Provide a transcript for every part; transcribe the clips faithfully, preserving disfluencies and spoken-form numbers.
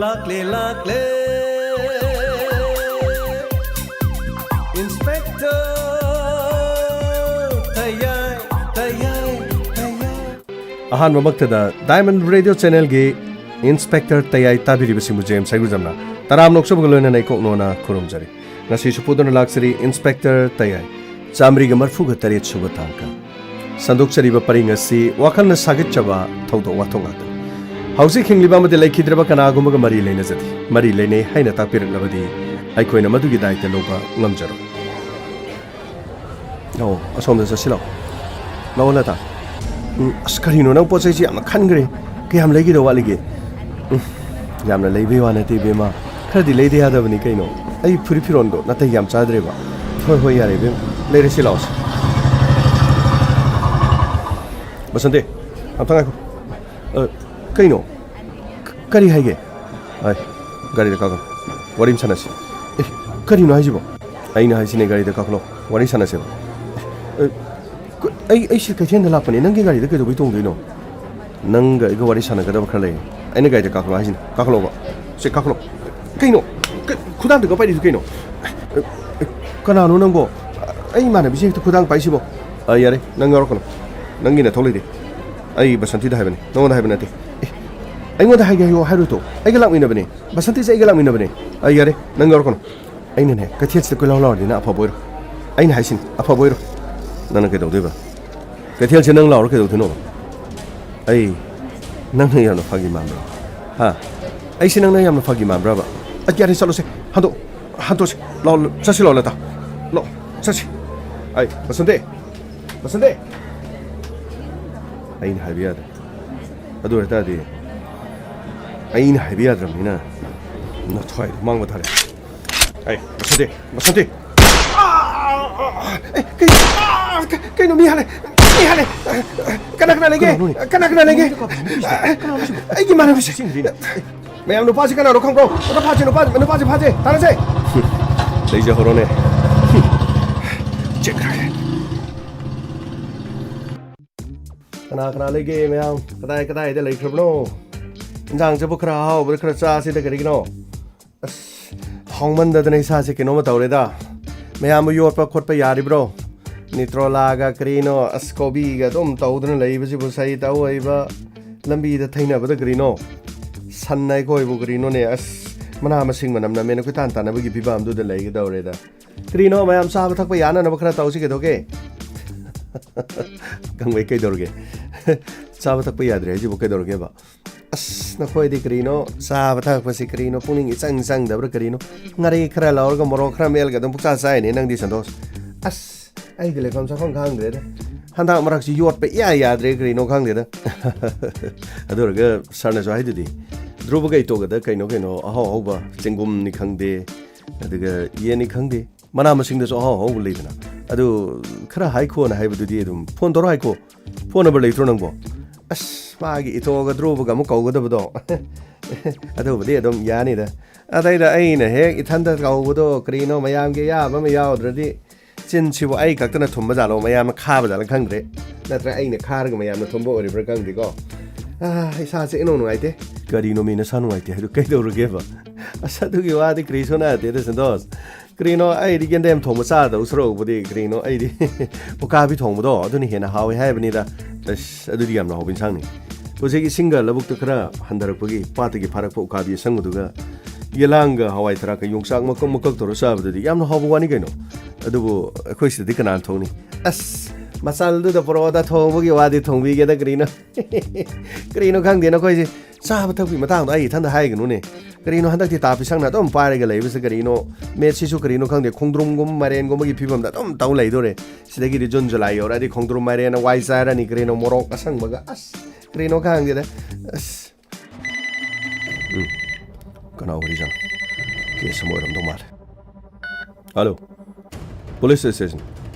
ꯂꯥꯛꯂꯦ, ꯂꯥꯛꯂꯦ, Inspector ꯇꯌꯥꯏ, ꯇꯌꯥꯏ, ꯇꯌꯥꯏ꯫ ꯑꯍꯥꯟꯕꯃꯛꯇꯗ Diamond Radio Channelꯒꯤ Inspector ꯇꯌꯥꯏ ꯇꯥꯕꯤꯔꯤꯕꯁꯤꯡꯕꯨ ꯖꯦꯝꯁ ꯍꯩꯒꯨꯖꯝꯅ ꯇꯔꯥꯝꯅ ꯑꯣꯛꯆꯕꯒ ꯂꯣꯏꯅꯅ ꯏꯀꯣꯛꯅꯣꯅ ꯈꯨꯔꯨꯝꯖꯔꯤ꯫ ꯉꯁꯤꯁꯨ ꯄꯨꯗꯨꯅ ꯂꯥꯛꯆꯔꯤ Inspector ꯇꯌꯥꯏ, ꯆꯥꯃꯔꯤꯒ ꯃꯔꯤꯐꯨꯒ ꯇꯔꯦꯠ ꯁꯨꯕ ꯇꯥꯡꯀꯛ꯫ ꯁꯟꯗꯣꯛꯆꯔꯤꯕ ꯄꯔꯤꯡ ꯑꯁꯤ ꯋꯥꯈꯜꯅ ꯁꯥꯒꯠꯆꯕ ꯊꯧꯗꯣꯛ ꯋꯥꯊꯣꯛ ꯉꯥꯛꯇꯅꯤ꯫ ꯍꯧꯖꯤꯛ ꯍꯤꯡꯂꯤꯕ ꯑꯃꯗꯤ ꯂꯩꯈꯤꯗ꯭ꯔꯕ ꯀꯅꯥꯒꯨꯝꯕꯒ ꯃꯔꯤ ꯂꯩꯅꯖꯗꯦ꯫ ꯃꯔꯤ ꯂꯩꯅꯩ ꯍꯥꯏꯅ ꯇꯥꯛꯄꯤꯔꯛꯂꯕꯗꯤ ꯑꯩꯈꯣꯏꯅ ꯃꯗꯨꯒꯤ ꯗꯥꯏꯇ ꯂꯧꯕ ꯉꯝꯖꯔꯣꯏ꯫ ꯑꯣ, ꯑꯁꯣꯝꯗ ꯆꯠꯁꯤ ꯂꯥꯛꯑꯣ꯫ ꯂꯥꯛꯑꯣ, ꯂꯇꯥ꯫ ꯎꯝ, ꯑꯁ, ꯀꯔꯤꯅꯣ ꯅꯪ ꯄꯣꯠ ꯆꯩꯁꯤ ꯌꯥꯝꯅ ꯈꯟꯈ꯭ꯔꯦ? ꯀꯌꯥꯝ ꯂꯩꯒꯗꯧ ꯋꯥꯠꯂꯤꯒꯦ? ꯎꯝ, ꯌꯥꯝꯅ ꯂꯩꯕꯩ ꯋꯥ ꯅꯠꯇꯦ, ꯏꯕꯦꯝꯃ꯫ ꯈꯔꯗꯤ ꯂꯩꯗ ꯌꯥꯗꯕꯅꯤ ꯀꯩꯅꯣ꯫ ꯑꯩ ꯐꯨꯔꯤꯠ ꯐꯤꯔꯣꯟꯗꯣ ꯅꯥꯇꯩ ꯌꯥꯝ ꯆꯥꯗ꯭ꯔꯦꯕ꯫ ꯍꯣꯏ, ꯍꯣꯏ, ꯌꯥꯔꯦ, ꯏꯕꯦꯝꯃ꯫ ꯂꯩꯔꯁꯤ ꯂꯥꯛꯑꯣꯁꯦ꯫ ꯕꯁꯟꯇꯤ, ꯑꯝꯇ ꯉꯥꯏꯈꯣ꯫ ꯑ, ꯀꯩꯅꯣ? ꯀ-, ꯀꯔꯤ ꯍꯥꯏꯒꯦ? ꯑꯩ, ꯒꯥꯔꯤꯗ ꯀꯥꯈꯠꯂꯣ꯫ ꯋꯥꯔꯤ ꯑꯃ ꯁꯥꯟꯅꯁꯤ꯫ ꯑꯦ, ꯀꯔꯤꯅꯣ ꯍꯥꯏꯁꯤꯕꯣ? ꯑꯩꯅ ꯍꯥꯏꯁꯤꯅꯦ, ꯒꯥꯔꯤꯗ ꯀꯥꯈꯠꯂꯣ꯫ ꯋꯥꯔꯤ ꯁꯥꯟꯅꯁꯦꯕ꯫ ꯑꯦ, ꯀ-, ꯑꯩ, ꯑꯩ ꯁꯤ ꯀꯩꯊꯦꯜꯗ ꯂꯥꯛꯄꯅꯦ꯫ ꯅꯪꯒꯤ ꯒꯥꯔꯤꯗ ꯀꯩꯗꯧꯕꯩ ꯇꯣꯡꯗꯣꯏꯅꯣ? ꯅꯪꯒ ꯑꯩꯒ ꯋꯥꯔꯤ ꯁꯥꯟꯅꯒꯗꯕ ꯈꯔ ꯂꯩ꯫ ꯑꯩꯅ ꯒꯥꯔꯤꯗ ꯀꯥꯈꯠꯂꯣ ꯍꯥꯏꯁꯤꯅꯦ꯫ ꯀꯥꯈꯠꯂꯣꯕ꯫ ꯁꯦ, ꯀꯥꯈꯠꯂꯣ꯫ ꯀꯩꯅꯣ? ꯀ-, ꯈꯨꯗꯥꯡꯗꯒ ꯄꯥꯏꯔꯤꯗꯨ ꯀꯩꯅꯣ? ꯑꯦ, ꯑꯦ, ꯀꯅꯥꯅꯣ ꯅꯪꯕꯣ? ꯑꯩ ꯏꯃꯥꯟꯅꯕꯤꯁꯦ ꯍꯦꯛꯇ ꯈꯨꯗꯥꯡ ꯄꯥꯏꯁꯤꯕꯣ꯫ ꯑ, ꯌꯥꯔꯦ, ꯅꯪ ꯌꯥꯎꯔꯛꯀꯅꯨ꯫ ꯅꯪꯒꯤ ꯅꯊꯧ ꯂꯩꯇꯦ꯫ ꯑꯩ ꯕꯁꯟꯇꯤꯗ ꯍꯥꯏꯕꯅꯦ, ꯅꯉꯣꯟꯗ ꯍꯥꯏꯕ ꯅꯠꯇꯦ꯫ ꯑꯦ, ꯑꯩꯉꯣꯟꯗ ꯍꯥꯏꯒꯦ ꯍꯥꯏꯌꯣ ꯍꯥꯏꯔꯣꯏ ꯇꯣ꯫ ꯑꯩꯒ ꯂꯥꯛꯃꯤꯟꯅꯕꯅꯦ꯫ ꯕꯁꯟꯇꯤꯁꯦ ꯑꯩꯒ ꯂꯥꯛꯃꯤꯟꯅꯕꯅꯦ꯫ ꯑ, ꯌꯥꯔꯦ, ꯅꯪ ꯌꯥꯎꯔꯛꯀꯅꯨ꯫ ꯑꯩꯅꯅꯦ, ꯀꯩꯊꯦꯜꯁꯤꯗ ꯀꯣꯏꯂꯥꯎ ꯂꯥꯎꯔꯗꯤ ꯅꯪ ꯑꯐꯕ ꯑꯣꯏꯔꯣꯏ꯫ ꯑꯩꯅ ꯍꯥꯏꯁꯤꯅꯤ, ꯑꯐꯕ ꯑꯣꯏꯔꯣꯏ꯫ ꯅꯪꯅ ꯀꯩꯗꯧꯗꯣꯏꯕ? ꯀꯩꯊꯦꯜꯁꯦ ꯅꯪ ꯂꯥꯎꯔ ꯀꯩꯗꯧꯗꯣꯏꯅꯣ? ꯑꯩ ꯅꯪꯅ ꯌꯥꯝꯅ ꯐꯥꯒꯤ ꯃꯥꯟꯕ꯭ꯔꯣ? ꯍꯥ? ꯑꯩꯁꯦ ꯅꯪꯅ ꯌꯥꯝꯅ ꯐꯥꯒꯤ ꯃꯥꯟꯕ꯭ꯔꯕ? ꯑ, ꯌꯥꯔꯦ, ꯆꯠꯂꯣꯁꯦ꯫ ꯍꯟꯗꯣꯛ-, ꯍꯟꯗꯣꯛꯁꯦ꯫ ꯂꯥꯎ, ꯆꯠꯁꯤ ꯂꯥꯎ, ꯂꯇꯥ꯫ ꯂꯥꯎ, ꯆꯠꯁꯤ꯫ ꯑꯩ, ꯕꯁꯟꯇꯤ꯫ ꯕꯁꯟꯇꯤ! ꯑꯩꯅ ꯍꯥꯏꯕ ꯌꯥꯗ꯭ꯔꯦ꯫ ꯑꯗꯨ ꯑꯣꯏꯇꯥꯔꯗꯤ ꯑꯩꯅ ꯍꯥꯏꯕ ꯌꯥꯗ꯭ꯔꯕꯅꯤꯅ ꯅꯊ꯭ꯋꯥꯏꯗꯣ ꯃꯥꯡꯕ ꯇꯥꯔꯦ꯫ ꯑꯩ, ꯕꯁꯟꯇꯤ! ꯕꯁꯟꯇꯤ! ꯑꯦ, ꯀꯩ-, ꯑꯥ, ꯀ-, ꯀꯩꯅꯣ, ꯃꯤ ꯍꯥꯠꯂꯦ! ꯃꯤ ꯍꯥꯠꯂꯦ! ꯀꯅꯥ ꯀꯅꯥ ꯂꯩꯒꯦ? ꯀꯅꯥꯅꯣꯅꯦ? ꯀꯅꯥ ꯀꯅꯥ ꯂꯩꯒꯦ? ꯀꯅꯥꯅꯣ ꯀꯥꯞꯄꯤꯁꯦ? ꯃꯤꯁꯦ? ꯀꯅꯥꯅꯣ ꯁꯤꯕꯣ? ꯑꯩꯒꯤ ꯏꯃꯥꯟꯅꯕꯤꯁꯦ! ꯃꯌꯥꯝ ꯅꯨꯄꯥꯁꯤ ꯀꯅꯥꯅꯣ ꯈꯪꯕ꯭ꯔꯣ? ꯑꯝꯇ ꯐꯥꯁꯦ, ꯅꯨꯄꯥ, ꯅꯨꯄꯥꯁꯦ ꯐꯥꯁꯦ! ꯇꯥꯟꯅꯁꯦ! ꯂꯩꯖꯍꯧꯔꯣꯅꯦ꯫ ꯆꯦꯟꯈ꯭ꯔꯒꯦ꯫ ꯀꯅꯥ ꯀꯅꯥ ꯂꯩꯒꯦ ꯃꯌꯥꯝ? ꯀꯗꯥꯏ ꯀꯗꯥꯏꯗ ꯂꯩꯈ꯭ꯔꯕꯅꯣ? ꯏꯟꯖꯥꯡꯁꯤꯕꯨ ꯈꯔ ꯑꯍꯥꯎꯕꯗ ꯈꯔ ꯆꯥꯁꯤꯗ, ꯀꯔꯤꯒꯤꯅꯣ? ꯑꯁ, ꯍꯥꯎꯃꯟꯗꯗꯅ ꯏꯁꯥꯁꯦ ꯀꯩꯅꯣꯝꯃ ꯇꯧꯔꯦꯗ꯫ ꯃꯌꯥꯝꯕꯨ ꯌꯣꯠꯄ ꯈꯣꯠꯄ ꯌꯥꯔꯤꯕ꯭ꯔꯣ? ꯅꯤꯇ꯭ꯔꯣꯂꯥꯒ ꯀꯔꯤꯅꯣ, ꯑꯁ, ꯀꯣꯕꯤꯒ ꯑꯗꯨꯝ ꯇꯧꯗꯅ ꯂꯩꯕꯁꯤꯕꯨ, ꯁꯍꯤ ꯇꯧꯍꯩꯕ꯫ ꯂꯝꯕꯤꯗ ꯊꯩꯅꯕꯗ ꯀꯔꯤꯅꯣ, ꯁꯟ ꯑꯩꯈꯣꯏꯕꯨ ꯀꯔꯤꯅꯣꯅꯦ, ꯑꯁ, ꯃꯅꯥ ꯃꯁꯤꯡ ꯃꯅꯝ ꯅꯝꯃꯦꯅ ꯀꯣꯏꯇꯥꯟ ꯇꯥꯟꯅꯕꯒꯤ ꯐꯤꯕꯝꯗꯨꯗ ꯂꯩꯒꯗꯧꯔꯦꯗ꯫ ꯀꯔꯤꯅꯣ, ꯃꯌꯥꯝ ꯆꯥꯕ ꯊꯛꯄ ꯌꯥꯅꯅꯕ ꯈꯔ ꯇꯧꯁꯤ, ꯀꯩꯗꯧꯒꯦ? ꯀꯪꯕꯩ ꯀꯩꯗꯧꯔꯒꯦ? ꯆꯥꯕ ꯊꯛꯄ ꯌꯥꯗ꯭ꯔꯦ ꯍꯥꯏꯁꯤꯕꯨ ꯀꯩꯗꯧꯔꯒꯦꯕ? ꯑꯁ, ꯅꯈꯣꯏꯗꯤ ꯀꯔꯤꯅꯣ, ꯆꯥꯕ ꯊꯛꯄꯁꯤ ꯀꯔꯤꯅꯣ, ꯄꯨꯛꯅꯤꯡ ꯏꯆꯪ ꯆꯪꯗꯕ꯭ꯔꯥ ꯀꯔꯤꯅꯣ? ꯉꯥꯔꯤ ꯈꯔ ꯂꯧꯔꯒ ꯃꯣꯔꯣꯛ ꯈꯔ ꯃꯦꯠꯂꯒ ꯑꯗꯨꯝ ꯄꯨꯛꯆꯥ ꯆꯥꯏꯅꯦ ꯅꯪꯗꯤ, ꯁꯟꯇꯣꯁ꯫ ꯑꯁ, ꯑꯩꯗꯤ ꯂꯩꯐꯝ ꯆꯥꯐꯝ ꯈꯪꯗ꯭ꯔꯦꯗ꯫ ꯍꯟꯗꯛ ꯃꯔꯛꯁꯤ ꯌꯣꯠꯄ ꯏꯌꯥ ꯌꯥꯗ꯭ꯔꯦ, ꯀꯔꯤꯅꯣ ꯈꯪꯗꯦꯗ꯫ ꯑꯗꯨ ꯑꯣꯏꯔꯒ ꯁꯥꯔꯅꯁꯨ ꯍꯥꯏꯗꯨꯗꯤ, ꯙ꯭ꯔꯨꯕꯒ ꯏꯇꯣꯒꯗ ꯀꯩꯅꯣ ꯀꯩꯅꯣ ꯑꯍꯥꯎ ꯑꯍꯥꯎꯕ, ꯆꯦꯡꯒꯨꯝꯅꯤ ꯈꯪꯗꯦ, ꯑꯗꯨꯒ ꯌꯦꯟꯅꯤ ꯈꯪꯗꯦ, ꯃꯅꯥ ꯃꯁꯤꯡꯗꯁꯨ ꯑꯍꯥꯎ ꯑꯍꯥꯎꯕ ꯂꯩꯗꯅ, ꯑꯗꯨ ꯈꯔ ꯍꯥꯏꯈꯣꯅ ꯍꯥꯏꯕꯗꯨꯗꯤ ꯑꯗꯨꯝ ꯐꯣꯟ ꯇꯧꯔ ꯍꯥꯏꯈꯣ꯫ ꯐꯣꯟ ꯅꯝꯕꯔ ꯂꯩꯇ꯭ꯔꯣ ꯅꯪꯕꯣ? ꯑꯁ, ꯃꯥꯒꯤ ꯏꯇꯣꯒ ꯙ꯭ꯔꯨꯕꯒ ꯑꯃꯨꯛ ꯀꯧꯒꯗꯕꯗꯣ꯫ ꯑꯗꯨꯕꯨꯗꯤ ꯑꯗꯨꯝ ꯌꯥꯅꯤꯗ꯫ ꯑꯗꯩꯗ ꯑꯩꯅ ꯍꯦꯛ ꯏꯊꯟꯗ ꯀꯧꯕꯗꯣ ꯀꯔꯤꯅꯣ, ꯃꯌꯥꯝꯒꯤ ꯑꯌꯥꯕ ꯑꯃ ꯌꯥꯎꯗ꯭ꯔꯗꯤ, ꯆꯤꯟꯁꯤꯕꯨ ꯑꯩ ꯈꯛꯇꯅ ꯊꯨꯝꯕ ꯖꯥꯠꯂꯣ, ꯃꯌꯥꯝꯅ ꯈꯥꯕ ꯖꯥꯠꯂ ꯈꯪꯗ꯭ꯔꯦ꯫ ꯅꯠꯇ꯭ꯔ ꯑꯩꯅ ꯈꯥꯔꯒ ꯃꯌꯥꯝꯅ ꯊꯨꯝꯕ ꯑꯣꯏꯔꯤꯕ꯭ꯔꯥ ꯈꯪꯗꯦꯀꯣ꯫ ꯑꯥ, ꯏꯁꯥꯁꯦ ꯏꯅꯨꯡ ꯅꯨꯡꯉꯥꯏꯇꯦ꯫ ꯀꯔꯤꯅꯣ ꯃꯤ ꯅꯁꯥ ꯅꯨꯡꯉꯥꯏꯇꯦ ꯍꯥꯏꯗꯣ ꯀꯩꯗꯧꯔꯒꯦꯕ? ꯑꯁ, ꯑꯗꯨꯒꯤ ꯋꯥꯗꯤ ꯀꯔꯤꯁꯨ ꯅꯠꯇꯦꯗ, ꯁꯟꯇꯣꯁ꯫ ꯀꯔꯤꯅꯣ, ꯑꯩꯗꯤ ꯌꯦꯟꯗꯦꯝ ꯊꯣꯡꯕ ꯆꯥꯗꯧ ꯁꯔꯨꯛꯄꯨꯗꯤ ꯀꯔꯤꯅꯣ, ꯑꯩꯗꯤ ꯎꯀꯥꯕꯤ ꯊꯣꯡꯕꯗꯣ ꯑꯗꯨꯅ ꯍꯦꯟꯅ ꯍꯥꯎꯋꯦ ꯍꯥꯏꯕꯅꯤꯗ꯫ ꯑꯁ, ꯑꯗꯨꯗꯤ ꯌꯥꯝꯅ ꯍꯥꯎꯕ ꯏꯟꯁꯥꯡꯅꯤ꯫ ꯍꯧꯖꯤꯛ ꯏꯁꯤꯡꯒ ꯂꯧꯕꯨꯛꯇ ꯈꯔ ꯍꯟꯊꯔꯛꯄꯒꯤ ꯄꯥꯠꯇꯒꯤ ꯐꯥꯔꯛꯄ ꯎꯀꯥꯕꯤ ꯑꯁꯪꯕꯗꯨꯒ ꯌꯦꯂꯥꯡꯒ ꯍꯋꯥꯏ ꯊꯔꯥꯛꯀ ꯌꯣꯡꯆꯥꯛ ꯃꯀꯛ ꯃꯀꯛ ꯇꯧꯔ ꯆꯥꯕꯗꯨꯗꯤ ꯌꯥꯝꯅ ꯍꯥꯎꯕ ꯋꯥꯅꯤ ꯀꯩꯅꯣ꯫ ꯑꯗꯨꯕꯨ ꯑꯩꯈꯣꯏ ꯁꯤꯗꯗꯤ ꯀꯅꯥꯅ ꯊꯣꯡꯅꯤ? ꯑꯁ, ꯃꯆꯜꯗꯨꯗ ꯄꯨꯔꯛꯑꯣꯗ, ꯊꯣꯡꯕꯒꯤ ꯋꯥꯗꯤ ꯊꯣꯡꯕꯤꯒꯦꯗ, ꯀꯔꯤꯅꯣ? ꯀꯔꯤꯅꯣ ꯈꯪꯗꯦ ꯅꯈꯣꯏꯁꯦ꯫ ꯆꯥꯕ ꯊꯛꯄꯒꯤ ꯃꯇꯥꯡꯗꯣ ꯑꯩ ꯏꯊꯟꯗ ꯍꯥꯏꯒꯅꯨꯅꯦ꯫ ꯀꯔꯤꯅꯣ ꯍꯟꯗꯛꯇꯤ ꯇꯥ ꯄꯤꯁꯪꯅ ꯑꯗꯨꯝ ꯄꯥꯏꯔꯒ ꯂꯩꯕꯁꯦ ꯀꯔꯤꯅꯣ? ꯃꯦꯠꯁꯤꯁꯨ ꯀꯔꯤꯅꯣ ꯈꯪꯗꯦ, ꯈꯣꯡꯗ꯭ꯔꯨꯝꯒꯨꯝꯕ ꯃꯥꯏꯔꯦꯟꯒꯨꯝꯕꯒꯤ ꯐꯤꯕꯝꯗ ꯑꯗꯨꯝ ꯇꯧ ꯂꯩꯗꯣꯔꯦ꯫ ꯁꯤꯗꯒꯤꯗꯤ ꯖꯨꯟ ꯖꯨꯂꯥꯏ ꯌꯧꯔꯛꯑꯗꯤ ꯈꯣꯡꯗ꯭ꯔꯨꯝ ꯃꯥꯏꯔꯦꯟꯅ ꯋꯥꯏ ꯆꯥꯏꯔꯅꯤ, ꯀꯔꯤꯅꯣ ꯃꯣꯔꯣꯛ ꯑꯁꯪꯕꯒ꯫ ꯑꯁ, ꯀꯔꯤꯅꯣ ꯈꯪꯗꯦꯗ꯫ ꯑꯁ꯫ ꯎꯝ꯫ ꯀꯅꯥ ꯑꯣꯏꯔꯤꯖꯥꯠꯅꯣ? ꯀꯦꯁ ꯑꯃ ꯑꯣꯏꯔꯝꯗꯧ ꯃꯥꯜꯂꯦ꯫ ꯍꯜꯂꯣ꯫ Police station.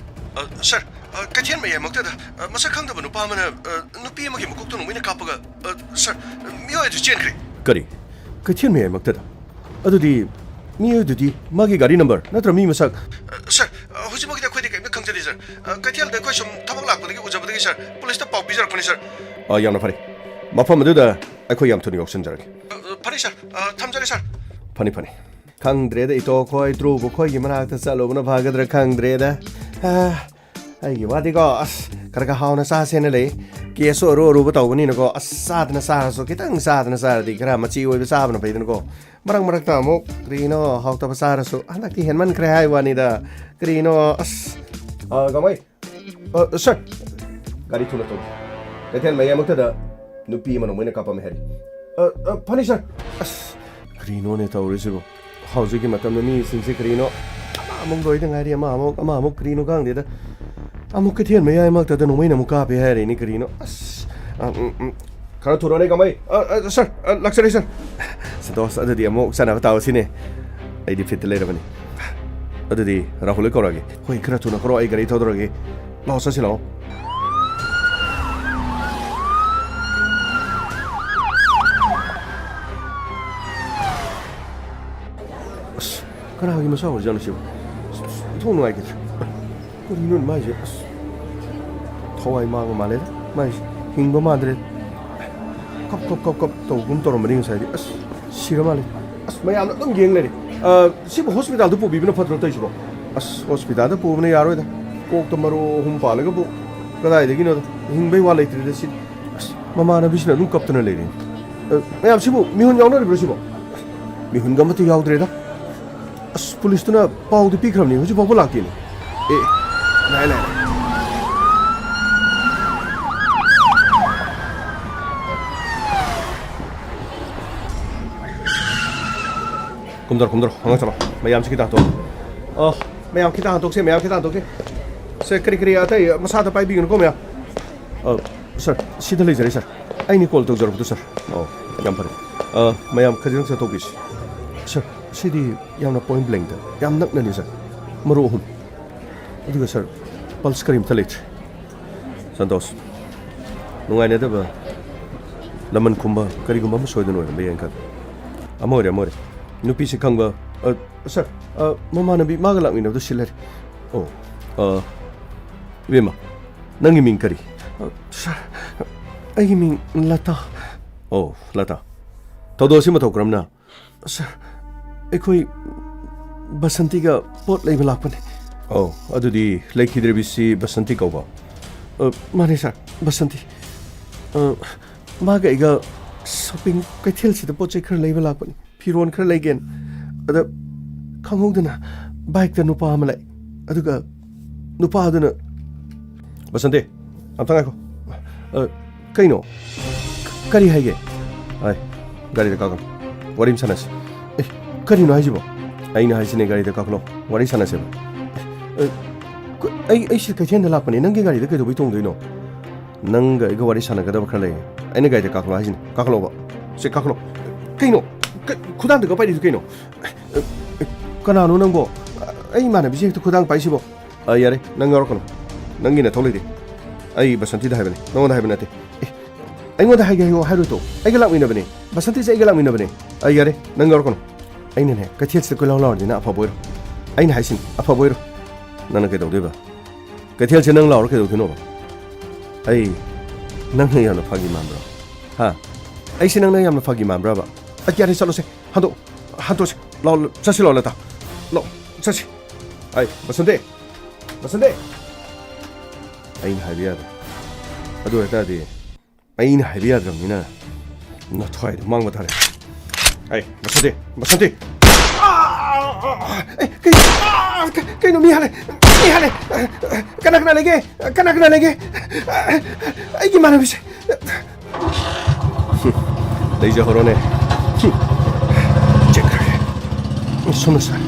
ꯑ, ꯁꯥꯔ, ꯑ, ꯀꯩꯊꯦꯜ ꯃꯌꯥꯏꯃꯛꯇꯗ, ꯑ, ꯃꯁꯛ ꯈꯪꯗꯕ ꯅꯨꯄꯥ ꯑꯃꯅ, ꯑ, ꯅꯨꯄꯤ ꯑꯃꯒꯤ ꯃꯀꯣꯛꯇ ꯅꯣꯡꯃꯩꯅ ꯀꯥꯞꯄꯒ, ꯑ, ꯁꯥꯔ, ꯃꯤꯑꯣꯏ ꯑꯗꯨ ꯆꯦꯟꯈ꯭ꯔꯦ꯫ ꯀꯔꯤ? ꯀꯩꯊꯦꯜ ꯃꯌꯥꯏꯃꯛꯇꯗ? ꯑꯗꯨꯗꯤ ꯃꯤꯑꯣꯏꯗꯨꯗꯤ ꯃꯥꯒꯤ ꯒꯥꯔꯤ ꯅꯝꯕꯔ ꯅꯠꯇ꯭ꯔ ꯃꯤ ꯃꯁꯛ? ꯑ, ꯁꯥꯔ, ꯑ, ꯍꯧꯖꯤꯛꯃꯛꯀꯤꯗꯤ ꯑꯩꯈꯣꯏꯗꯤ ꯀꯔꯤꯝꯇ ꯈꯪꯖꯗꯦ, ꯁꯥꯔ꯫ ꯑ, ꯀꯩꯊꯦꯜꯗ ꯑꯩꯈꯣꯏ ꯁꯨꯝ ꯊꯕꯛ ꯂꯥꯛꯄꯗꯒꯤ ꯎꯖꯕꯗꯒꯤ, ꯁꯥꯔ, ꯄꯨꯂꯤꯁꯇ ꯄꯥꯎ ꯄꯤꯖꯔꯛꯄꯅꯤ, ꯁꯥꯔ꯫ ꯑ, ꯌꯥꯝꯅ ꯐꯔꯦ꯫ ꯃꯐꯝ ꯑꯗꯨꯗ ꯑꯩꯈꯣꯏ ꯌꯥꯝ ꯊꯨꯅ ꯌꯥꯎꯁꯟꯖꯔꯒꯦ꯫ ꯑ, ꯐꯅꯤ ꯁꯥꯔ꯫ ꯑ, ꯊꯝꯖꯔꯦ ꯁꯥꯔ꯫ ꯐꯅꯤ, ꯐꯅꯤ꯫ ꯈꯪꯗ꯭ꯔꯦꯗ, ꯏꯇꯣ ꯈꯣꯏ, ꯇ꯭ꯔꯨꯕ ꯈꯣꯏꯒꯤ ꯃꯅꯥꯛꯇ ꯆꯠꯂꯨꯕꯅ ꯐꯒꯗ꯭ꯔꯥ ꯈꯪꯗ꯭ꯔꯦꯗ꯫ ꯑ, ꯑꯩꯒꯤ ꯋꯥꯗꯤꯀꯣ, ꯑꯁ, ꯈꯔ ꯈꯔ ꯍꯥꯎꯅ ꯆꯥꯁꯦꯅ ꯂꯩ꯫ ꯀꯦꯁꯁꯨ ꯑꯔꯨ ꯑꯔꯨꯕ ꯇꯧꯕꯅꯤꯅꯀꯣ, ꯑꯁ, ꯆꯥꯗꯅ ꯆꯥꯔꯁꯨ, ꯈꯤꯇꯪ ꯆꯥꯗꯅ ꯆꯥꯔꯗꯤ ꯈꯔ ꯃꯆꯤ ꯑꯣꯏꯕ ꯆꯥꯕꯅ ꯐꯩꯗꯅꯀꯣ꯫ ꯃꯔꯛ ꯃꯔꯛꯇ ꯑꯃꯨꯛ ꯀꯔꯤꯅꯣ ꯍꯥꯎꯇꯕ ꯆꯥꯔꯁꯨ, ꯍꯟꯗꯛꯇꯤ ꯍꯦꯟꯃꯟꯈ꯭ꯔꯦ ꯍꯥꯏ ꯋꯥꯅꯤꯗ꯫ ꯀꯔꯤꯅꯣ, ꯑꯁ, ꯑ, ꯀꯃꯥꯏ? ꯑ, ꯁꯥꯔ, ꯒꯥꯔꯤ ꯊꯨꯅ ꯊꯧ꯫ ꯀꯩꯊꯦꯜ ꯃꯌꯥꯏꯃꯛꯇꯗ ꯅꯨꯄꯤ ꯑꯃ ꯅꯣꯡꯃꯩꯅ ꯀꯥꯞꯄꯝꯃꯦ ꯍꯥꯏꯔꯤ꯫ ꯑ, ꯑ, ꯐꯅꯤ, ꯁꯥꯔ꯫ ꯑꯁ, ꯀꯔꯤꯅꯣꯅꯦ ꯇꯧꯔꯤꯁꯤꯕꯣ? ꯍꯧꯖꯤꯛꯀꯤ ꯃꯇꯝꯗ ꯃꯤꯁꯤꯡꯁꯦ ꯀꯔꯤꯅꯣ? ꯑꯃ ꯑꯃꯨꯛ ꯂꯣꯏꯗ ꯉꯥꯏꯔꯤ, ꯑꯃ ꯑꯃꯨꯛ, ꯑꯃ ꯑꯃꯨꯛ, ꯀꯔꯤꯅꯣ ꯈꯪꯗꯦꯗ꯫ ꯑꯃꯨꯛ ꯀꯩꯊꯦꯜ ꯃꯌꯥꯏꯃꯛꯇꯗ ꯅꯣꯡꯃꯩꯅ ꯑꯃꯨꯛ ꯀꯥꯞꯄꯦ ꯍꯥꯏꯔꯤꯅꯤ, ꯀꯔꯤꯅꯣ? ꯑꯁ, ꯑ, ꯎꯝ, ꯎꯝ꯫ ꯈꯔ ꯊꯨꯔꯣꯅꯦ, ꯀꯃꯥꯏ? ꯑ, ꯑ, ꯁꯥꯔ, ꯑ, ꯂꯥꯛꯆꯔꯦ, ꯁꯥꯔ꯫ ꯁꯟꯇꯣꯁ, ꯑꯗꯨꯗꯤ ꯑꯃꯨꯛ ꯆꯠꯅꯕ ꯇꯧꯔꯁꯤꯅꯦ꯫ ꯑꯩꯗꯤ ꯐꯤꯠꯇ ꯂꯩꯔꯕꯅꯤ꯫ ꯑꯗꯨꯗꯤ ꯔꯥꯍꯨꯜ ꯍꯣꯏ ꯀꯧꯔꯛꯑꯒꯦ꯫ ꯍꯣꯏ, ꯈꯔ ꯊꯨꯅ ꯀꯧꯔꯛꯑꯣ, ꯑꯩ ꯒꯥꯔꯤ ꯊꯧꯗꯣꯔꯛꯑꯒꯦ꯫ ꯂꯥꯛꯑꯣ, ꯆꯠꯁꯤ ꯂꯥꯛꯑꯣ꯫ ꯑꯁ, ꯀꯅꯥꯒꯤ ꯃꯆꯥ ꯑꯣꯏꯔꯖꯥꯠꯅꯣ ꯁꯤꯕꯣ? ꯑꯁ, ꯑꯁ, ꯏꯊꯧ ꯅꯨꯡꯉꯥꯏꯈꯤꯗ꯭ꯔꯦ꯫ ꯀꯔꯤꯅꯣ ꯃꯥꯏꯁꯦ? ꯑꯁ, ꯊꯋꯥꯏ ꯃꯥꯡꯕ ꯃꯥꯜꯂꯦꯗ ꯃꯥꯏꯁꯦ꯫ ꯍꯤꯡꯕ ꯃꯥꯟꯗ꯭ꯔꯦ꯫ ꯀꯞ, ꯀꯞ, ꯀꯞ, ꯀꯞ ꯇꯧꯒꯨꯝ ꯇꯧꯔꯝꯕꯅꯤ ꯉꯁꯥꯏꯗꯤ꯫ ꯑꯁ, ꯁꯤꯔ ꯃꯥꯜꯂꯦ꯫ ꯑꯁ, ꯃꯌꯥꯝꯅ ꯑꯗꯨꯝ ꯌꯦꯡ ꯂꯩꯔꯦ꯫ ꯑ, ꯁꯤꯕꯨ ꯍꯣꯁꯄꯤꯇꯥꯜꯗ ꯄꯨꯕꯤꯕꯅ ꯐꯠꯇ꯭ꯔꯣ ꯇꯧꯔꯤꯁꯤꯕꯣ? ꯑꯁ, ꯍꯣꯁꯄꯤꯇꯥꯜꯗ ꯄꯨꯕꯅ ꯌꯥꯔꯣꯏꯗ꯫ ꯀꯣꯛꯇ ꯃꯔꯨ ꯑꯍꯨꯝ ꯄꯥꯜꯂꯒꯕꯨ ꯀꯗꯥꯏꯗꯒꯤꯅꯣꯗ? ꯍꯤꯡꯕꯩ ꯋꯥ ꯂꯩꯇ꯭ꯔꯦꯗ ꯁꯤꯗꯤ꯫ ꯑꯁ, ꯃꯃꯥꯟꯅꯕꯤꯁꯤꯅ ꯑꯗꯨꯝ ꯀꯞꯇꯅ ꯂꯩꯔꯦ꯫ ꯑ, ꯃꯌꯥꯝ, ꯁꯤꯕꯨ ꯃꯤꯍꯨꯟ ꯌꯥꯎꯅꯔꯤꯕ꯭ꯔꯣ ꯁꯤꯕꯣ? ꯃꯤꯍꯨꯟꯒ ꯑꯃꯠꯇ ꯌꯥꯎꯗ꯭ꯔꯦꯗ꯫ ꯑꯁ, ꯄꯨꯂꯤꯁꯇꯨꯅ ꯄꯥꯎꯗꯤ ꯄꯤꯈ꯭ꯔꯕꯅꯤ, ꯍꯧꯖꯤꯛ ꯐꯥꯎꯕ ꯂꯥꯛꯇꯦꯅꯦ꯫ ꯑꯦ, ꯂꯥꯛꯑꯦ, ꯂꯥꯛꯑꯦ꯫ ꯀꯨꯝꯗꯔꯣ, ꯀꯨꯝꯗꯔꯣ, ꯃꯉꯥ ꯆꯠꯂꯣ꯫ ꯃꯌꯥꯝꯁꯤ ꯈꯤꯇꯪ ꯍꯥꯠꯇꯣꯛꯑꯣ꯫ ꯑ, ꯃꯌꯥꯝ ꯈꯤꯇꯪ ꯍꯥꯠꯇꯣꯛꯁꯦ, ꯃꯌꯥꯝ ꯈꯤꯇꯪ ꯍꯥꯠꯇꯣꯛꯁꯦ꯫ ꯁꯦ, ꯀꯔꯤ ꯀꯔꯤ ꯑꯇꯩ ꯃꯁꯥꯗ ꯄꯥꯏꯕꯤꯒꯅꯨꯀꯣ, ꯃꯌꯥꯝ꯫ ꯑ, ꯁꯥꯔ, ꯁꯤꯗ ꯂꯩꯖꯔꯦ, ꯁꯥꯔ꯫ ꯑꯩꯅ ꯀꯣꯜ ꯇꯧꯖꯔꯛꯄꯗꯣ, ꯁꯥꯔ꯫ ꯑꯣ, ꯌꯥꯝ ꯐꯔꯦ꯫ ꯑ, ꯃꯌꯥꯝ ꯈꯖꯤꯛꯇꯪ ꯆꯠꯊꯣꯛꯄꯤꯁꯤ꯫ ꯁꯥꯔ, ꯁꯤꯗꯤ ꯌꯥꯝꯅ ꯄꯣꯏꯟ ꯕ꯭ꯂꯦꯡꯗ, ꯌꯥꯝ ꯅꯛꯅꯅꯤ, ꯁꯥꯔ꯫ ꯃꯔꯨ ꯑꯍꯨꯝ꯫ ꯑꯗꯨꯒ, ꯁꯥꯔ, ꯄꯜꯁ ꯀꯔꯤꯝꯇ ꯂꯩꯇ꯭ꯔꯦ꯫ ꯁꯟꯇꯣꯁ, ꯅꯨꯡꯉꯥꯏꯅꯗꯕ, ꯂꯃꯟ ꯈꯨꯝꯕ ꯀꯔꯤꯒꯨꯝꯕ ꯑꯃ ꯁꯣꯏꯗꯅ ꯑꯣꯏꯔꯝꯕ ꯌꯥꯏ ꯈꯜꯂꯤ꯫ ꯑꯃ ꯑꯣꯏꯔꯦ, ꯑꯃ ꯑꯣꯏꯔꯦ꯫ ꯅꯨꯄꯤꯁꯤ ꯈꯪꯕ, ꯑ, ꯁꯥꯔ, ꯑ, ꯃꯃꯥꯟꯅꯕꯤ ꯃꯥꯒ ꯂꯥꯛꯃꯤꯟꯅꯕꯗꯣ ꯁꯤ ꯂꯩꯔꯦ꯫ ꯑꯣ, ꯑ, ꯏꯕꯦꯝꯃ, ꯅꯪꯒꯤ ꯃꯤꯡ ꯀꯔꯤ? ꯑ, ꯁꯥꯔ, ꯑꯩꯒꯤ ꯃꯤꯡ ꯂꯇꯥ꯫ ꯑꯣ, ꯂꯇꯥ꯫ ꯊꯧꯗꯣꯛ ꯑꯁꯤ ꯃꯇꯧ ꯀꯔꯝꯅ? ꯁꯥꯔ, ꯑꯩꯈꯣꯏ ꯕꯁꯟꯇꯤꯒ ꯄꯣꯠ ꯂꯩꯕ ꯂꯥꯛꯄꯅꯦ꯫ ꯑꯣ, ꯑꯗꯨꯗꯤ ꯂꯩꯈꯤꯗ꯭ꯔꯤꯕꯤꯁꯤ ꯕꯁꯟꯇꯤ ꯀꯧꯕ? ꯑ, ꯃꯥꯅꯦ ꯁꯥꯔ, ꯕꯁꯟꯇꯤ꯫ ꯑ, ꯃꯥꯒ ꯑꯩꯒ ꯁꯣꯄꯤꯡ ꯀꯩꯊꯦꯜꯁꯤꯗ ꯄꯣꯠ ꯆꯩ ꯈꯔ ꯂꯩꯕ ꯂꯥꯛꯄꯅꯤ꯫ ꯐꯤꯔꯣꯟ ꯈꯔ ꯂꯩꯒꯦꯅ꯫ ꯑꯗ ꯈꯪꯍꯧꯗꯅ ꯕꯥꯏꯛꯇ ꯅꯨꯄꯥ ꯑꯃ ꯂꯥꯛꯑꯦ꯫ ꯑꯗꯨꯒ ꯅꯨꯄꯥꯗꯨꯅ, "ꯕꯁꯟꯇꯤ, ꯑꯝꯇ ꯉꯥꯏꯈꯣ꯫ ꯑ, ꯀꯩꯅꯣ? ꯀ-, ꯀꯔꯤ ꯍꯥꯏꯒꯦ?" "ꯑꯩ, ꯒꯥꯔꯤꯗ ꯀꯥꯈꯠꯂꯣ꯫ ꯋꯥꯔꯤ ꯑꯃ ꯁꯥꯟꯅꯁꯤ꯫" "ꯑꯦ, ꯀꯔꯤꯅꯣ ꯍꯥꯏꯁꯤꯕꯣ?" "ꯑꯩꯅ ꯍꯥꯏꯁꯤꯅꯦ, ꯒꯥꯔꯤꯗ ꯀꯥꯈꯠꯂꯣ꯫ ꯋꯥꯔꯤ ꯁꯥꯟꯅꯁꯦꯕ꯫" "ꯑꯦ, ꯑ, ꯀ-, ꯑꯩ, ꯑꯩ ꯁꯤ ꯀꯩꯊꯦꯜꯗ ꯂꯥꯛꯄꯅꯦ꯫ ꯅꯪꯒꯤ ꯒꯥꯔꯤꯗ ꯀꯩꯗꯧꯕꯩ ꯇꯣꯡꯗꯣꯏꯅꯣ?" "ꯅꯪꯒ ꯑꯩꯒ ꯋꯥꯔꯤ ꯁꯥꯟꯅꯒꯗꯕ ꯈꯔ ꯂꯩꯌꯦ꯫ ꯑꯩꯅ ꯒꯥꯔꯤꯗ ꯀꯥꯈꯠꯂꯣ ꯍꯥꯏꯁꯤꯅꯦ꯫ ꯀꯥꯈꯠꯂꯣꯕ꯫ ꯁꯦ, ꯀꯥꯈꯠꯂꯣ꯫" "ꯀꯩꯅꯣ? ꯀ-, ꯈꯨꯗꯥꯡꯗꯒ ꯄꯥꯏꯔꯤꯗꯨ ꯀꯩꯅꯣ?" "ꯑ, ꯑ, ꯀꯅꯥꯅꯣ ꯅꯪꯕꯣ? ꯑꯩ ꯏꯃꯥꯟꯅꯕꯤꯁꯦ ꯍꯦꯛꯇ ꯈꯨꯗꯥꯡ ꯄꯥꯏꯁꯤꯕꯣ?" "ꯑ, ꯌꯥꯔꯦ, ꯅꯪ ꯌꯥꯎꯔꯛꯀꯅꯨ꯫ ꯅꯪꯒꯤ ꯅꯊꯧ ꯂꯩꯇꯦ꯫ ꯑꯩ ꯕꯁꯟꯇꯤꯗ ꯍꯥꯏꯕꯅꯦ, ꯅꯉꯣꯟꯗ ꯍꯥꯏꯕ ꯅꯠꯇꯦ꯫" "ꯑꯦ, ꯑꯩꯉꯣꯟꯗ ꯍꯥꯏꯒꯦ ꯍꯥꯏꯌꯣ ꯍꯥꯏꯔꯣꯏ ꯇꯣ꯫ ꯑꯩꯒ ꯂꯥꯛꯃꯤꯟꯅꯕꯅꯦ꯫ ꯕꯁꯟꯇꯤꯁꯦ ꯑꯩꯒ ꯂꯥꯛꯃꯤꯟꯅꯕꯅꯦ꯫" "ꯑ, ꯌꯥꯔꯦ, ꯅꯪ ꯌꯥꯎꯔꯛꯀꯅꯨ꯫ ꯑꯩꯅꯅꯦ, ꯀꯩꯊꯦꯜꯁꯤꯗ ꯀꯣꯏꯂꯥꯎ ꯂꯥꯎꯔꯗꯤ ꯅꯪ ꯑꯐꯕ ꯑꯣꯏꯔꯣ꯫ ꯑꯩꯅ ꯍꯥꯏꯁꯤꯅꯤ, ꯑꯐꯕ ꯑꯣꯏꯔꯣ꯫" "ꯅꯪꯅ ꯀꯩꯗꯧꯗꯣꯏꯕ? ꯀꯩꯊꯦꯜꯁꯦ ꯅꯪ ꯂꯥꯎꯔ ꯀꯩꯗꯧꯗꯣꯏꯅꯣꯕ? ꯑꯩ ꯅꯪꯅ ꯌꯥꯝꯅ ꯐꯥꯒꯤ ꯃꯥꯟꯕ꯭ꯔꯣ? ꯍꯥ? ꯑꯩꯁꯦ ꯅꯪꯅ ꯌꯥꯝꯅ ꯐꯥꯒꯤ ꯃꯥꯟꯕ꯭ꯔꯕ? ꯑ, ꯌꯥꯔꯦ, ꯆꯠꯂꯣꯁꯦ꯫ ꯍꯟꯗꯣꯛ-, ꯍꯟꯗꯣꯛꯁꯦ꯫ ꯂꯥꯎ, ꯆꯠꯁꯤ ꯂꯥꯎ, ꯂꯇꯥ꯫ ꯂꯥꯎ, ꯆꯠꯁꯤ꯫ ꯑꯩ, ꯕꯁꯟꯇꯤ! ꯕꯁꯟꯇꯤ!" ꯑꯩꯅ ꯍꯥꯏꯕ ꯌꯥꯗ꯭ꯔꯦ꯫ ꯑꯗꯨ ꯑꯣꯏꯇꯥꯔꯗꯤ ꯑꯩꯅ ꯍꯥꯏꯕ ꯌꯥꯗ꯭ꯔꯕꯅꯤꯅ ꯅꯊ꯭ꯋꯥꯏꯗꯣ ꯃꯥꯡꯕ ꯇꯥꯔꯦ꯫ ꯑꯩ, ꯕꯁꯟꯇꯤ! ꯕꯁꯟꯇꯤ! ꯑꯦ, ꯀꯩ-, ꯑꯥ, ꯀ-, ꯀꯩꯅꯣ, ꯃꯤ ꯍꯥꯠꯂꯦ! ꯃꯤ ꯍꯥꯠꯂꯦ! ꯀꯅꯥ ꯀꯅꯥ ꯂꯩꯒꯦ? ꯀꯅꯥ ꯀꯅꯥ ꯂꯩꯒꯦ? ꯑꯩꯒꯤ ꯏꯃꯥꯟꯅꯕꯤꯁꯦ! ꯂꯩꯖꯍꯧꯔꯣꯅꯦ꯫ ꯆꯦꯟꯈ꯭ꯔꯦ꯫ ꯁꯣꯝꯅ ꯁꯥꯔ,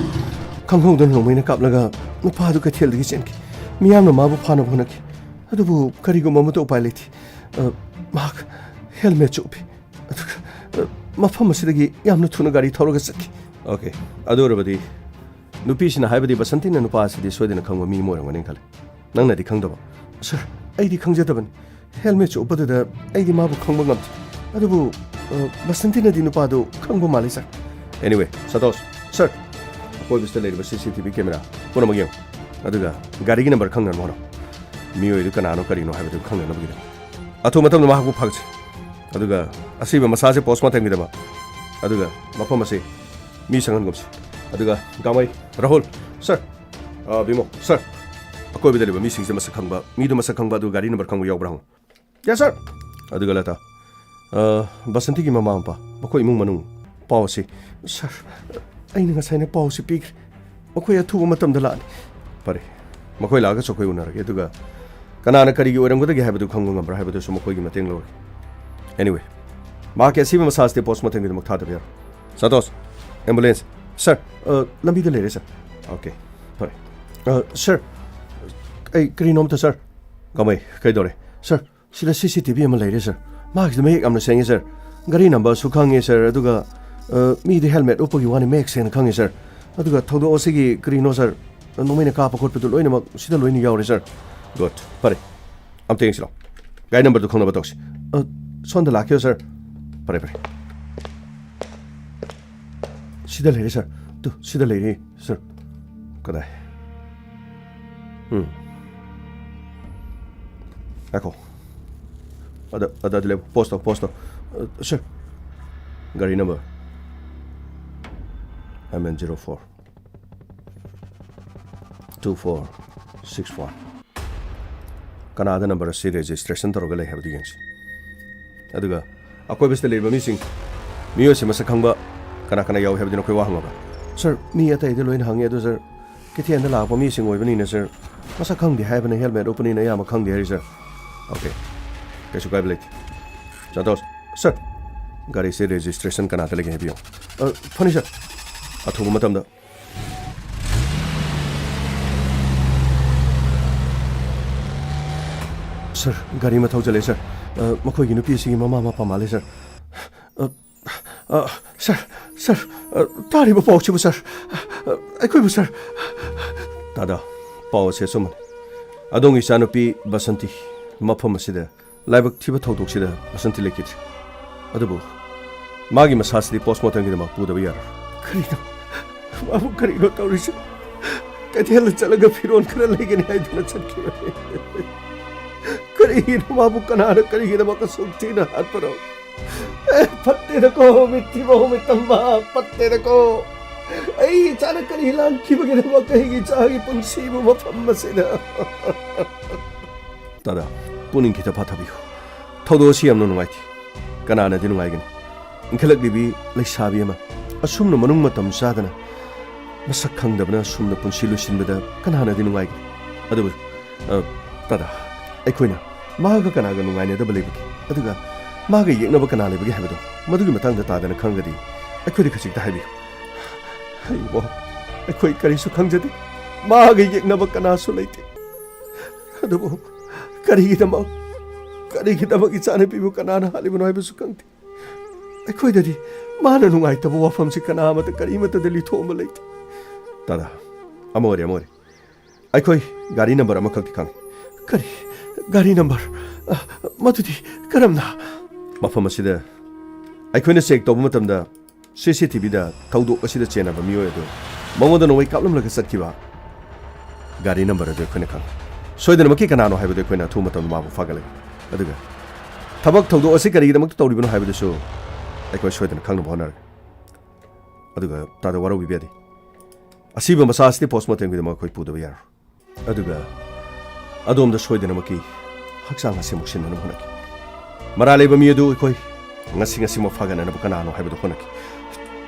ꯈꯪꯍꯧꯗꯅ ꯅꯣꯡꯃꯩꯅ ꯀꯥꯞꯂꯒ ꯅꯨꯄꯥꯗꯨ ꯀꯩꯊꯦꯜꯗꯒꯤ ꯆꯦꯟꯈꯤ꯫ ꯃꯤꯌꯥꯝꯅ ꯃꯥꯕꯨ ꯐꯥꯅꯕ ꯍꯣꯠꯅꯈꯤ꯫ ꯑꯗꯨꯕꯨ ꯀꯔꯤꯒꯨꯝꯕ ꯑꯃꯠꯇ ꯎꯄꯥꯏ ꯂꯩꯇꯦ꯫ ꯑ, ꯃꯍꯥꯛ ꯍꯦꯜꯃꯦꯠꯁꯨ ꯎꯞꯄꯤ꯫ ꯑꯗꯨꯒ, ꯑ, ꯃꯐꯝ ꯑꯁꯤꯗꯒꯤ ꯌꯥꯝꯅ ꯊꯨꯅ ꯒꯥꯔꯤ ꯊꯧꯔꯒ ꯆꯠꯈꯤ꯫ ꯑꯣꯀꯦ, ꯑꯗꯨ ꯑꯣꯏꯔꯕꯗꯤ ꯅꯨꯄꯤꯁꯤꯅ ꯍꯥꯏꯕꯗꯤ ꯕꯁꯟꯇꯤꯅ ꯅꯨꯄꯥ ꯑꯁꯤꯗꯤ ꯁꯣꯏꯗꯅ ꯈꯪꯕ ꯃꯤ ꯑꯃ ꯑꯣꯏꯔꯝꯒꯅꯤ ꯈꯜꯂꯤ꯫ ꯅꯪꯅꯗꯤ ꯈꯪꯗꯕ? ꯁꯥꯔ, ꯑꯩꯗꯤ ꯈꯪꯖꯗꯕꯅꯤ꯫ ꯍꯦꯜꯃꯦꯠꯁꯨ ꯎꯞꯄꯗꯨꯗ ꯑꯩꯗꯤ ꯃꯥꯕꯨ ꯈꯪꯕ ꯉꯝꯗꯦ꯫ ꯑꯗꯨꯕꯨ, ꯑ, ꯕꯁꯟꯇꯤꯅꯗꯤ ꯅꯨꯄꯥꯗꯨ ꯈꯪꯕ ꯃꯥꯜꯂꯤ, ꯁꯥꯔ꯫ Anyway, ꯁꯟꯇꯣꯁ, ꯁꯥꯔ, ꯑꯀꯣꯏꯕꯁꯤꯗ ꯂꯩꯔꯤꯕ ꯁꯤ ꯁꯤ ꯇꯤ ꯚꯤ ꯀꯦꯃꯦꯔꯥ ꯄꯨꯝꯅꯃꯛ ꯌꯦꯡꯉꯨ꯫ ꯑꯗꯨꯒ ꯒꯥꯔꯤꯒꯤ ꯅꯝꯕꯔ ꯈꯪꯅꯅꯕ ꯍꯣꯠꯅꯧ꯫ ꯃꯤꯑꯣꯏꯗꯨ ꯀꯅꯥꯅꯣ ꯀꯔꯤꯅꯣ ꯍꯥꯏꯕꯗꯨ ꯈꯪꯅꯅꯕꯒꯤꯗꯃꯛ꯫ ꯑꯊꯨꯕ ꯃꯇꯝꯗ ꯃꯍꯥꯛꯄꯨ ꯐꯥꯒꯠꯁꯤ꯫ ꯑꯗꯨꯒ ꯑꯁꯤꯕ ꯃꯁꯥꯁꯦ ꯄꯣꯁꯃꯣꯔꯇꯦꯝꯒꯤꯗꯃꯛ, ꯑꯗꯨꯒ ꯃꯐꯝ ꯑꯁꯤ ꯃꯤ ꯁꯪꯍꯟꯒꯨꯝꯁꯤ꯫ ꯑꯗꯨꯒ ꯒꯥꯃꯩ, ꯔꯥꯍꯨꯜ, ꯁꯔ, ꯑ, ꯕꯤꯃꯣ, ꯁꯔ, ꯑꯀꯣꯏꯕꯗ ꯂꯩꯕ ꯃꯤꯁꯤꯡꯁꯦ ꯃꯁꯛ ꯈꯪꯕ, ꯃꯤꯗꯨ ꯃꯁꯛ ꯈꯪꯕ ꯑꯗꯨꯒ ꯒꯥꯔꯤ ꯅꯝꯕꯔ ꯈꯪꯕ ꯌꯥꯎꯕ꯭ꯔꯥ ꯍꯪꯉꯨ꯫ Yes, sir. ꯑꯗꯨꯒ ꯂꯇꯥ, ꯑ, ꯕꯁꯟꯇꯤꯒꯤ ꯃꯃꯥ ꯃꯄꯥ, ꯃꯈꯣꯏ ꯏꯃꯨꯡ ꯃꯅꯨꯡ, ꯄꯥꯎ ꯑꯁꯤ꯫ ꯁꯔ, ꯑꯩꯅ ꯉꯁꯥꯏꯅ ꯄꯥꯎ ꯑꯁꯤ ꯄꯤꯈ꯭ꯔꯦ꯫ ꯃꯈꯣꯏ ꯑꯊꯨꯕ ꯃꯇꯝꯗ ꯂꯥꯛꯑꯅꯤ꯫ ꯐꯔꯦ, ꯃꯈꯣꯏ ꯂꯥꯛꯑꯒꯁꯨ ꯑꯩꯈꯣꯏ ꯎꯅꯔꯒꯦ, ꯑꯗꯨꯒ ꯀꯅꯥꯅ ꯀꯔꯤꯒꯤ ꯑꯣꯏꯔꯝꯒꯗꯒꯦ ꯍꯥꯏꯕꯗꯨ ꯈꯪꯕ ꯉꯝꯕ꯭ꯔꯥ ꯍꯥꯏꯕꯗꯨꯁꯨ ꯃꯈꯣꯏꯒꯤ ꯃꯇꯦꯡ ꯂꯧꯔꯒꯦ꯫ ꯑꯦꯅꯤꯋꯦ, ꯃꯍꯥꯛꯀꯤ ꯑꯁꯤꯕ ꯃꯁꯥꯁꯤꯗꯤ ꯄꯣꯁꯃꯣꯔꯇꯦꯝꯒꯤꯗꯃꯛ ꯊꯥꯗꯕ ꯌꯥꯔꯣꯏ꯫ ꯁꯟꯇꯣꯁ, ꯑꯦꯝꯕꯨꯂꯦꯟꯁ꯫ ꯁꯔ, ꯑ, ꯂꯝꯕꯤꯗ ꯂꯩꯔꯦ, ꯁꯔ꯫ ꯑꯣꯀꯦ, ꯐꯔꯦ꯫ ꯑ, ꯁꯔ, ꯑꯩ ꯀꯔꯤꯅꯣꯝꯇ, ꯁꯔ꯫ ꯀꯃꯩ, ꯀꯩꯗꯧꯔꯦ? ꯁꯔ, ꯁꯤꯗ ꯁꯤ ꯁꯤ ꯇꯤ ꯚꯤ ꯑꯃ ꯂꯩꯔꯦ, ꯁꯔ꯫ ꯃꯥꯒꯤꯁꯤꯗ ꯃꯌꯦꯛ ꯌꯥꯝꯅ ꯁꯦꯡꯉꯦ, ꯁꯔ꯫ ꯒꯥꯔꯤ ꯅꯝꯕꯔꯁꯨ ꯈꯪꯉꯦ, ꯁꯔ꯫ ꯑꯗꯨꯒ, ꯑ, ꯃꯤꯗꯨ ꯍꯦꯜꯃꯦꯠ ꯎꯞꯄꯒꯤ ꯋꯥꯅꯤ, ꯃꯌꯦꯛ ꯁꯦꯡꯅ ꯈꯪꯉꯦ, ꯁꯔ꯫ ꯑꯗꯨꯒ ꯊꯧꯗꯣꯛ ꯑꯁꯤꯒꯤ ꯀꯔꯤꯅꯣ, ꯁꯔ, ꯅꯣꯡꯃꯩꯅ ꯀꯥꯞꯄ ꯈꯣꯠꯄꯗꯨ ꯂꯣꯏꯅꯃꯛ ꯁꯤꯗ ꯂꯣꯏꯅ ꯌꯥꯎꯔꯦ, ꯁꯔ꯫ ꯒꯨꯗ, ꯐꯔꯦ꯫ ꯑꯝꯇ ꯌꯦꯡꯁꯤꯂꯣ꯫ ꯒꯥꯔꯤ ꯅꯝꯕꯔꯗꯨ ꯈꯪꯅꯕ ꯇꯧꯁꯤ꯫ ꯑ, ꯁꯣꯝꯗ ꯂꯥꯛꯀꯦ, ꯁꯔ꯫ ꯐꯔꯦ, ꯐꯔꯦ꯫ ꯁꯤꯗ ꯂꯩꯔꯦ, ꯁꯔ꯫ ꯇꯨ, ꯁꯤꯗ ꯂꯩꯔꯦ, ꯁꯔ꯫ ꯀꯗꯥꯏ? ꯎꯝ꯫ ꯉꯥꯏꯈꯣ꯫ ꯑꯗ, ꯑꯗ, ꯑꯗ ꯂꯦꯞꯄꯨ꯫ ꯄꯣꯁ ꯇꯧ, ꯄꯣꯁ ꯇꯧ꯫ ꯑ, ꯁꯔ꯫ ꯒꯥꯔꯤ number M N zero four two four six one. ꯀꯅꯥꯗ ꯅꯝꯕꯔ ꯑꯁꯤ ꯔꯦꯖꯤꯁꯇ꯭ꯔꯦꯁꯟ ꯇꯧꯔꯒ ꯂꯩ ꯍꯥꯏꯕꯗꯨ ꯌꯦꯡꯁꯤ꯫ ꯑꯗꯨꯒ ꯑꯀꯣꯏꯕꯁꯤꯗ ꯂꯩꯔꯤꯕ ꯃꯤꯁꯤꯡ, ꯃꯤꯑꯣꯏꯁꯤ ꯃꯁꯛ ꯈꯪꯕ ꯀꯅꯥ ꯀꯅꯥ ꯌꯥꯎꯏ ꯍꯥꯏꯕꯗꯨ ꯅꯈꯣꯏ ꯋꯥ ꯍꯪꯉꯕ꯭ꯔꯥ? ꯁꯔ, ꯃꯤ ꯑꯇꯩꯗ ꯂꯣꯏꯅ ꯍꯪꯉꯦ, ꯑꯗꯨ ꯁꯔ, ꯀꯩꯊꯦꯜꯗ ꯂꯥꯛꯄ ꯃꯤꯁꯤꯡ ꯑꯣꯏꯕꯅꯤꯅ, ꯁꯔ, ꯃꯁꯛ ꯈꯪꯗꯦ ꯍꯥꯏꯕꯅ ꯍꯦꯜꯃꯦꯠ ꯎꯞꯄꯅꯤꯅ ꯑꯌꯥꯝꯕ ꯈꯪꯗꯦ ꯍꯥꯏꯔꯤ, ꯁꯔ꯫ ꯑꯣꯀꯦ, ꯀꯩꯁꯨ ꯀꯥꯏꯕ ꯂꯩꯇꯦ꯫ ꯁꯟꯇꯣꯁ, ꯁꯔ, ꯒꯥꯔꯤꯁꯦ ꯔꯦꯖꯤꯁꯇ꯭ꯔꯦꯁꯟ ꯀꯅꯥꯗ ꯂꯩꯒꯦ ꯍꯥꯏꯕꯤꯌꯨ꯫ ꯑ, ꯐꯅꯤ, ꯁꯔ꯫ ꯑꯊꯨꯕ ꯃꯇꯝꯗ꯫ ꯁꯔ, ꯒꯥꯔꯤ ꯑꯃ ꯊꯧꯖꯜꯂꯦ, ꯁꯔ꯫ ꯑ, ꯃꯈꯣꯏꯒꯤ ꯅꯨꯄꯤ ꯑꯁꯤꯒꯤ ꯃꯃꯥ ꯃꯄꯥ ꯃꯥꯜꯂꯦ, ꯁꯔ꯫ ꯑ, ꯑ, ꯁꯔ, ꯁꯔ, ꯑ, ꯇꯥꯔꯤꯕ ꯄꯥꯎꯁꯤꯕꯨ, ꯁꯔ? ꯑ, ꯑꯩꯈꯣꯏꯕꯨ, ꯁꯔ꯫ ꯗꯥꯗꯥ, ꯄꯥꯎ ꯑꯁꯤ ꯑꯆꯨꯝꯕꯅꯤ꯫ ꯑꯗꯣꯝꯒꯤ ꯏꯆꯥꯅꯨꯄꯤ ꯕꯁꯟꯇꯤ ꯃꯐꯝ ꯑꯁꯤꯗ ꯂꯥꯏꯕꯛ ꯊꯤꯕ ꯊꯧꯗꯣꯛꯁꯤꯗ ꯕꯁꯟꯇꯤ ꯂꯩꯈꯤꯗ꯭ꯔꯦ꯫ ꯑꯗꯨꯕꯨ ꯃꯥꯒꯤ ꯃꯁꯥꯁꯤꯗꯤ ꯄꯣꯁꯃꯣꯔꯇꯦꯝꯒꯤꯗꯃꯛ ꯄꯨꯗꯕ ꯌꯥꯔꯣꯏ꯫ ꯀꯔꯤꯅꯣ? ꯃꯥꯕꯨ ꯀꯔꯤꯅꯣ ꯇꯧꯔꯤꯁꯤ? ꯀꯩꯊꯦꯜꯗ ꯆꯠꯂꯒ ꯐꯤꯔꯣꯜ ꯈꯔ ꯂꯩꯒꯅꯤ ꯍꯥꯏꯗꯨꯅ ꯆꯠꯈꯤꯕꯅꯤ꯫ ꯑꯩꯅ ꯃꯥꯕꯨ ꯀꯅꯥꯅ ꯀꯔꯤꯒꯤꯗꯃꯛ ꯑꯁꯨꯛ ꯊꯤꯅ ꯍꯥꯠꯄꯅꯣ? ꯑꯦ, ꯐꯠꯇꯦꯗꯀꯣ, ꯃꯤꯠꯊꯤꯕ ꯃꯤꯇꯝꯕ, ꯐꯠꯇꯦꯗꯀꯣ꯫ ꯑꯩ ꯏꯆꯥꯅ ꯀꯔꯤ ꯂꯥꯟꯈꯤꯕꯒꯤꯗꯃꯛ ꯑꯩꯒꯤ ꯏꯆꯥꯒꯤ ꯄꯨꯟꯁꯤꯕꯨ ꯃꯐꯝ ꯑꯁꯤꯗ? ꯇꯥꯗꯥ, ꯄꯨꯛꯅꯤꯡ ꯈꯤꯇ ꯐꯥꯊꯕꯤꯌꯨ꯫ ꯊꯧꯗꯣꯛ ꯑꯁꯤ ꯌꯥꯝꯅ ꯅꯨꯡꯉꯥꯏꯇꯦ꯫ ꯀꯅꯥꯅꯗꯤ ꯅꯨꯡꯉꯥꯏꯒꯅꯤ? ꯏꯟꯈꯠꯂꯛꯂꯤꯕꯤ ꯂꯩꯁꯥꯕꯤ ꯑꯃ ꯑꯁꯨꯝꯅ ꯃꯅꯨꯡ ꯃꯇꯝ ꯆꯥꯗꯅ, ꯃꯁꯛ ꯈꯪꯗꯕꯅ ꯑꯁꯨꯝꯅ ꯄꯨꯟꯁꯤ ꯂꯣꯏꯁꯤꯟꯕꯗ ꯀꯅꯥꯅꯗꯤ ꯅꯨꯡꯉꯥꯏꯒꯅꯤ? ꯑꯗꯨꯕꯨ, ꯑ, ꯇꯥꯗꯥ, ꯑꯩꯈꯣꯏꯅ ꯃꯥꯒ ꯀꯅꯥꯒ ꯅꯨꯡꯉꯥꯏꯅꯗꯕ ꯂꯩꯕꯒꯦ? ꯑꯗꯨꯒ ꯃꯥꯒ ꯌꯦꯛꯅꯕ ꯀꯅꯥ ꯂꯩꯕꯒꯦ ꯍꯥꯏꯕꯗꯣ, ꯃꯗꯨꯒꯤ ꯃꯇꯥꯡꯗ ꯇꯥꯗꯅ ꯈꯪꯒꯗꯤ ꯑꯩꯈꯣꯏꯗ ꯈꯖꯤꯛꯇ ꯍꯥꯏꯕꯤꯌꯨ꯫ ꯑꯩꯕꯣ, ꯑꯩꯈꯣꯏ ꯀꯔꯤꯁꯨ ꯈꯪꯖꯗꯦ꯫ ꯃꯥꯒ ꯌꯦꯛꯅꯕ ꯀꯅꯥꯁꯨ ꯂꯩꯇꯦ꯫ ꯑꯗꯨꯕꯨ ꯀꯔꯤꯒꯤꯗꯃꯛ, ꯀꯔꯤꯒꯤꯗꯃꯛ ꯏꯆꯥꯅꯨꯄꯤꯕꯨ ꯀꯅꯥꯅ ꯍꯥꯠꯂꯤꯕꯅꯣ ꯍꯥꯏꯕꯁꯨ ꯈꯪꯗꯦ꯫ ꯑꯩꯈꯣꯏꯗꯗꯤ ꯃꯥꯅ ꯅꯨꯡꯉꯥꯏꯇꯕ ꯋꯥꯐꯝꯁꯤ ꯀꯅꯥ ꯑꯃꯠꯇ, ꯀꯔꯤꯃꯠꯇꯗ ꯂꯤꯊꯣꯛꯑꯝꯕ ꯂꯩꯇꯦ꯫ ꯇꯥꯗꯥ, ꯑꯃ ꯑꯣꯏꯔꯦ, ꯑꯃ ꯑꯣꯏꯔꯦ꯫ ꯑꯩꯈꯣꯏ ꯒꯥꯔꯤ ꯅꯝꯕꯔ ꯑꯃꯈꯛꯇꯤ ꯈꯪꯉꯤ꯫ ꯀꯔꯤ? ꯒꯥꯔꯤ ꯅꯝꯕꯔ? ꯑ, ꯃꯗꯨꯗꯤ ꯀꯔꯝꯅ? ꯃꯐꯝ ꯑꯁꯤꯗ ꯑꯩꯈꯣꯏꯅ ꯆꯦꯛ ꯇꯧꯕ ꯃꯇꯝꯗ ꯁꯤ ꯁꯤ ꯇꯤ ꯚꯤꯗ ꯊꯧꯗꯣꯛ ꯑꯁꯤꯗ ꯆꯦꯟꯅꯕ ꯃꯤꯑꯣꯏ ꯑꯗꯨ ꯃꯉꯣꯟꯗ ꯅꯣꯡꯃꯩ ꯀꯥꯞꯂꯝꯂꯒ ꯆꯠꯈꯤꯕ ꯒꯥꯔꯤ ꯅꯝꯕꯔ ꯑꯗꯨ ꯑꯩꯈꯣꯏꯅ ꯈꯪꯂꯦ꯫ ꯁꯣꯏꯗꯅꯃꯛꯀꯤ ꯀꯅꯥꯅꯣ ꯍꯥꯏꯕꯗꯨ ꯑꯩꯈꯣꯏꯅ ꯑꯊꯨꯕ ꯃꯇꯝꯗ ꯃꯥꯕꯨ ꯐꯥꯒꯠꯂꯒꯦ꯫ ꯑꯗꯨꯒ ꯊꯕꯛ ꯊꯧꯗꯣꯛ ꯑꯁꯤ ꯀꯔꯤꯒꯤꯗꯃꯛꯇ ꯇꯧꯔꯤꯕꯅꯣ ꯍꯥꯏꯕꯗꯨꯁꯨ ꯑꯩꯈꯣꯏ ꯁꯣꯏꯗꯅ ꯈꯪꯅꯕ ꯍꯣꯠꯅꯔꯒꯦ꯫ ꯑꯗꯨꯒ ꯇꯥꯗ, ꯋꯥꯔꯧꯕꯤꯕ ꯌꯥꯗꯦ꯫ ꯑꯁꯤꯕ ꯃꯆꯥ ꯑꯁꯤꯗꯤ ꯄꯣꯁꯃꯣꯔꯇꯦꯝꯒꯤꯗꯃꯛ ꯑꯩꯈꯣꯏ ꯄꯨꯗꯕ ꯌꯥꯔꯣꯏ꯫ ꯑꯗꯨꯒ ꯑꯗꯣꯝꯗ ꯁꯣꯏꯗꯅꯃꯛꯀꯤ ꯍꯛꯆꯥꯡ ꯑꯁꯤ ꯑꯃꯨꯛ ꯁꯤꯟꯅꯅꯕ ꯍꯣꯠꯅꯈꯤ꯫ ꯃꯔꯥꯜ ꯂꯩꯕ ꯃꯤ ꯑꯗꯨ ꯑꯩꯈꯣꯏ ꯉꯁꯤ, ꯉꯁꯤꯃꯛ ꯐꯥꯒꯠꯅꯅꯕ ꯀꯅꯥꯅꯣ ꯍꯥꯏꯕꯗꯨ ꯍꯣꯠꯅꯈꯤ꯫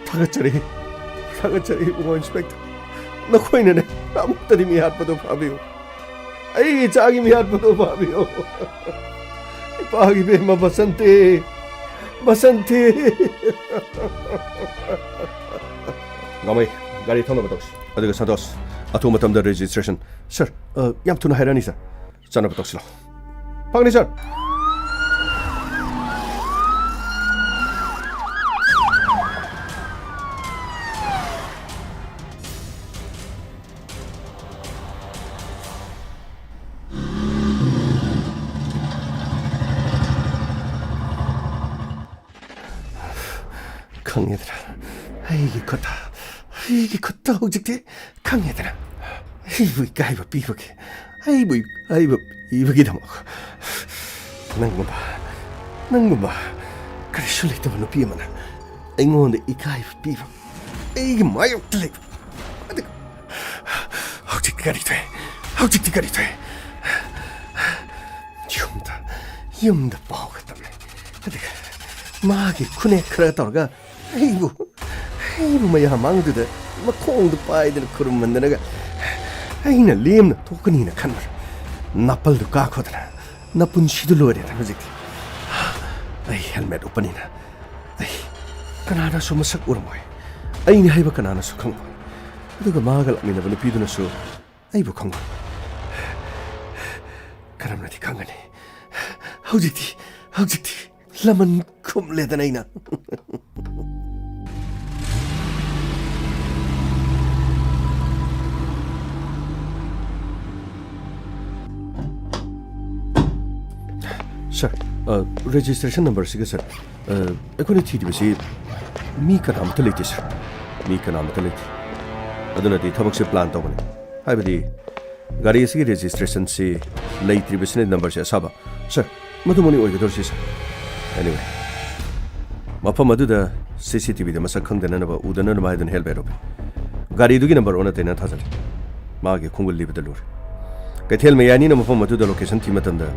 ꯊꯥꯒꯠꯆꯔꯤ, ꯊꯥꯒꯠꯆꯔꯤ, ꯏꯕꯨꯡꯉꯣ ꯏꯟꯁꯄꯦꯛꯇꯔ꯫ ꯅꯈꯣꯏꯅꯅꯦ ꯑꯃꯨꯛꯇꯗꯤ ꯃꯤ ꯍꯥꯠꯄꯗꯨ ꯐꯥꯕꯤꯌꯨ꯫ ꯑꯩꯒꯤ ꯏꯆꯥꯒꯤ ꯃꯤ ꯍꯥꯠꯄꯗꯨ ꯐꯥꯕꯤꯌꯨ꯫ ꯏꯄꯥꯒꯤ ꯏꯕꯦꯝꯃ ꯕꯁꯟꯇꯤ, ꯕꯁꯟꯇꯤ꯫ ꯒꯥꯃꯩ, ꯒꯥꯔꯤ ꯊꯧꯅꯕ ꯇꯧꯁꯤ꯫ ꯑꯗꯨꯒ ꯁꯟꯇꯣꯁ, ꯑꯊꯨꯕ ꯃꯇꯝꯗ ꯔꯦꯖꯤꯁꯇ꯭ꯔꯦꯁꯟ꯫ ꯁꯥꯔ, ꯑ, ꯌꯥꯝ ꯊꯨꯅ ꯍꯥꯏꯔꯛꯑꯅꯤ, ꯁꯥꯔ꯫ ꯆꯠꯅꯕ ꯇꯧꯁꯤꯜꯂꯣ꯫ ꯐꯒꯅꯤ, ꯁꯥꯔ꯫ ꯈꯪꯉꯦꯗꯅ, ꯑꯩꯒꯤ ꯈꯨꯠꯇ, ꯑꯩꯒꯤ ꯈꯨꯠꯇ ꯍꯧꯖꯤꯛꯇꯤ ꯈꯪꯉꯦꯗꯅ, ꯑꯩꯕꯨ ꯏꯀꯥꯏꯕ ꯄꯤꯕꯒꯤ ꯑꯩꯕꯨ ꯏꯀꯥꯏꯕ ꯄꯤꯕꯒꯤꯗꯃꯛ ꯅꯪꯒꯨꯝꯕ, ꯅꯪꯒꯨꯝꯕ ꯀꯔꯤꯁꯨ ꯂꯩꯇꯕ ꯅꯨꯄꯤ ꯑꯃꯅ ꯑꯩꯉꯣꯟꯗ ꯏꯀꯥꯏꯕ ꯄꯤꯕ, ꯑꯩꯒꯤ ꯃꯥꯌꯣꯛꯇ ꯂꯩꯕ꯫ ꯑꯗꯨꯒ ꯍꯧꯖꯤꯛꯇꯤ ꯀꯔꯤ ꯊꯣꯛꯑꯦ? ꯍꯧꯖꯤꯛꯇꯤ ꯀꯔꯤ ꯊꯣꯛꯑꯦ? ꯌꯨꯝꯗ, ꯌꯨꯝꯗ ꯄꯥꯎꯒ ꯇꯝꯃꯦ꯫ ꯑꯗꯨꯒ ꯃꯥꯒꯤ ꯈꯨꯅꯦꯛ ꯈꯔ ꯇꯧꯔꯒ ꯑꯩꯕꯨ, ꯑꯩꯕꯨ ꯃꯌꯥꯝ ꯃꯥꯡꯗꯨꯗ ꯃꯈꯣꯡꯗ ꯄꯥꯏꯗꯅ ꯈꯨꯔꯨꯝꯃꯟꯗꯅꯒ ꯑꯩꯅ ꯂꯦꯝꯅ ꯊꯣꯛꯀꯅꯤꯅ ꯈꯟꯕ꯭ꯔꯥ? ꯅꯥꯄꯜꯗꯨ ꯀꯥꯈꯣꯗꯅ ꯅꯄꯨꯟꯁꯤꯗꯨ ꯂꯣꯏꯔꯦꯗ ꯍꯧꯖꯤꯛꯇꯤ꯫ ꯑꯩ ꯍꯦꯜꯃꯦꯠ ꯎꯞꯄꯅꯤꯅ ꯑꯩ ꯀꯅꯥꯅꯁꯨ ꯃꯁꯛ ꯎꯔꯝꯃꯣꯏ꯫ ꯑꯩꯅꯤ ꯍꯥꯏꯕ ꯀꯅꯥꯅꯁꯨ ꯈꯪꯉꯣꯏ꯫ ꯑꯗꯨꯒ ꯃꯥꯒ ꯂꯥꯛꯃꯤꯟꯅꯕ ꯅꯨꯄꯤꯗꯨꯅꯁꯨ ꯑꯩꯕꯨ ꯈꯪꯉꯣꯏ꯫ ꯀꯔꯝꯅꯗꯤ ꯈꯪꯒꯅꯤ? ꯍꯧꯖꯤꯛꯇꯤ, ꯍꯧꯖꯤꯛꯇꯤ ꯂꯃꯟ ꯈꯨꯝꯂꯦꯗꯅ ꯑꯩꯅ꯫ ꯁꯥꯔ, ꯑ, ꯔꯦꯖꯤꯁꯇ꯭ꯔꯦꯁꯟ ꯅꯝꯕꯔꯁꯤꯒ, ꯁꯥꯔ, ꯑ, ꯑꯩꯈꯣꯏꯅ ꯊꯤꯔꯤꯕꯁꯤ ꯃꯤ ꯀꯅꯥꯃꯠꯇ ꯂꯩꯇꯦ, ꯁꯥꯔ꯫ ꯃꯤ ꯀꯅꯥꯃꯠꯇ ꯂꯩꯇꯦ꯫ ꯑꯗꯨꯅꯗꯤ ꯊꯕꯛꯁꯦ ꯄ꯭ꯂꯥꯟ ꯇꯧꯕꯅꯤ꯫ ꯍꯥꯏꯕꯗꯤ, ꯒꯥꯔꯤ ꯑꯁꯤꯒꯤ ꯔꯦꯖꯤꯁꯇ꯭ꯔꯦꯁꯟꯁꯤ ꯂꯩꯇ꯭ꯔꯤꯕꯁꯤꯅ ꯅꯝꯕꯔꯁꯦ ꯑꯁꯥꯕ꯫ ꯁꯥꯔ, ꯃꯗꯨꯃꯛꯅꯤ ꯑꯣꯏꯒꯗꯧꯔꯤꯁꯤ, ꯁꯥꯔ꯫ Anyway, ꯃꯐꯝ ꯑꯗꯨꯗ CCTVꯗ ꯃꯁꯛ ꯈꯪꯗꯅꯅꯕ, ꯎꯗꯅꯅꯕ ꯍꯥꯏꯗꯨꯅ ꯍꯦꯜꯃꯦꯠ ꯎꯞꯄꯤ꯫ ꯒꯥꯔꯤꯗꯨꯒꯤ ꯅꯝꯕꯔ ꯑꯣꯟꯅ ꯇꯩꯅ ꯊꯥꯖꯤꯜꯂꯤ꯫ ꯃꯥꯒꯤ ꯈꯣꯡꯒꯨꯜ ꯂꯤꯕꯗ ꯂꯨꯔꯦ꯫ ꯀꯩꯊꯦꯜ ꯃꯌꯥꯏꯅꯤꯅ ꯃꯐꯝ ꯑꯗꯨꯗ ꯂꯣꯀꯦꯁꯟ ꯊꯤ ꯃꯇꯝꯗ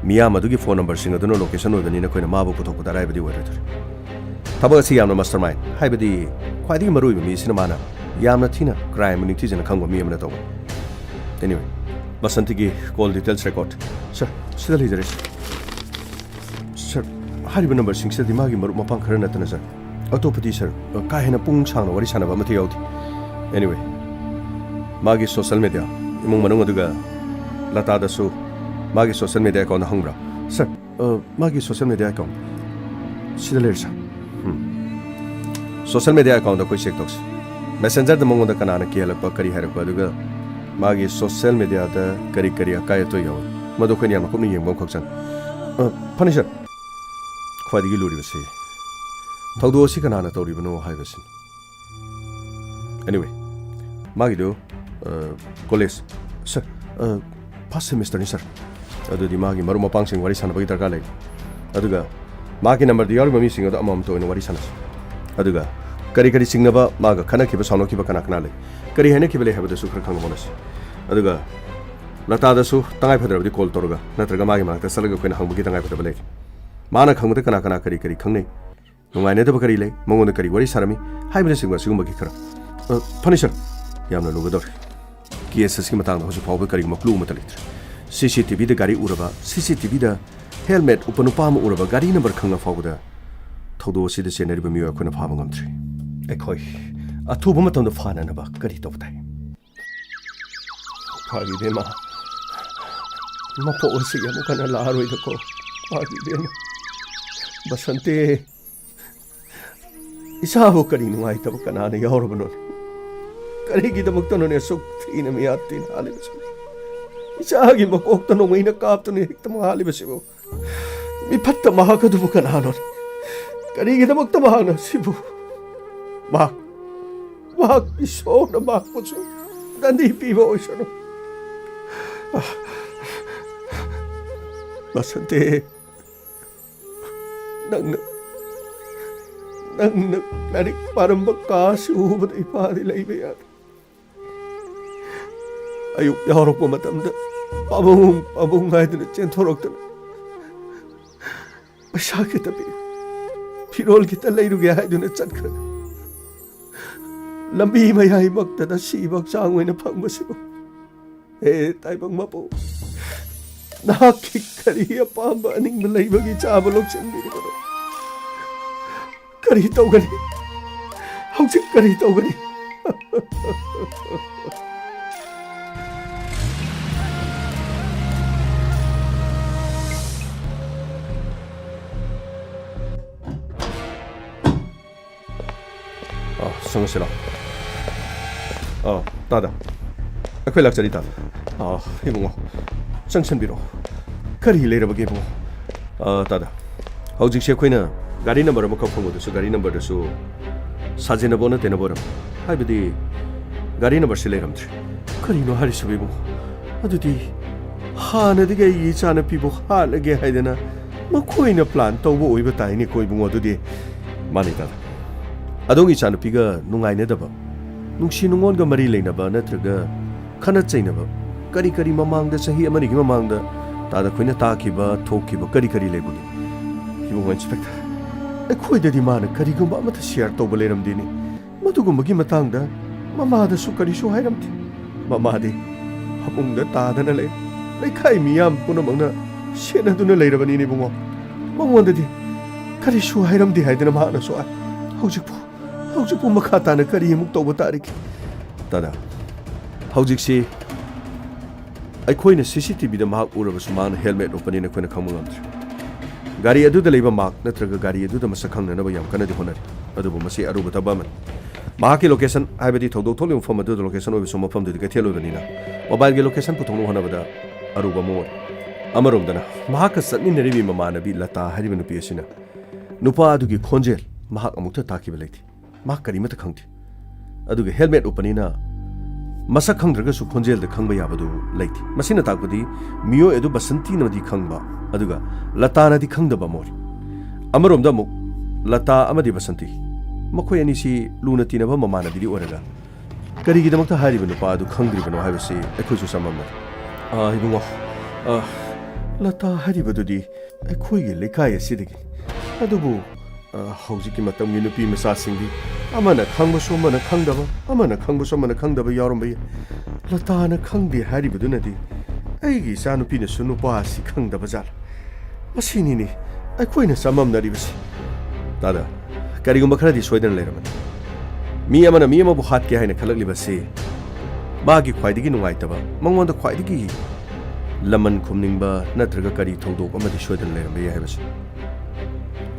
ꯃꯤꯌꯥꯝ ꯑꯗꯨꯒꯤ ꯐꯣꯟ ꯅꯝꯕꯔꯁꯤꯡ ꯑꯗꯨꯅ ꯂꯣꯀꯦꯁꯟ ꯑꯣꯏꯕꯅꯤꯅ ꯑꯩꯈꯣꯏꯅ ꯃꯥꯕꯨ ꯄꯨꯊꯣꯛꯄꯗ ꯑꯔꯥꯏꯕꯗꯤ ꯑꯣꯏꯔꯣꯏꯗꯣꯔꯤ꯫ ꯊꯕꯛ ꯑꯁꯤ ꯌꯥꯝꯅ ꯃꯁꯇꯔ ꯃꯥꯏꯟ, ꯍꯥꯏꯕꯗꯤ ꯈ꯭ꯋꯥꯏꯗꯒꯤ ꯃꯔꯨꯑꯣꯏꯕ ꯃꯤꯁꯤꯅ ꯃꯥꯅ ꯌꯥꯝꯅ ꯊꯤꯅ ꯀ꯭ꯔꯥꯏꯝꯕꯨ ꯅꯤꯡꯊꯤꯖꯅ ꯈꯪꯕ ꯃꯤ ꯑꯃꯅ ꯇꯧꯕꯅꯤ꯫ Anyway, ꯕꯁꯟꯇꯤꯒꯤ ꯀꯣꯜ ꯗꯤꯇꯦꯜꯁ ꯔꯦꯀꯣꯔꯗ꯫ ꯁꯥꯔ, ꯁꯤꯗ ꯂꯩꯖꯔꯦ, ꯁꯥꯔ꯫ ꯁꯥꯔ, ꯍꯥꯏꯔꯤꯕ ꯅꯝꯕꯔꯁꯤꯡꯁꯤꯗꯗꯤ ꯃꯥꯒꯤ ꯃꯔꯨꯞ ꯃꯄꯥꯡ ꯈꯔ ꯅꯠꯇꯅ, ꯁꯥꯔ, ꯑꯇꯣꯞꯄꯗꯤ, ꯁꯥꯔ, ꯀꯥ ꯍꯦꯟꯅ ꯄꯨꯡ ꯁꯥꯡꯅ ꯋꯥꯔꯤ ꯁꯥꯟꯅꯕ ꯑꯃꯠꯇ ꯌꯥꯎꯗꯦ꯫ Anyway, ꯃꯥꯒꯤ ꯁꯣꯁꯦꯜ ꯃꯦꯗꯤꯌꯥ, ꯏꯃꯨꯡ ꯃꯅꯨꯡ, ꯑꯗꯨꯒ ꯂꯇꯥꯗꯁꯨ ꯃꯥꯒꯤ ꯁꯣꯁꯦꯜ ꯃꯦꯗꯤꯌꯥ ꯑꯦꯀꯥꯎꯟꯗ ꯍꯪꯕ꯭ꯔꯥ? ꯁꯥꯔ, ꯑ, ꯃꯥꯒꯤ ꯁꯣꯁꯦꯜ ꯃꯦꯗꯤꯌꯥ ꯑꯦꯀꯥꯎꯟ ꯁꯤꯗ ꯂꯩꯔꯦ, ꯁꯥꯔ꯫ ꯎꯝ꯫ ꯁꯣꯁꯦꯜ ꯃꯦꯗꯤꯌꯥ ꯑꯦꯀꯥꯎꯟꯗ ꯑꯩꯈꯣꯏ ꯆꯦꯛ ꯇꯧꯁꯤ꯫ ꯃꯦꯁꯦꯟꯖꯔꯗ ꯃꯉꯣꯟꯗ ꯀꯅꯥꯅ ꯀꯤꯍꯜꯂꯛꯄ, ꯀꯔꯤ ꯍꯥꯏꯔꯛꯄ, ꯑꯗꯨꯒ ꯃꯥꯒꯤ ꯁꯣꯁꯦꯜ ꯃꯦꯗꯤꯌꯥꯗ ꯀꯔꯤ ꯀꯔꯤ ꯑꯀꯥꯏ ꯑꯇꯣꯏ ꯌꯥꯎꯏ, ꯃꯗꯨ ꯑꯩꯈꯣꯏꯅ ꯌꯥꯝꯅ ꯀꯨꯞꯅ ꯌꯦꯡꯕ ꯑꯃꯈꯛ ꯆꯪꯏ꯫ ꯑ, ꯐꯅꯤ, ꯁꯥꯔ꯫ ꯈ꯭ꯋꯥꯏꯗꯒꯤ ꯂꯨꯔꯤꯕꯁꯤ ꯊꯧꯗꯣꯛ ꯑꯁꯤ ꯀꯅꯥꯅ ꯇꯧꯔꯤꯕꯅꯣ ꯍꯥꯏꯕꯁꯤꯅꯤ꯫ Anyway, ꯃꯥꯒꯤꯗꯨ, ꯑ, ꯀꯣꯂꯦꯖ, ꯁꯥꯔ, ꯑ, ꯐꯥꯔꯁ ꯁꯦꯃꯤꯁꯇꯔꯅꯤ, ꯁꯥꯔ꯫ ꯑꯗꯨꯗꯤ ꯃꯥꯒꯤ ꯃꯔꯨꯞ ꯃꯄꯥꯡꯁꯤꯡ ꯋꯥꯔꯤ ꯁꯥꯟꯅꯕꯒꯤ ꯗꯔꯀꯥꯔ ꯂꯩ꯫ ꯑꯗꯨꯒ ꯃꯥꯒꯤ ꯅꯝꯕꯔꯗ ꯌꯥꯎꯔꯤꯕ ꯃꯤꯁꯤꯡ ꯑꯗꯣ ꯑꯃꯃꯝꯇ ꯑꯣꯏꯅ ꯋꯥꯔꯤ ꯁꯥꯟꯅꯁꯤ꯫ ꯑꯗꯨꯒ ꯀꯔꯤ ꯀꯔꯤ ꯆꯤꯡꯅꯕ, ꯃꯥꯒ ꯈꯠꯅꯈꯤꯕ ꯁꯥꯎꯅꯈꯤꯕ ꯀꯅꯥ ꯀꯅꯥ ꯂꯩ, ꯀꯔꯤ ꯍꯥꯏꯅꯈꯤꯕ ꯂꯩ ꯍꯥꯏꯕꯗꯨꯁꯨ ꯈꯔ ꯈꯪꯕ ꯍꯣꯠꯅꯁꯤ꯫ ꯑꯗꯨꯒ ꯂꯇꯥꯗꯁꯨ ꯇꯉꯥꯏ ꯐꯗ꯭ꯔꯕꯗꯤ ꯀꯣꯜ ꯇꯧꯔꯒ ꯅꯠꯇ꯭ꯔꯒ ꯃꯥꯒꯤ ꯃꯅꯥꯛꯇ ꯆꯠꯂꯒ ꯑꯩꯈꯣꯏꯅ ꯍꯪꯕꯒꯤ ꯇꯉꯥꯏ ꯐꯗꯕ ꯂꯩꯔꯤ꯫ ꯃꯥꯅ ꯈꯪꯕꯗ ꯀꯅꯥ ꯀꯅꯥ ꯀꯔꯤ ꯀꯔꯤ ꯈꯪꯅꯩ, ꯅꯨꯡꯉꯥꯏꯅꯗꯕ ꯀꯔꯤ ꯂꯩ, ꯃꯉꯣꯟꯗ ꯀꯔꯤ ꯋꯥꯔꯤ ꯁꯥꯔꯝꯃꯤ ꯍꯥꯏꯕꯅꯆꯤꯡꯕ ꯑꯁꯤꯒꯨꯝꯕꯒꯤ ꯈꯔ꯫ ꯑ, ꯐꯅꯤ ꯁꯥꯔ, ꯌꯥꯝꯅ ꯂꯨꯒꯗꯧꯔꯦ꯫ ꯀꯦꯁ ꯑꯁꯤꯒꯤ ꯃꯇꯥꯡꯗ ꯍꯧꯖꯤꯛ ꯐꯥꯎꯕ ꯀꯔꯤꯒꯨꯝꯕ ꯀ꯭ꯂꯨ ꯑꯃꯠꯇ ꯂꯩꯇ꯭ꯔꯤ꯫ ꯁꯤ ꯁꯤ ꯇꯤ ꯚꯤꯗ ꯒꯥꯔꯤ ꯎꯔꯕ, ꯁꯤ ꯁꯤ ꯇꯤ ꯚꯤꯗ ꯍꯦꯜꯃꯦꯠ ꯎꯞꯄ ꯅꯨꯄꯥ ꯑꯃ ꯎꯔꯕ, ꯒꯥꯔꯤ ꯅꯝꯕꯔ ꯈꯪꯂ ꯐꯥꯎꯕꯗ ꯊꯧꯗꯣꯛ ꯑꯁꯤꯗ ꯆꯦꯟꯅꯔꯤꯕ ꯃꯤꯑꯣꯏ ꯑꯩꯈꯣꯏꯅ ꯐꯥꯕ ꯉꯝꯗ꯭ꯔꯤ꯫ ꯑꯩꯈꯣꯏ ꯑꯊꯨꯕ ꯃꯇꯝꯗ ꯐꯥꯅꯅꯕ ꯀꯔꯤ ꯇꯧꯕ ꯇꯥꯏ? ꯐꯥꯒꯤ ꯏꯕꯦꯝꯃ, ꯃꯄꯣꯛ ꯑꯁꯤꯒꯤ ꯑꯃꯨꯛ ꯍꯟꯅ ꯂꯥꯛꯑꯔꯣꯏꯗꯀꯣ꯫ ꯐꯥꯒꯤ ꯏꯕꯦꯝꯃ꯫ ꯕꯁꯟꯇꯤ, ꯏꯆꯥꯕꯨ ꯀꯔꯤ ꯅꯨꯡꯉꯥꯏꯇꯕ ꯀꯅꯥꯅ ꯌꯥꯎꯔꯕꯅꯣꯅꯦ? ꯀꯔꯤꯒꯤꯗꯃꯛꯇꯅꯣꯅꯦ ꯑꯁꯨꯛ ꯊꯤꯅ ꯃꯤꯌꯥꯠ ꯊꯤꯅ ꯍꯥꯜꯂꯤꯕꯁꯤꯕꯨ? ꯏꯆꯥꯒꯤ ꯃꯀꯣꯛꯇ ꯅꯣꯡꯃꯩꯅ ꯀꯥꯞꯇꯨꯅ ꯍꯦꯛꯇ ꯃꯥꯜꯂꯤꯕꯁꯤꯕꯨ? ꯃꯤꯐꯠꯇ ꯃꯍꯥꯛ ꯑꯗꯨꯕꯨ ꯀꯅꯥꯅꯣꯅꯦ? ꯀꯔꯤꯒꯤꯗꯃꯛꯇ ꯃꯍꯥꯛꯅ ꯁꯤꯕꯨ? ꯃꯍꯥꯛ, ꯃꯍꯥꯛ ꯏꯁꯣꯔꯅ ꯃꯍꯥꯛꯄꯨꯁꯨ ꯗꯟꯗꯤ ꯄꯤꯕ ꯑꯣꯏꯁꯅꯨ꯫ ꯕꯁꯟꯇꯤ, ꯅꯪꯅ, ꯅꯪꯅ ꯂꯥꯏꯔꯤꯛ ꯄꯥꯔꯝꯕ ꯀꯥ ꯑꯁꯤ ꯎꯕꯗ ꯏꯄꯥꯗꯤ ꯂꯩꯕ ꯌꯥꯗꯦ꯫ ꯑꯌꯨꯛ ꯌꯥꯎꯔꯛꯄ ꯃꯇꯝꯗ ꯄꯥꯕꯨꯡ, ꯄꯥꯕꯨꯡ ꯍꯥꯏꯗꯨꯅ ꯆꯦꯟꯊꯣꯔꯛꯇꯅ ꯄꯩꯁꯥ ꯈꯤꯇ ꯄꯤꯌꯨ, ꯐꯤꯔꯣꯜ ꯈꯤꯇ ꯂꯩꯔꯨꯒꯦ ꯍꯥꯏꯗꯨꯅ ꯆꯠꯈ꯭ꯔꯒ ꯂꯝꯕꯤ ꯃꯌꯥꯏꯃꯛꯇꯗ ꯁꯤꯕ ꯍꯛꯆꯥꯡ ꯑꯣꯏꯅ ꯐꯪꯕꯁꯤꯕꯨ꯫ ꯍꯦ ꯇꯥꯏꯕꯪ ꯃꯄꯨ, ꯅꯍꯥꯛꯀꯤ ꯀꯔꯤ ꯑꯄꯥꯝꯕ ꯑꯅꯤꯡꯕ ꯂꯩꯕꯒꯤ ꯆꯥꯕ ꯂꯧꯁꯤꯟꯕꯤꯔꯤꯕꯅꯣ? ꯀꯔꯤ ꯇꯧꯒꯅꯤ? ꯍꯧꯖꯤꯛ ꯀꯔꯤ ꯇꯧꯒꯅꯤ? ꯑꯥ, ꯆꯪꯉꯁꯤ ꯂꯥꯎ꯫ ꯑꯥ, ꯇꯥꯗ꯫ ꯑꯩꯈꯣꯏ ꯂꯥꯛꯆꯔꯤ, ꯇꯥꯗ꯫ ꯑꯥ, ꯏꯕꯨꯡꯉꯣ, ꯆꯪꯁꯟꯕꯤꯔꯣ꯫ ꯀꯔꯤ ꯂꯩꯔꯕꯒꯦ, ꯏꯕꯨꯡꯉꯣ? ꯑꯥ, ꯇꯥꯗ, ꯍꯧꯖꯤꯛꯁꯦ ꯑꯩꯈꯣꯏꯅ ꯒꯥꯔꯤ ꯅꯝꯕꯔ ꯑꯃꯈꯛ ꯐꯪꯕꯗꯁꯨ, ꯒꯥꯔꯤ ꯅꯝꯕꯔꯗꯁꯨ ꯁꯥꯖꯤꯟꯅꯕ ꯑꯣꯟꯅ ꯇꯩꯅꯕ ꯑꯣꯏꯔꯝꯃꯦ꯫ ꯍꯥꯏꯕꯗꯤ, ꯒꯥꯔꯤ ꯅꯝꯕꯔꯁꯤ ꯂꯩꯔꯝꯗ꯭ꯔꯦ꯫ ꯀꯔꯤꯅꯣ ꯍꯥꯏꯔꯤꯁꯤꯕꯨ, ꯏꯕꯨꯡꯉꯣ? ꯑꯗꯨꯗꯤ ꯍꯥꯟꯅꯗꯒꯤ ꯑꯩꯒꯤ ꯏꯆꯥꯅꯨꯄꯤꯕꯨ ꯍꯥꯠꯂꯒꯦ ꯍꯥꯏꯗꯅ ꯃꯈꯣꯏꯅ ꯄ꯭ꯂꯥꯟ ꯇꯧꯕ ꯑꯣꯏꯕ ꯇꯥꯏꯅꯦꯀꯣ ꯏꯕꯨꯡꯉꯣ꯫ ꯑꯗꯨꯗꯤ ꯃꯥꯅꯤ ꯇꯥꯗ, ꯑꯗꯣꯝꯒꯤ ꯏꯆꯥꯅꯨꯄꯤꯒ ꯅꯨꯡꯉꯥꯏꯅꯗꯕ, ꯅꯨꯡꯁꯤ ꯅꯨꯡꯉꯣꯟꯒ ꯃꯔꯤ ꯂꯩꯅꯕ ꯅꯠꯇ꯭ꯔꯒ ꯈꯠꯅ ꯆꯩꯅꯕ ꯀꯔꯤ ꯀꯔꯤ ꯃꯃꯥꯡꯗ, ꯆꯍꯤ ꯑꯃꯅꯤꯒꯤ ꯃꯃꯥꯡꯗ ꯇꯥꯗ ꯑꯩꯈꯣꯏꯅ ꯇꯥꯈꯤꯕ, ꯊꯣꯛꯈꯤꯕ ꯀꯔꯤ ꯀꯔꯤ ꯂꯩꯕꯒꯦ? ꯏꯕꯨꯡꯉꯣ ꯏꯟꯁꯄꯦꯛꯇꯔ, ꯑꯩꯈꯣꯏꯗꯗꯤ ꯃꯥꯅ ꯀꯔꯤꯒꯨꯝꯕ ꯑꯃꯠꯇ ꯁꯤꯌꯔ ꯇꯧꯕ ꯂꯩꯔꯝꯗꯦꯅꯦ꯫ ꯃꯗꯨꯒꯨꯝꯕꯒꯤ ꯃꯇꯥꯡꯗ ꯃꯃꯥꯗꯁꯨ ꯀꯔꯤꯁꯨ ꯍꯥꯏꯔꯝꯗꯦ꯫ ꯃꯃꯥꯗꯤ ꯐꯃꯨꯡꯗ ꯇꯥꯗꯅ ꯂꯩ꯫ ꯂꯩꯀꯥꯏ ꯃꯤꯌꯥꯝ ꯄꯨꯝꯅꯃꯛꯅ ꯁꯦꯠꯅꯗꯨꯅ ꯂꯩꯔꯕꯅꯤꯅꯦ ꯏꯕꯨꯡꯉꯣ꯫ ꯃꯉꯣꯟꯗꯗꯤ ꯀꯔꯤꯁꯨ ꯍꯥꯏꯔꯝꯗꯦ ꯍꯥꯏꯗꯅ ꯃꯍꯥꯛꯅꯁꯨ ꯍꯥꯏ꯫ ꯍꯧꯖꯤꯛꯄꯨ, ꯍꯧꯖꯤꯛꯄꯨ ꯃꯈꯥ ꯇꯥꯅ ꯀꯔꯤ ꯑꯃꯨꯛ ꯇꯧꯕ ꯇꯥꯔꯤꯒꯦ? ꯇꯥꯗ, ꯍꯧꯖꯤꯛꯁꯤ ꯑꯩꯈꯣꯏꯅ ꯁꯤ ꯁꯤ ꯇꯤ ꯚꯤꯗ ꯃꯍꯥꯛ ꯎꯔꯕꯁꯨ ꯃꯍꯥꯛꯅ ꯍꯦꯜꯃꯦꯠ ꯎꯞꯄꯅꯤꯅ ꯑꯩꯈꯣꯏꯅ ꯈꯪꯕ ꯉꯝꯗ꯭ꯔꯦ꯫ ꯒꯥꯔꯤ ꯑꯗꯨꯗ ꯂꯩꯕ ꯃꯥꯔꯛ ꯅꯠꯇ꯭ꯔꯒ ꯒꯥꯔꯤ ꯑꯗꯨꯗ ꯃꯁꯛ ꯈꯪꯅꯅꯕ ꯌꯥꯝ ꯀꯟꯅꯗꯤ ꯍꯣꯠꯅꯔꯤ, ꯑꯗꯨꯕꯨ ꯃꯁꯤ ꯑꯔꯨꯕ ꯊꯕꯛ ꯑꯃꯅꯤ꯫ ꯃꯍꯥꯛꯀꯤ ꯂꯣꯀꯦꯁꯟ, ꯍꯥꯏꯕꯗꯤ ꯊꯧꯗꯣꯛ ꯊꯣꯛꯂꯤꯕ ꯃꯐꯝ ꯑꯗꯨꯗ ꯂꯣꯀꯦꯁꯟ ꯑꯣꯏꯕꯁꯨ ꯃꯐꯝꯗꯨꯗꯤ ꯀꯩꯊꯦꯜ ꯑꯣꯏꯕꯅꯤꯅ ꯃꯣꯕꯥꯏꯜꯒꯤ ꯂꯣꯀꯦꯁꯟ ꯄꯨꯊꯣꯛꯅꯕ ꯍꯣꯠꯅꯕꯗ ꯑꯔꯨꯕ ꯑꯃ ꯑꯣꯏꯔꯦ꯫ ꯑꯃꯔꯣꯝꯗꯅ ꯃꯍꯥꯛꯀ ꯆꯠꯃꯤꯟꯅꯔꯤꯕꯤ ꯃꯃꯥꯟꯅꯕꯤ ꯂꯇꯥ ꯍꯥꯏꯔꯤꯕ ꯅꯨꯄꯤ ꯑꯁꯤꯅ ꯅꯨꯄꯥ ꯑꯗꯨꯒꯤ ꯈꯣꯟꯖꯦꯜ ꯃꯍꯥꯛ ꯑꯃꯨꯛꯇ ꯇꯥꯈꯤꯕ ꯂꯩꯇꯦ꯫ ꯃꯍꯥꯛ ꯀꯔꯤꯃꯠꯇ ꯈꯪꯗꯦ꯫ ꯑꯗꯨꯒ ꯍꯦꯜꯃꯦꯠ ꯎꯞꯄꯅꯤꯅ ꯃꯁꯛ ꯈꯪꯗ꯭ꯔꯒꯁꯨ ꯈꯣꯟꯖꯦꯜꯗ ꯈꯪꯕ ꯌꯥꯕꯗꯨ ꯂꯩꯇꯦ꯫ ꯃꯁꯤꯅ ꯇꯥꯛꯄꯗꯤ ꯃꯤꯑꯣꯏ ꯑꯗꯨ ꯕꯁꯟꯇꯤꯅꯗꯤ ꯈꯪꯕ, ꯑꯗꯨꯒ ꯂꯇꯥꯅꯗꯤ ꯈꯪꯗꯕ ꯑꯃ ꯑꯣꯏꯔꯤ꯫ ꯑꯃꯔꯣꯝꯗ ꯑꯃꯨꯛ ꯂꯇꯥ ꯑꯃꯗꯤ ꯕꯁꯟꯇꯤ, ꯃꯈꯣꯏ ꯑꯅꯤꯁꯤ ꯂꯨꯅ ꯇꯤꯟꯅꯕ ꯃꯃꯥꯟꯅꯕꯤꯗꯤ ꯑꯣꯏꯔꯒ ꯀꯔꯤꯒꯤꯗꯃꯛꯇ ꯍꯥꯏꯔꯤꯕ ꯅꯨꯄꯥ ꯑꯗꯨ ꯈꯪꯗ꯭ꯔꯤꯕꯅꯣ ꯍꯥꯏꯕꯁꯤ ꯑꯩꯈꯣꯏꯁꯨ ꯆꯃꯝꯅꯔꯤ꯫ ꯑꯥ, ꯏꯕꯨꯡꯉꯣ, ꯑꯥ, ꯂꯇꯥ ꯍꯥꯏꯔꯤꯕꯗꯨꯗꯤ ꯑꯩꯈꯣꯏꯒꯤ ꯂꯩꯀꯥꯏ ꯑꯁꯤꯗꯒꯤ꯫ ꯑꯗꯨꯕꯨ, ꯑꯥ, ꯍꯧꯖꯤꯛꯀꯤ ꯃꯇꯝꯒꯤ ꯅꯨꯄꯤ ꯃꯆꯥꯁꯤꯡꯗꯤ ꯑꯃꯅ ꯈꯪꯕꯁꯨ ꯑꯃꯅ ꯈꯪꯗꯕ, ꯑꯃꯅ ꯈꯪꯕꯁꯨ ꯑꯃꯅ ꯈꯪꯗꯕ ꯌꯥꯎꯔꯝꯕ ꯌꯥꯏ꯫ ꯂꯇꯥꯅ ꯈꯪꯗꯦ ꯍꯥꯏꯔꯤꯕꯗꯨꯅꯗꯤ ꯑꯩꯒꯤ ꯏꯆꯥꯅꯨꯄꯤꯅꯁꯨ ꯅꯨꯄꯥ ꯑꯁꯤ ꯈꯪꯗꯕ ꯖꯥꯠꯂ? ꯃꯁꯤꯅꯤꯅꯦ ꯑꯩꯈꯣꯏꯅ ꯆꯃꯝꯅꯔꯤꯕꯁꯤ꯫ ꯇꯥꯗ, ꯀꯔꯤꯒꯨꯝꯕ ꯈꯔꯗꯤ ꯁꯣꯏꯗꯅ ꯂꯩꯔꯝꯃꯅꯤ꯫ ꯃꯤ ꯑꯃꯅ ꯃꯤ ꯑꯃꯕꯨ ꯍꯥꯠꯀꯦ ꯍꯥꯏꯅ ꯈꯜꯂꯛꯂꯤꯕꯁꯤ ꯃꯥꯒꯤ ꯈ꯭ꯋꯥꯏꯗꯒꯤ ꯅꯨꯡꯉꯥꯏꯇꯕ, ꯃꯉꯣꯟꯗ ꯈ꯭ꯋꯥꯏꯗꯒꯤ ꯂꯃꯟ ꯈꯨꯝꯅꯤꯡꯕ ꯅꯠꯇ꯭ꯔꯒ ꯀꯔꯤ ꯊꯧꯗꯣꯛ ꯑꯃꯗꯤ ꯁꯣꯏꯗꯅ ꯂꯩꯔꯝꯕ ꯌꯥꯏ ꯍꯥꯏꯕꯁꯤ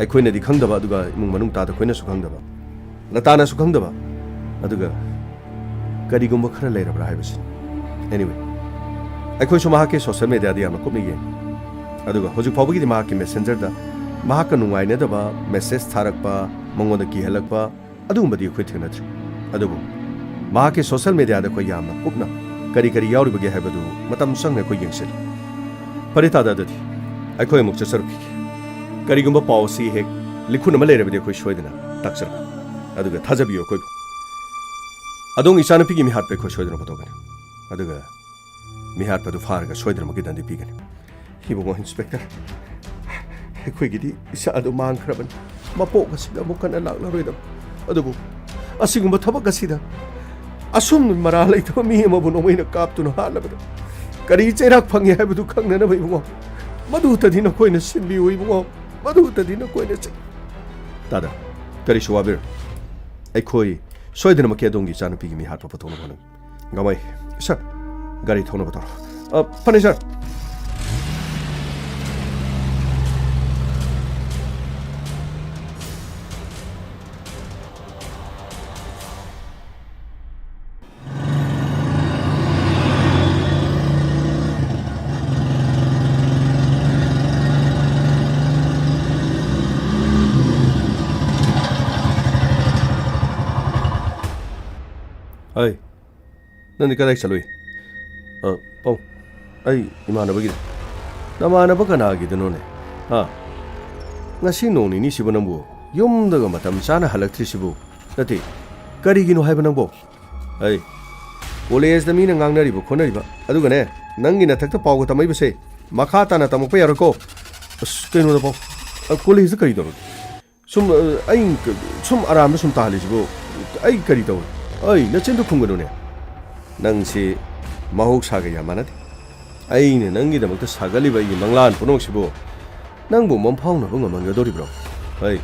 ꯑꯩꯈꯣꯏꯅꯗꯤ ꯈꯪꯗꯕ, ꯑꯗꯨꯒ ꯏꯃꯨꯡ ꯃꯅꯨꯡ ꯇꯥꯗ ꯑꯩꯈꯣꯏꯅꯁꯨ ꯈꯪꯗꯕ, ꯂꯇꯥꯅꯁꯨ ꯈꯪꯗꯕ, ꯑꯗꯨꯒ ꯀꯔꯤꯒꯨꯝꯕ ꯈꯔ ꯂꯩꯔꯕ꯭ꯔꯥ ꯍꯥꯏꯕꯁꯤ꯫ Anyway, ꯑꯩꯈꯣꯏꯁꯨ ꯃꯍꯥꯛꯀꯤ ꯁꯣꯁꯤꯌꯦꯜ ꯃꯦꯗꯤꯌꯥꯗ ꯌꯥꯝꯅ ꯀꯨꯞꯅ ꯌꯦꯡꯉꯤ, ꯑꯗꯨꯒ ꯍꯧꯖꯤꯛ ꯐꯥꯎꯕꯒꯤꯗꯤ ꯃꯍꯥꯛꯀꯤ ꯃꯦꯁꯦꯟꯖꯔꯗ ꯃꯍꯥꯛꯀ ꯅꯨꯡꯉꯥꯏꯅꯗꯕ ꯃꯦꯁꯦꯖ ꯊꯥꯔꯛꯄ, ꯃꯉꯣꯟꯗ ꯀꯤꯍꯜꯂꯛꯄ, ꯑꯗꯨꯒꯨꯝꯕꯗꯤ ꯑꯩꯈꯣꯏ ꯊꯦꯡꯅꯗ꯭ꯔꯤ꯫ ꯑꯗꯨꯕꯨ ꯃꯍꯥꯛꯀꯤ ꯁꯣꯁꯤꯌꯦꯜ ꯃꯦꯗꯤꯌꯥꯗ ꯑꯩꯈꯣꯏ ꯌꯥꯝꯅ ꯀꯨꯞꯅ ꯀꯔꯤ ꯀꯔꯤ ꯌꯥꯎꯔꯤꯕꯒꯦ ꯍꯥꯏꯕꯗꯨ ꯃꯇꯝ ꯆꯪꯅ ꯑꯩꯈꯣꯏ ꯌꯦꯡꯁꯤꯜꯂꯤ꯫ ꯐꯔꯦ ꯇꯥꯗ, ꯑꯗꯨꯗꯤ ꯑꯩꯈꯣꯏ ꯑꯃꯨꯛ ꯆꯠꯆꯔꯨꯈꯤꯒꯦ꯫ ꯀꯔꯤꯒꯨꯝꯕ ꯄꯥꯎ ꯑꯁꯤ ꯍꯦꯛ ꯂꯤꯈꯨꯟ ꯑꯃ ꯂꯩꯔꯕꯗꯤ ꯑꯩꯈꯣꯏ ꯁꯣꯏꯗꯅ ꯇꯥꯛꯆꯔꯛꯀꯦ꯫ ꯑꯗꯨꯒ ꯊꯥꯖꯕꯤꯌꯨ ꯑꯩꯈꯣꯏꯕꯨ꯫ ꯑꯗꯣꯝꯒꯤ ꯏꯆꯥꯅꯨꯄꯤꯒꯤ ꯃꯤꯍꯥꯠꯄ ꯑꯩꯈꯣꯏ ꯁꯣꯏꯗꯅ ꯄꯨꯊꯣꯛꯀꯅꯤ꯫ ꯑꯗꯨꯒ ꯃꯤꯍꯥꯠꯄꯗꯨ ꯐꯥꯔꯒ ꯁꯣꯏꯗꯅꯃꯛꯀꯤ ꯗꯟꯗꯤ ꯄꯤꯒꯅꯤ꯫ ꯏꯕꯨꯡꯉꯣ ꯏꯟꯁꯄꯦꯛꯇꯔ, ꯑꯩꯈꯣꯏꯒꯤꯗꯤ ꯏꯆꯥ ꯑꯗꯨ ꯃꯥꯡꯈ꯭ꯔꯕꯅꯤ꯫ ꯃꯄꯣꯛ ꯑꯁꯤꯗ ꯑꯃꯨꯛ ꯍꯟꯅ ꯂꯥꯛꯂꯔꯣꯏꯗꯕ꯫ ꯑꯗꯨꯕꯨ ꯑꯁꯤꯒꯨꯝꯕ ꯊꯕꯛ ꯑꯁꯤꯗ ꯑꯁꯨꯝ ꯃꯔꯥ ꯂꯩꯇꯕ ꯃꯤ ꯑꯃꯕꯨ ꯅꯣꯡꯃꯩꯅ ꯀꯥꯞꯇꯨꯅ ꯍꯥꯠꯂꯕꯗ ꯀꯔꯤ ꯆꯩꯔꯥꯛ ꯐꯪꯉꯤ ꯍꯥꯏꯕꯗꯨ ꯈꯪꯅꯅꯕ ꯏꯕꯨꯡꯉꯣ, ꯃꯗꯨꯇꯗꯤ ꯅꯈꯣꯏꯅ ꯁꯤꯟꯕꯤꯌꯨ ꯏꯕꯨꯡꯉꯣ, ꯃꯗꯨꯇꯗꯤ ꯅꯈꯣꯏꯅ ꯆꯩ-, ꯇꯥꯗ, ꯀꯔꯤꯁꯨ ꯋꯥꯕꯤꯔꯨꯅꯨ꯫ ꯑꯩꯈꯣꯏ ꯁꯣꯏꯗꯅꯃꯛꯀꯤ ꯑꯗꯣꯝꯒꯤ ꯏꯆꯥꯅꯨꯄꯤꯒꯤ ꯃꯤꯍꯥꯠꯄ ꯄꯨꯊꯣꯛꯅꯕ ꯍꯣꯠꯅꯒꯦ꯫ ꯒꯃꯥꯏ, ꯁꯥꯔ, ꯒꯥꯔꯤ ꯊꯧꯅꯕ ꯇꯧꯔꯣ꯫ ꯑ, ꯐꯅꯤ, ꯁꯥꯔ꯫ ꯍꯩ, ꯅꯪꯗꯤ ꯀꯗꯥꯏ ꯆꯠꯂꯨꯏ? ꯑ, ꯄꯥꯎ, ꯑꯩ ꯏꯃꯥꯟꯅꯕꯒꯤꯗ꯫ ꯅꯃꯥꯟꯅꯕ ꯀꯅꯥꯒꯤꯗꯅꯣꯅꯦ? ꯍꯥ? ꯉꯁꯤ ꯅꯣꯡ ꯅꯤꯅꯤꯁꯤꯕꯨ ꯅꯪꯕꯨ ꯌꯨꯝꯗꯒ ꯃꯇꯝ ꯆꯥꯅ ꯍꯜꯂꯛꯇ꯭ꯔꯤꯁꯤꯕꯨ? ꯅꯠꯇꯦ, ꯀꯔꯤꯒꯤꯅꯣ ꯍꯥꯏꯕ ꯅꯪꯕꯣ? ꯑꯩ, ꯀꯣꯂꯦꯖꯇ ꯃꯤꯅ ꯉꯥꯡꯅꯔꯤꯕ ꯈꯣꯠꯅꯔꯤꯕ, ꯑꯗꯨꯒꯅꯦ, ꯅꯪꯒꯤ ꯅꯊꯛꯇ ꯄꯥꯎꯒ ꯇꯝꯃꯛꯏꯕꯁꯦ ꯃꯈꯥ ꯇꯥꯅ ꯇꯝꯃꯛꯄ ꯌꯥꯔꯣꯏꯀꯣ꯫ ꯑꯁ, ꯀꯩꯅꯣꯗ ꯄꯥꯎ, ꯑ, ꯀꯣꯂꯦꯖꯇ ꯀꯔꯤ ꯇꯧꯔꯒꯦ? ꯁꯨꯝ, ꯑ, ꯑꯩ ꯁꯨꯝ ꯑꯔꯥꯝꯗ ꯁꯨꯝ ꯇꯥꯍꯜꯂꯤꯁꯤꯕꯨ ꯑꯩ ꯀꯔꯤ ꯇꯧꯔꯦ? ꯑꯩ, ꯅꯆꯤꯟꯗꯨ ꯈꯨꯝꯒꯅꯨꯅꯦ꯫ ꯅꯪꯁꯤ ꯃꯍꯧꯁꯥꯒ ꯌꯥꯝ ꯃꯥꯟꯅꯗꯦ꯫ ꯑꯩꯅ ꯅꯪꯒꯤꯗꯃꯛꯇ ꯁꯥꯒꯠꯂꯤꯕ ꯑꯩꯒꯤ ꯃꯪꯂꯥꯟ ꯄꯨꯝꯅꯃꯛꯁꯤꯕꯨ ꯅꯪꯕꯨ ꯃꯪꯐꯥꯎꯅꯕ ꯉꯝꯍꯟꯒꯗꯧꯔꯤꯕ꯭ꯔꯣ? ꯍꯩ,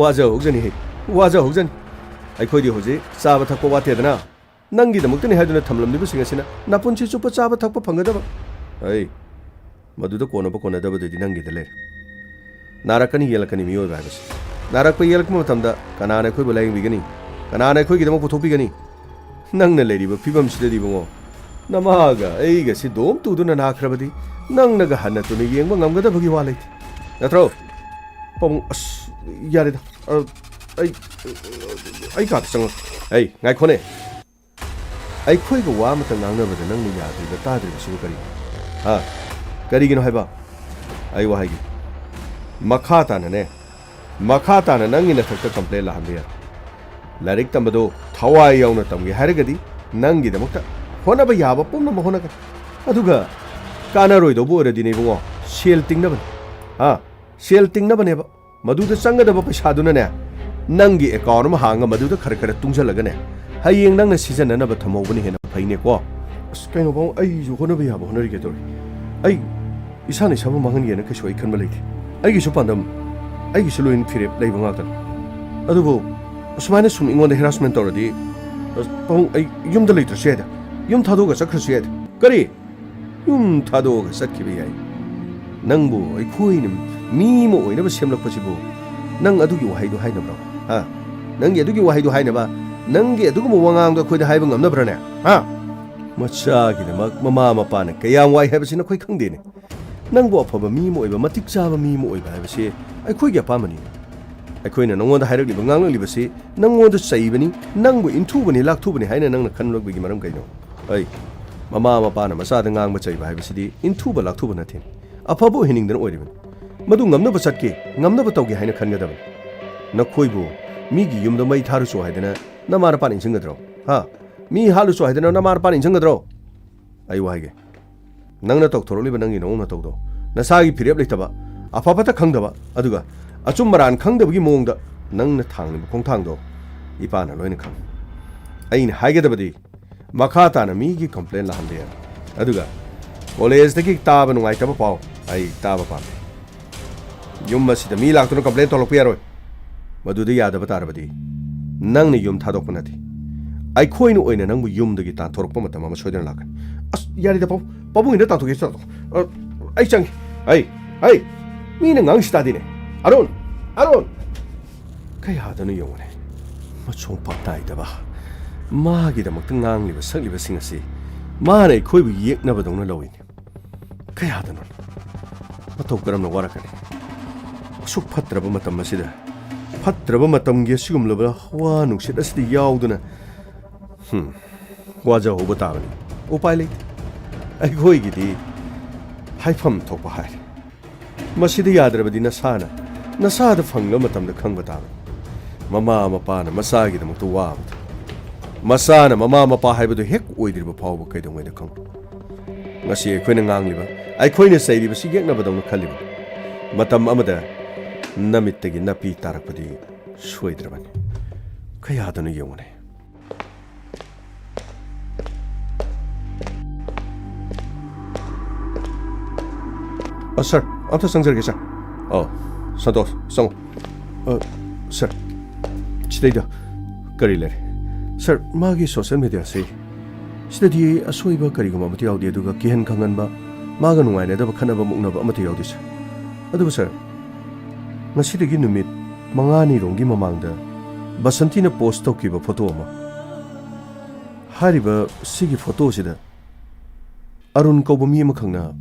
ꯋꯥꯖꯍꯧꯖꯅꯤ ꯍꯦ, ꯋꯥꯖꯍꯧꯖꯅꯤ꯫ ꯑꯩꯈꯣꯏꯗꯤ ꯍꯧꯖꯤꯛ ꯆꯥꯕ ꯊꯛꯄ ꯋꯥꯠꯇꯦꯗꯅ꯫ ꯅꯪꯒꯤꯗꯃꯛꯇꯅꯤ ꯍꯥꯏꯗꯨꯅ ꯊꯝꯂꯝꯂꯤꯕꯁꯤꯡ ꯑꯁꯤꯅ ꯅꯄꯨꯟꯁꯤ ꯆꯨꯞꯄ ꯆꯥꯕ ꯊꯛꯄ ꯐꯪꯒꯗꯕ꯫ ꯑꯩ, ꯃꯗꯨꯗ ꯀꯣꯟꯅꯕ ꯀꯣꯟꯅꯗꯕꯗꯨꯗꯤ ꯅꯪꯒꯤꯗ ꯂꯩꯔꯦ꯫ ꯅꯥꯔꯛꯀꯅꯤ ꯌꯦꯛꯂꯛꯀꯅꯤ ꯃꯤꯑꯣꯏꯕ ꯍꯥꯏꯕꯁꯤ꯫ ꯅꯥꯔꯛꯄ ꯌꯦꯛꯂꯛꯄ ꯃꯇꯝꯗ ꯀꯅꯥꯅ ꯑꯩꯈꯣꯏꯕꯨ ꯂꯥꯌꯦꯡꯕꯤꯒꯅꯤ? ꯀꯅꯥꯅ ꯑꯩꯈꯣꯏꯒꯤꯗꯃꯛ ꯄꯨꯊꯣꯛꯄꯤꯒꯅꯤ? ꯅꯪꯅ ꯂꯩꯔꯤꯕ ꯐꯤꯕꯝꯁꯤꯗꯗꯤ ꯏꯕꯨꯡꯉꯣ, ꯅꯃꯥꯒ ꯑꯩꯒꯁꯤ ꯗꯣꯝ ꯇꯨꯗꯨꯅ ꯅꯥꯈ꯭ꯔꯕꯗꯤ ꯅꯪꯅꯒ ꯍꯟꯅ ꯇꯨꯅ ꯌꯦꯡꯕ ꯉꯝꯒꯗꯕꯒꯤ ꯋꯥ ꯂꯩꯇꯦ꯫ ꯅꯠꯇ꯭ꯔꯣ? ꯄꯥꯕꯨꯡ, ꯑꯁ, ꯌꯥꯔꯦꯗ꯫ ꯑ, ꯑꯩ, ꯑꯩ ꯀꯥꯗ ꯆꯪꯉꯛ-, ꯑꯩ, ꯉꯥꯏꯈꯣꯅꯦ꯫ ꯑꯩꯈꯣꯏꯒ ꯋꯥ ꯑꯃꯇ ꯉꯥꯡꯅꯕꯗ ꯅꯪꯅ ꯌꯥꯗ꯭ꯔꯤꯕ ꯇꯥꯗ꯭ꯔꯤꯕꯁꯤꯕꯨ ꯀꯔꯤꯒꯤꯅꯣ? ꯍꯥ? ꯀꯔꯤꯒꯤꯅꯣ ꯍꯥꯏꯕ? ꯑꯩ ꯋꯥ ꯍꯥꯏꯒꯦ꯫ ꯃꯈꯥ ꯇꯥꯅꯅꯦ, ꯃꯈꯥ ꯇꯥꯅ ꯅꯪꯒꯤ ꯅꯊꯛꯇ complain ꯂꯥꯛꯍꯟꯕ ꯌꯥꯏ꯫ ꯂꯥꯏꯔꯤꯛ ꯇꯝꯕꯗꯣ ꯊꯋꯥꯏ ꯌꯥꯎꯅ ꯇꯝꯒꯦ ꯍꯥꯏꯔꯒꯗꯤ ꯅꯪꯒꯤꯗꯃꯛꯇ ꯍꯣꯠꯅꯕ ꯌꯥꯕ ꯄꯨꯝꯅꯃꯛ ꯍꯣꯠꯅꯒꯅꯤ꯫ ꯑꯗꯨꯒ ꯀꯥꯟꯅꯔꯣꯏꯗꯧꯕ ꯑꯣꯏꯔꯗꯤꯅꯦ ꯏꯕꯨꯡꯉꯣ, ꯁꯦꯜ ꯇꯤꯡꯅꯕꯅꯤ꯫ ꯍꯥ? ꯁꯦꯜ ꯇꯤꯡꯅꯕꯅꯦꯕ꯫ ꯃꯗꯨꯗ ꯆꯪꯒꯗꯕ ꯄꯩꯁꯥꯗꯨꯅꯅꯦ, ꯅꯪꯒꯤ account ꯑꯃ ꯍꯥꯡꯉ ꯃꯗꯨꯗ ꯈꯔ ꯈꯔ ꯇꯨꯡꯁꯤꯜꯂꯒꯅꯦ, ꯍꯌꯦꯡ ꯅꯪꯅ ꯁꯤꯖꯤꯟꯅꯅꯕ ꯊꯝꯍꯧꯕꯅ ꯍꯦꯟꯅ ꯐꯩꯅꯦꯀꯣ꯫ ꯑꯁ, ꯀꯩꯅꯣ ꯄꯥꯕꯨꯡ, ꯑꯩꯁꯨ ꯍꯣꯠꯅꯕ ꯌꯥꯕ ꯍꯣꯠꯅꯔꯤꯒꯦ ꯇꯧꯔꯤ꯫ ꯑꯩ ꯏꯁꯥꯅ ꯏꯁꯥꯕꯨ ꯃꯥꯡꯍꯟꯒꯦꯅ ꯀꯩꯁꯨ ꯑꯩ ꯈꯟꯕ ꯂꯩꯇꯦ꯫ ꯑꯩꯒꯤꯁꯨ ꯄꯥꯟꯗꯝ, ꯑꯩꯒꯤꯁꯨ ꯂꯣꯏꯅ ꯐꯤꯔꯦꯞ ꯂꯩꯕ ꯉꯥꯛꯇꯅꯤ꯫ ꯑꯗꯨꯕꯨ ꯑꯁꯨꯃꯥꯏꯅ ꯁꯨꯝ ꯑꯩꯉꯣꯟꯗ harassment ꯇꯧꯔꯗꯤ, ꯑꯁ, ꯄꯥꯕꯨꯡ, ꯑꯩ ꯌꯨꯝꯗ ꯂꯩꯇ꯭ꯔꯁꯨ ꯌꯥꯏꯗ, ꯌꯨꯝ ꯊꯥꯗꯣꯛꯑꯒ ꯆꯠꯈ꯭ꯔꯁꯨ ꯌꯥꯏꯗ꯫ ꯀꯔꯤ? ꯌꯨꯝ ꯊꯥꯗꯣꯛꯑꯒ ꯆꯠꯈꯤꯕ ꯌꯥꯏ꯫ ꯅꯪꯕꯨ ꯑꯩꯈꯣꯏꯅ ꯃꯤ ꯑꯃ ꯑꯣꯏꯅꯕ ꯁꯦꯝꯂꯛꯄꯁꯤꯕꯨ ꯅꯪ ꯑꯗꯨꯒꯤ ꯋꯥꯍꯩꯗꯨ ꯍꯥꯏꯅꯕ꯭ꯔꯣ? ꯍꯥ? ꯅꯪꯒꯤ ꯑꯗꯨꯒꯤ ꯋꯥꯍꯩꯗꯨ ꯍꯥꯏꯅꯕ, ꯅꯪꯒꯤ ꯑꯗꯨꯒꯨꯝꯕ ꯋꯥꯉꯥꯡꯗꯣ ꯑꯩꯈꯣꯏꯗ ꯍꯥꯏꯕ ꯉꯝꯅꯕ꯭ꯔꯅꯦ? ꯍꯥ? ꯃꯆꯥꯒꯤꯗꯃꯛ ꯃꯃꯥ ꯃꯄꯥꯅ ꯀꯌꯥꯝ ꯋꯥꯏ ꯍꯥꯏꯕꯁꯤ ꯅꯈꯣꯏ ꯈꯪꯗꯦꯅꯦ꯫ ꯅꯪꯕꯨ ꯑꯐꯕ ꯃꯤ ꯑꯃ ꯑꯣꯏꯕ, ꯃꯇꯤꯛ ꯆꯥꯕ ꯃꯤ ꯑꯃ ꯑꯣꯏꯕ ꯍꯥꯏꯕꯁꯤ ꯑꯩꯈꯣꯏꯒꯤ ꯑꯄꯥꯝꯕꯅꯤ꯫ ꯑꯩꯈꯣꯏꯅ ꯅꯉꯣꯟꯗ ꯍꯥꯏꯔꯛꯂꯤꯕ, ꯉꯥꯡꯂꯛꯂꯤꯕꯁꯤ ꯅꯉꯣꯟꯗ ꯆꯩꯕꯅꯤ, ꯅꯪꯕꯨ ꯏꯟꯊꯨꯕꯅꯤ, ꯂꯥꯛꯊꯨꯕꯅꯤ ꯍꯥꯏꯅ ꯅꯪꯅ ꯈꯟꯂꯛꯄꯒꯤ ꯃꯔꯝ ꯀꯩꯅꯣ? ꯑꯩ, ꯃꯃꯥ ꯃꯄꯥꯅ ꯃꯆꯥꯗ ꯉꯥꯡꯕ ꯆꯩꯕ ꯍꯥꯏꯕꯁꯤꯗꯤ ꯏꯟꯊꯨꯕ ꯂꯥꯛꯊꯨꯕ ꯅꯠꯇꯦ꯫ ꯑꯐꯕ ꯑꯣꯏꯍꯟꯅꯤꯡꯗꯅ ꯑꯣꯏꯔꯤꯕꯅꯤ꯫ ꯃꯗꯨ ꯉꯝꯅꯕ ꯆꯠꯀꯦ, ꯉꯝꯅꯕ ꯇꯧꯒꯦ ꯍꯥꯏꯅ ꯈꯟꯒꯗꯕꯅꯤ꯫ ꯅꯈꯣꯏꯕꯨ ꯃꯤꯒꯤ ꯌꯨꯝꯗ ꯃꯩ ꯊꯥꯔꯨꯆꯣ ꯍꯥꯏꯗꯅ ꯅꯃꯥ ꯅꯄꯥꯅ ꯏꯟꯁꯤꯟꯒꯗ꯭ꯔꯣ? ꯍꯥ? ꯃꯤ ꯍꯥꯠꯂꯨꯆꯣ ꯍꯥꯏꯗꯅ ꯅꯃꯥ ꯅꯄꯥꯅ ꯏꯟꯁꯤꯟꯒꯗ꯭ꯔꯣ? ꯑꯩ ꯋꯥ ꯍꯥꯏꯒꯦ꯫ ꯅꯪꯅ ꯇꯧꯊꯣꯔꯛꯂꯤꯕ ꯅꯪꯒꯤ ꯅꯑꯣꯡ ꯅꯇꯧꯗꯣ, ꯅꯁꯥꯒꯤ ꯐꯤꯔꯦꯞ ꯂꯩꯇꯕ, ꯑꯐ ꯐꯠꯇ ꯈꯪꯗꯕ, ꯑꯗꯨꯒ ꯑꯆꯨꯝ ꯑꯔꯥꯟ ꯈꯪꯗꯕꯒꯤ ꯃꯑꯣꯡꯗ ꯅꯪꯅ ꯊꯥꯡꯂꯤꯕ ꯈꯣꯡꯊꯥꯡꯗꯣ ꯏꯄꯥꯅ ꯂꯣꯏꯅ ꯈꯪꯏ꯫ ꯑꯩꯅ ꯍꯥꯏꯒꯗꯕꯗꯤ, ꯃꯈꯥ ꯇꯥꯅ ꯃꯤꯒꯤ complain ꯂꯥꯛꯍꯟꯕ ꯌꯥꯏ꯫ ꯑꯗꯨꯒ ꯀꯣꯂꯦꯖꯇꯒꯤ ꯇꯥꯕ ꯅꯨꯡꯉꯥꯏꯇꯕ ꯄꯥꯎ ꯑꯩ ꯇꯥꯕ ꯄꯥꯝꯗꯦ꯫ ꯌꯨꯝ ꯑꯁꯤꯗ ꯃꯤ ꯂꯥꯛꯇꯨꯅ complain ꯇꯧꯔꯛꯄ ꯌꯥꯔꯣꯏ꯫ ꯃꯗꯨꯗ ꯌꯥꯗꯕ ꯇꯥꯔꯕꯗꯤ ꯅꯪꯅ ꯌꯨꯝ ꯊꯥꯗꯣꯛꯄ ꯅꯠꯇꯦ, ꯑꯩꯈꯣꯏꯅ ꯑꯣꯏꯅ ꯅꯪꯕꯨ ꯌꯨꯝꯗꯒꯤ ꯇꯥꯟꯊꯣꯔꯛꯄ ꯃꯇꯝ ꯑꯃ ꯁꯣꯏꯗꯅ ꯂꯥꯛꯀꯅꯤ꯫ ꯑꯁ, ꯌꯥꯔꯦꯗ ꯄꯥꯕꯨꯡ, ꯄꯥꯕꯨꯡꯒꯤꯗ ꯇꯥꯟꯊꯣꯛꯀꯦꯁꯨ ꯇꯥꯟꯊꯣꯛ꯫ ꯑ, ꯑꯩ ꯆꯪꯉꯤ꯫ ꯑꯩ, ꯑꯩ, ꯃꯤꯅ ꯉꯥꯡꯉꯤꯁꯤ ꯇꯥꯗꯦꯅꯦ꯫ ꯑꯔꯨꯟ! ꯑꯔꯨꯟ! ꯀꯌꯥꯗꯅꯣ ꯌꯦꯡꯉꯨꯅꯦ꯫ ꯃꯆꯣꯡ ꯄꯥꯛ ꯅꯥꯏꯗꯕ꯫ ꯃꯥꯒꯤꯗꯃꯛꯇ ꯉꯥꯡꯂꯤꯕ ꯁꯛꯂꯤꯕꯁꯤꯡ ꯑꯁꯤ ꯃꯥꯅ ꯑꯩꯈꯣꯏꯕꯨ ꯌꯦꯛꯅꯕꯗꯧꯅ ꯂꯧꯏꯅꯦ꯫ ꯀꯌꯥꯗꯅꯣ꯫ ꯃꯇꯧ ꯀꯔꯝꯅ ꯋꯥꯔꯛꯀꯅꯤ? ꯑꯁꯨꯛ ꯐꯠꯇ꯭ꯔꯕ ꯃꯇꯝ ꯑꯁꯤꯗ, ꯐꯠꯇ꯭ꯔꯕ ꯃꯇꯝꯒꯤ ꯑꯁꯤꯒꯨꯝꯂꯕ ꯍꯋꯥ ꯅꯨꯡꯁꯤꯠ ꯑꯁꯤꯗ ꯌꯥꯎꯗꯨꯅ, ꯍꯨꯝ, ꯋꯥꯖꯍꯧꯕ ꯇꯥꯕꯅꯤ꯫ ꯎꯄꯥꯏ ꯂꯩꯇꯦ꯫ ꯑꯩꯈꯣꯏꯒꯤꯗꯤ ꯍꯥꯏꯐꯝ ꯊꯣꯛꯄ ꯍꯥꯏꯔꯦ꯫ ꯃꯁꯤꯗ ꯌꯥꯗ꯭ꯔꯕꯗꯤ ꯅꯁꯥꯅ, ꯅꯁꯥꯗ ꯐꯪꯂꯕ ꯃꯇꯝꯗ ꯈꯪꯕ ꯇꯥꯕꯅꯤ꯫ ꯃꯃꯥ ꯃꯄꯥꯅ ꯃꯆꯥꯒꯤꯗꯃꯛꯇ ꯋꯥꯕꯗꯨ, ꯃꯆꯥꯅ ꯃꯃꯥ ꯃꯄꯥ ꯍꯥꯏꯕꯗꯨ ꯍꯦꯛ ꯑꯣꯏꯗ꯭ꯔꯤꯕ ꯐꯥꯎꯕ ꯀꯩꯗꯧꯉꯩꯗ ꯈꯪꯕ? ꯉꯁꯤ ꯑꯩꯈꯣꯏꯅ ꯉꯥꯡꯂꯤꯕ, ꯑꯩꯈꯣꯏꯅ ꯆꯩꯔꯤꯕꯁꯤ ꯌꯦꯛꯅꯕꯗꯧꯅ ꯈꯜꯂꯤꯕꯅꯤ꯫ ꯃꯇꯝ ꯑꯃꯗ ꯅꯃꯤꯠꯇꯒꯤ ꯅꯥꯄꯤ ꯇꯥꯔꯛꯄꯗꯤ ꯁꯣꯏꯗ꯭ꯔꯕꯅꯤ꯫ ꯀꯌꯥꯗꯅꯣ ꯌꯦꯡꯉꯨꯅꯦ꯫ ꯑ, ꯁꯥꯔ, ꯑꯝꯇ ꯆꯪꯖꯔꯒꯦ, ꯁꯥꯔ꯫ ꯑꯣ, ꯁꯟꯇꯣꯁ, ꯆꯪꯉꯣ꯫ ꯑ, ꯁꯥꯔ, ꯁꯤꯗꯩꯗ ꯀꯔꯤ ꯂꯩꯔꯦ? ꯁꯥꯔ, ꯃꯥꯒꯤ ꯁꯣꯁꯤꯌꯦꯜ ꯃꯦꯗꯤꯌꯥꯁꯤ, ꯁꯤꯗꯗꯤ ꯑꯁꯣꯏꯕ ꯀꯔꯤꯒꯨꯝꯕ ꯑꯃꯠꯇ ꯌꯥꯎꯗꯦ, ꯑꯗꯨꯒ ꯀꯤꯍꯟ ꯈꯪꯍꯟꯕ, ꯃꯥꯒ ꯅꯨꯡꯉꯥꯏꯅꯗꯕ, ꯈꯠꯅꯕ ꯃꯨꯛꯅꯕ ꯑꯃꯠꯇ ꯌꯥꯎꯗꯦ, ꯁꯥꯔ꯫ ꯑꯗꯨꯕꯨ, ꯁꯥꯔ, ꯉꯁꯤꯗꯒꯤ ꯅꯨꯃꯤꯠ ꯃꯉꯥꯅꯤꯔꯣꯝꯒꯤ ꯃꯃꯥꯡꯗ ꯕꯁꯟꯇꯤꯅ ꯄꯣꯁ ꯇꯧꯈꯤꯕ ꯐꯣꯇꯣ ꯑꯃ, ꯍꯥꯏꯔꯤꯕ ꯁꯤꯒꯤ ꯐꯣꯇꯣꯁꯤꯗ ꯑꯔꯨꯟ ꯀꯧꯕ ꯃꯤ ꯑꯃꯈꯛꯅ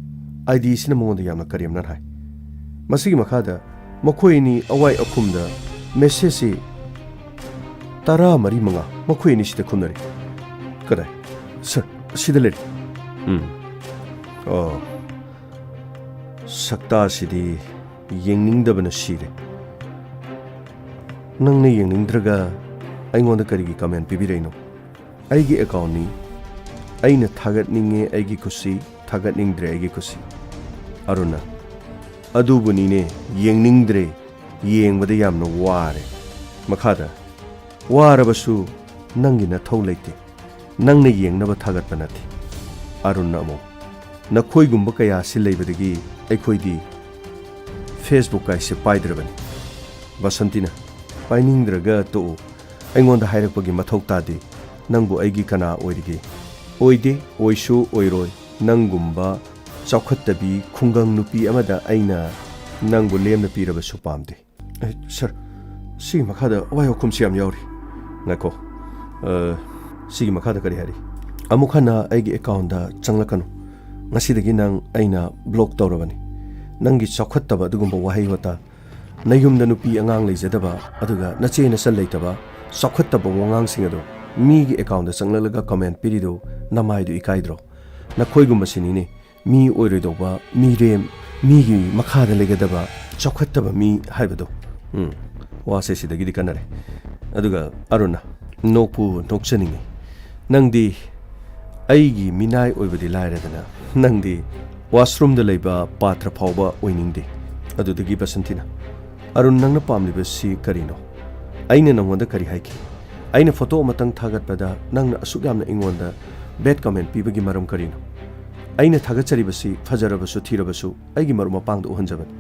ꯑꯥꯏ ꯗꯤꯁꯤꯅ ꯃꯉꯣꯟꯗ ꯌꯥꯝꯅ ꯀꯔꯦꯝꯅꯅ ꯍꯥꯏ꯫ ꯃꯁꯤꯒꯤ ꯃꯈꯥꯗ ꯃꯈꯣꯏ ꯑꯅꯤ ꯑꯋꯥꯏ ꯑꯈꯨꯝꯗ ꯃꯦꯁꯦꯖꯁꯤ ꯇꯔꯥ ꯃꯔꯤ ꯃꯉꯥ ꯃꯈꯣꯏ ꯑꯅꯤꯁꯤꯗ ꯈꯨꯝꯅꯔꯤ꯫ ꯀꯗꯥꯏ? ꯁꯥꯔ, ꯁꯤꯗ ꯂꯩꯔꯦ꯫ ꯎꯝ꯫ ꯑꯣ꯫ ꯁꯛꯇꯥꯁꯤꯗꯤ ꯌꯦꯡꯅꯤꯡꯗꯕꯅ ꯁꯤꯔꯦ꯫ ꯅꯪꯅ ꯌꯦꯡꯅꯤꯡꯗ꯭ꯔꯒ ꯑꯩꯉꯣꯟꯗ ꯀꯔꯤꯒꯤ ꯀꯃꯦꯟ ꯄꯤꯕꯤꯔꯛꯏꯅꯣ? ꯑꯩꯒꯤ ꯑꯦꯀꯥꯎꯟꯅꯤ꯫ ꯑꯩꯅ ꯊꯥꯒꯠꯅꯤꯡꯉꯦ ꯑꯩꯒꯤ ꯈꯨꯁꯤ, ꯊꯥꯒꯠꯅꯤꯡꯗ꯭ꯔꯦ ꯑꯩꯒꯤ ꯈꯨꯁꯤ꯫ ꯑꯔꯨꯅ, ꯑꯗꯨꯕꯨꯅꯤꯅꯦ, ꯌꯦꯡꯅꯤꯡꯗ꯭ꯔꯦ, ꯌꯦꯡꯕꯗ ꯌꯥꯝꯅ ꯋꯥꯔꯦ꯫ ꯃꯈꯥꯗ, ꯋꯥꯔꯕꯁꯨ ꯅꯪꯒꯤ ꯅꯊꯧ ꯂꯩꯇꯦ꯫ ꯅꯪꯅ ꯌꯦꯡꯅꯕ ꯊꯥꯒꯠꯄ ꯅꯠꯇꯦ꯫ ꯑꯔꯨꯟꯅ ꯑꯃꯨꯛ, ꯅꯈꯣꯏꯒꯨꯝꯕ ꯀꯌꯥ ꯑꯁꯤ ꯂꯩꯕꯗꯒꯤ ꯑꯩꯈꯣꯏꯗꯤ Facebook ꯀꯥꯏꯁꯦ ꯄꯥꯏꯗ꯭ꯔꯕꯅꯤ꯫ ꯕꯁꯟꯇꯤꯅ, ꯄꯥꯏꯅꯤꯡꯗ꯭ꯔꯒ ꯇꯣꯛꯎ꯫ ꯑꯩꯉꯣꯟꯗ ꯍꯥꯏꯔꯛꯄꯒꯤ ꯃꯊꯧ ꯇꯥꯗꯦ꯫ ꯅꯪꯕꯨ ꯑꯩꯒꯤ ꯀꯅꯥ ꯑꯣꯏꯔꯤꯒꯦ? ꯑꯣꯏꯗꯦ, ꯑꯣꯏꯁꯨ ꯑꯣꯏꯔꯣꯏ꯫ ꯅꯪꯒꯨꯝꯕ ꯆꯥꯎꯈꯠꯇꯕꯤ ꯈꯨꯡꯒꯪ ꯅꯨꯄꯤ ꯑꯃꯗ ꯑꯩꯅ ꯅꯪꯕꯨ ꯂꯦꯝꯅ ꯄꯤꯔꯕꯁꯨ ꯄꯥꯝꯗꯦ꯫ ꯑꯦ, ꯁꯥꯔ, ꯁꯤꯒꯤ ꯃꯈꯥꯗ ꯑꯋꯥꯏ ꯑꯈꯨꯝꯁꯤ ꯌꯥꯝ ꯌꯥꯎꯔꯤ꯫ ꯉꯥꯏꯈꯣ꯫ ꯑ, ꯁꯤꯒꯤ ꯃꯈꯥꯗ ꯀꯔꯤ ꯍꯥꯏꯔꯤ? ꯑꯃꯨꯛ ꯍꯟꯅ ꯑꯩꯒꯤ ꯑꯦꯀꯥꯎꯟꯗ ꯆꯪꯂꯛꯀꯅꯨ꯫ ꯉꯁꯤꯗꯒꯤ ꯅꯪ ꯑꯩꯅ ꯕ꯭ꯂꯣꯛ ꯇꯧꯔꯕꯅꯤ꯫ ꯅꯪꯒꯤ ꯆꯥꯎꯈꯠꯇꯕ ꯑꯗꯨꯒꯨꯝꯕ ꯋꯥꯍꯩ ꯋꯥꯇꯥ, ꯅꯌꯨꯝꯗ ꯅꯨꯄꯤ ꯑꯉꯥꯡ ꯂꯩꯖꯗꯕ, ꯑꯗꯨꯒ ꯅꯆꯦ ꯅꯆꯜ ꯂꯩꯇꯕ, ꯆꯥꯎꯈꯠꯇꯕ ꯋꯥꯉꯥꯡꯁꯤꯡ ꯑꯗꯨ ꯃꯤꯒꯤ ꯑꯦꯀꯥꯎꯟꯗ ꯆꯪꯂꯛꯂꯒ ꯀꯃꯦꯟ ꯄꯤꯔꯤꯗꯨ ꯅꯃꯥꯏꯗꯨ ꯏꯀꯥꯏꯗ꯭ꯔꯣ? ꯅꯈꯣꯏꯒꯨꯝꯕꯁꯤꯅꯤꯅꯦ ꯃꯤ ꯑꯣꯏꯔꯣꯏꯗꯧꯕ, ꯃꯤꯔꯦꯝ, ꯃꯤꯒꯤ ꯃꯈꯥꯗ ꯂꯩꯒꯗꯕ ꯆꯥꯎꯈꯠꯇꯕ ꯃꯤ ꯍꯥꯏꯕꯗꯣ꯫ ꯎꯝ, ꯋꯥꯁꯦ ꯁꯤꯗꯒꯤꯗꯤ ꯀꯟꯅꯔꯦ꯫ ꯑꯗꯨꯒ ꯑꯔꯨꯅ, ꯅꯣꯛꯄꯨ ꯅꯣꯛꯆꯅꯤꯡꯉꯤ꯫ ꯅꯪꯗꯤ ꯑꯩꯒꯤ ꯃꯤꯅꯥꯏ ꯑꯣꯏꯕꯗꯤ ꯂꯥꯏꯔꯗꯅ, ꯅꯪꯗꯤ ꯋꯥꯁꯔꯨꯝꯗ ꯂꯩꯕ ꯄꯥꯇ꯭ꯔ ꯐꯥꯎꯕ ꯑꯣꯏꯅꯤꯡꯗꯦ꯫ ꯑꯗꯨꯗꯒꯤ ꯕꯁꯟꯇꯤꯅ, ꯑꯔꯨꯟ, ꯅꯪꯅ ꯄꯥꯝꯂꯤꯕꯁꯤ ꯀꯔꯤꯅꯣ? ꯑꯩꯅ ꯅꯪꯉꯣꯟꯗ ꯀꯔꯤ ꯍꯥꯏꯈꯤ? ꯑꯩꯅ ꯐꯣꯇꯣ ꯑꯃꯇꯪ ꯊꯥꯒꯠꯄꯗ ꯅꯪꯅ ꯑꯁꯨꯛ ꯌꯥꯝꯅ ꯑꯩꯉꯣꯟꯗ ꯕꯦꯗ ꯀꯃꯦꯟ ꯄꯤꯕꯒꯤ ꯃꯔꯝ ꯀꯔꯤꯅꯣ? ꯑꯩꯅ ꯊꯥꯒꯠꯆꯔꯤꯕꯁꯤ ꯐꯖꯔꯕꯁꯨ ꯊꯤꯔꯕꯁꯨ ꯑꯩꯒꯤ ꯃꯔꯨꯞ ꯃꯄꯥꯡꯗ ꯎꯍꯟꯖꯕꯅꯤ꯫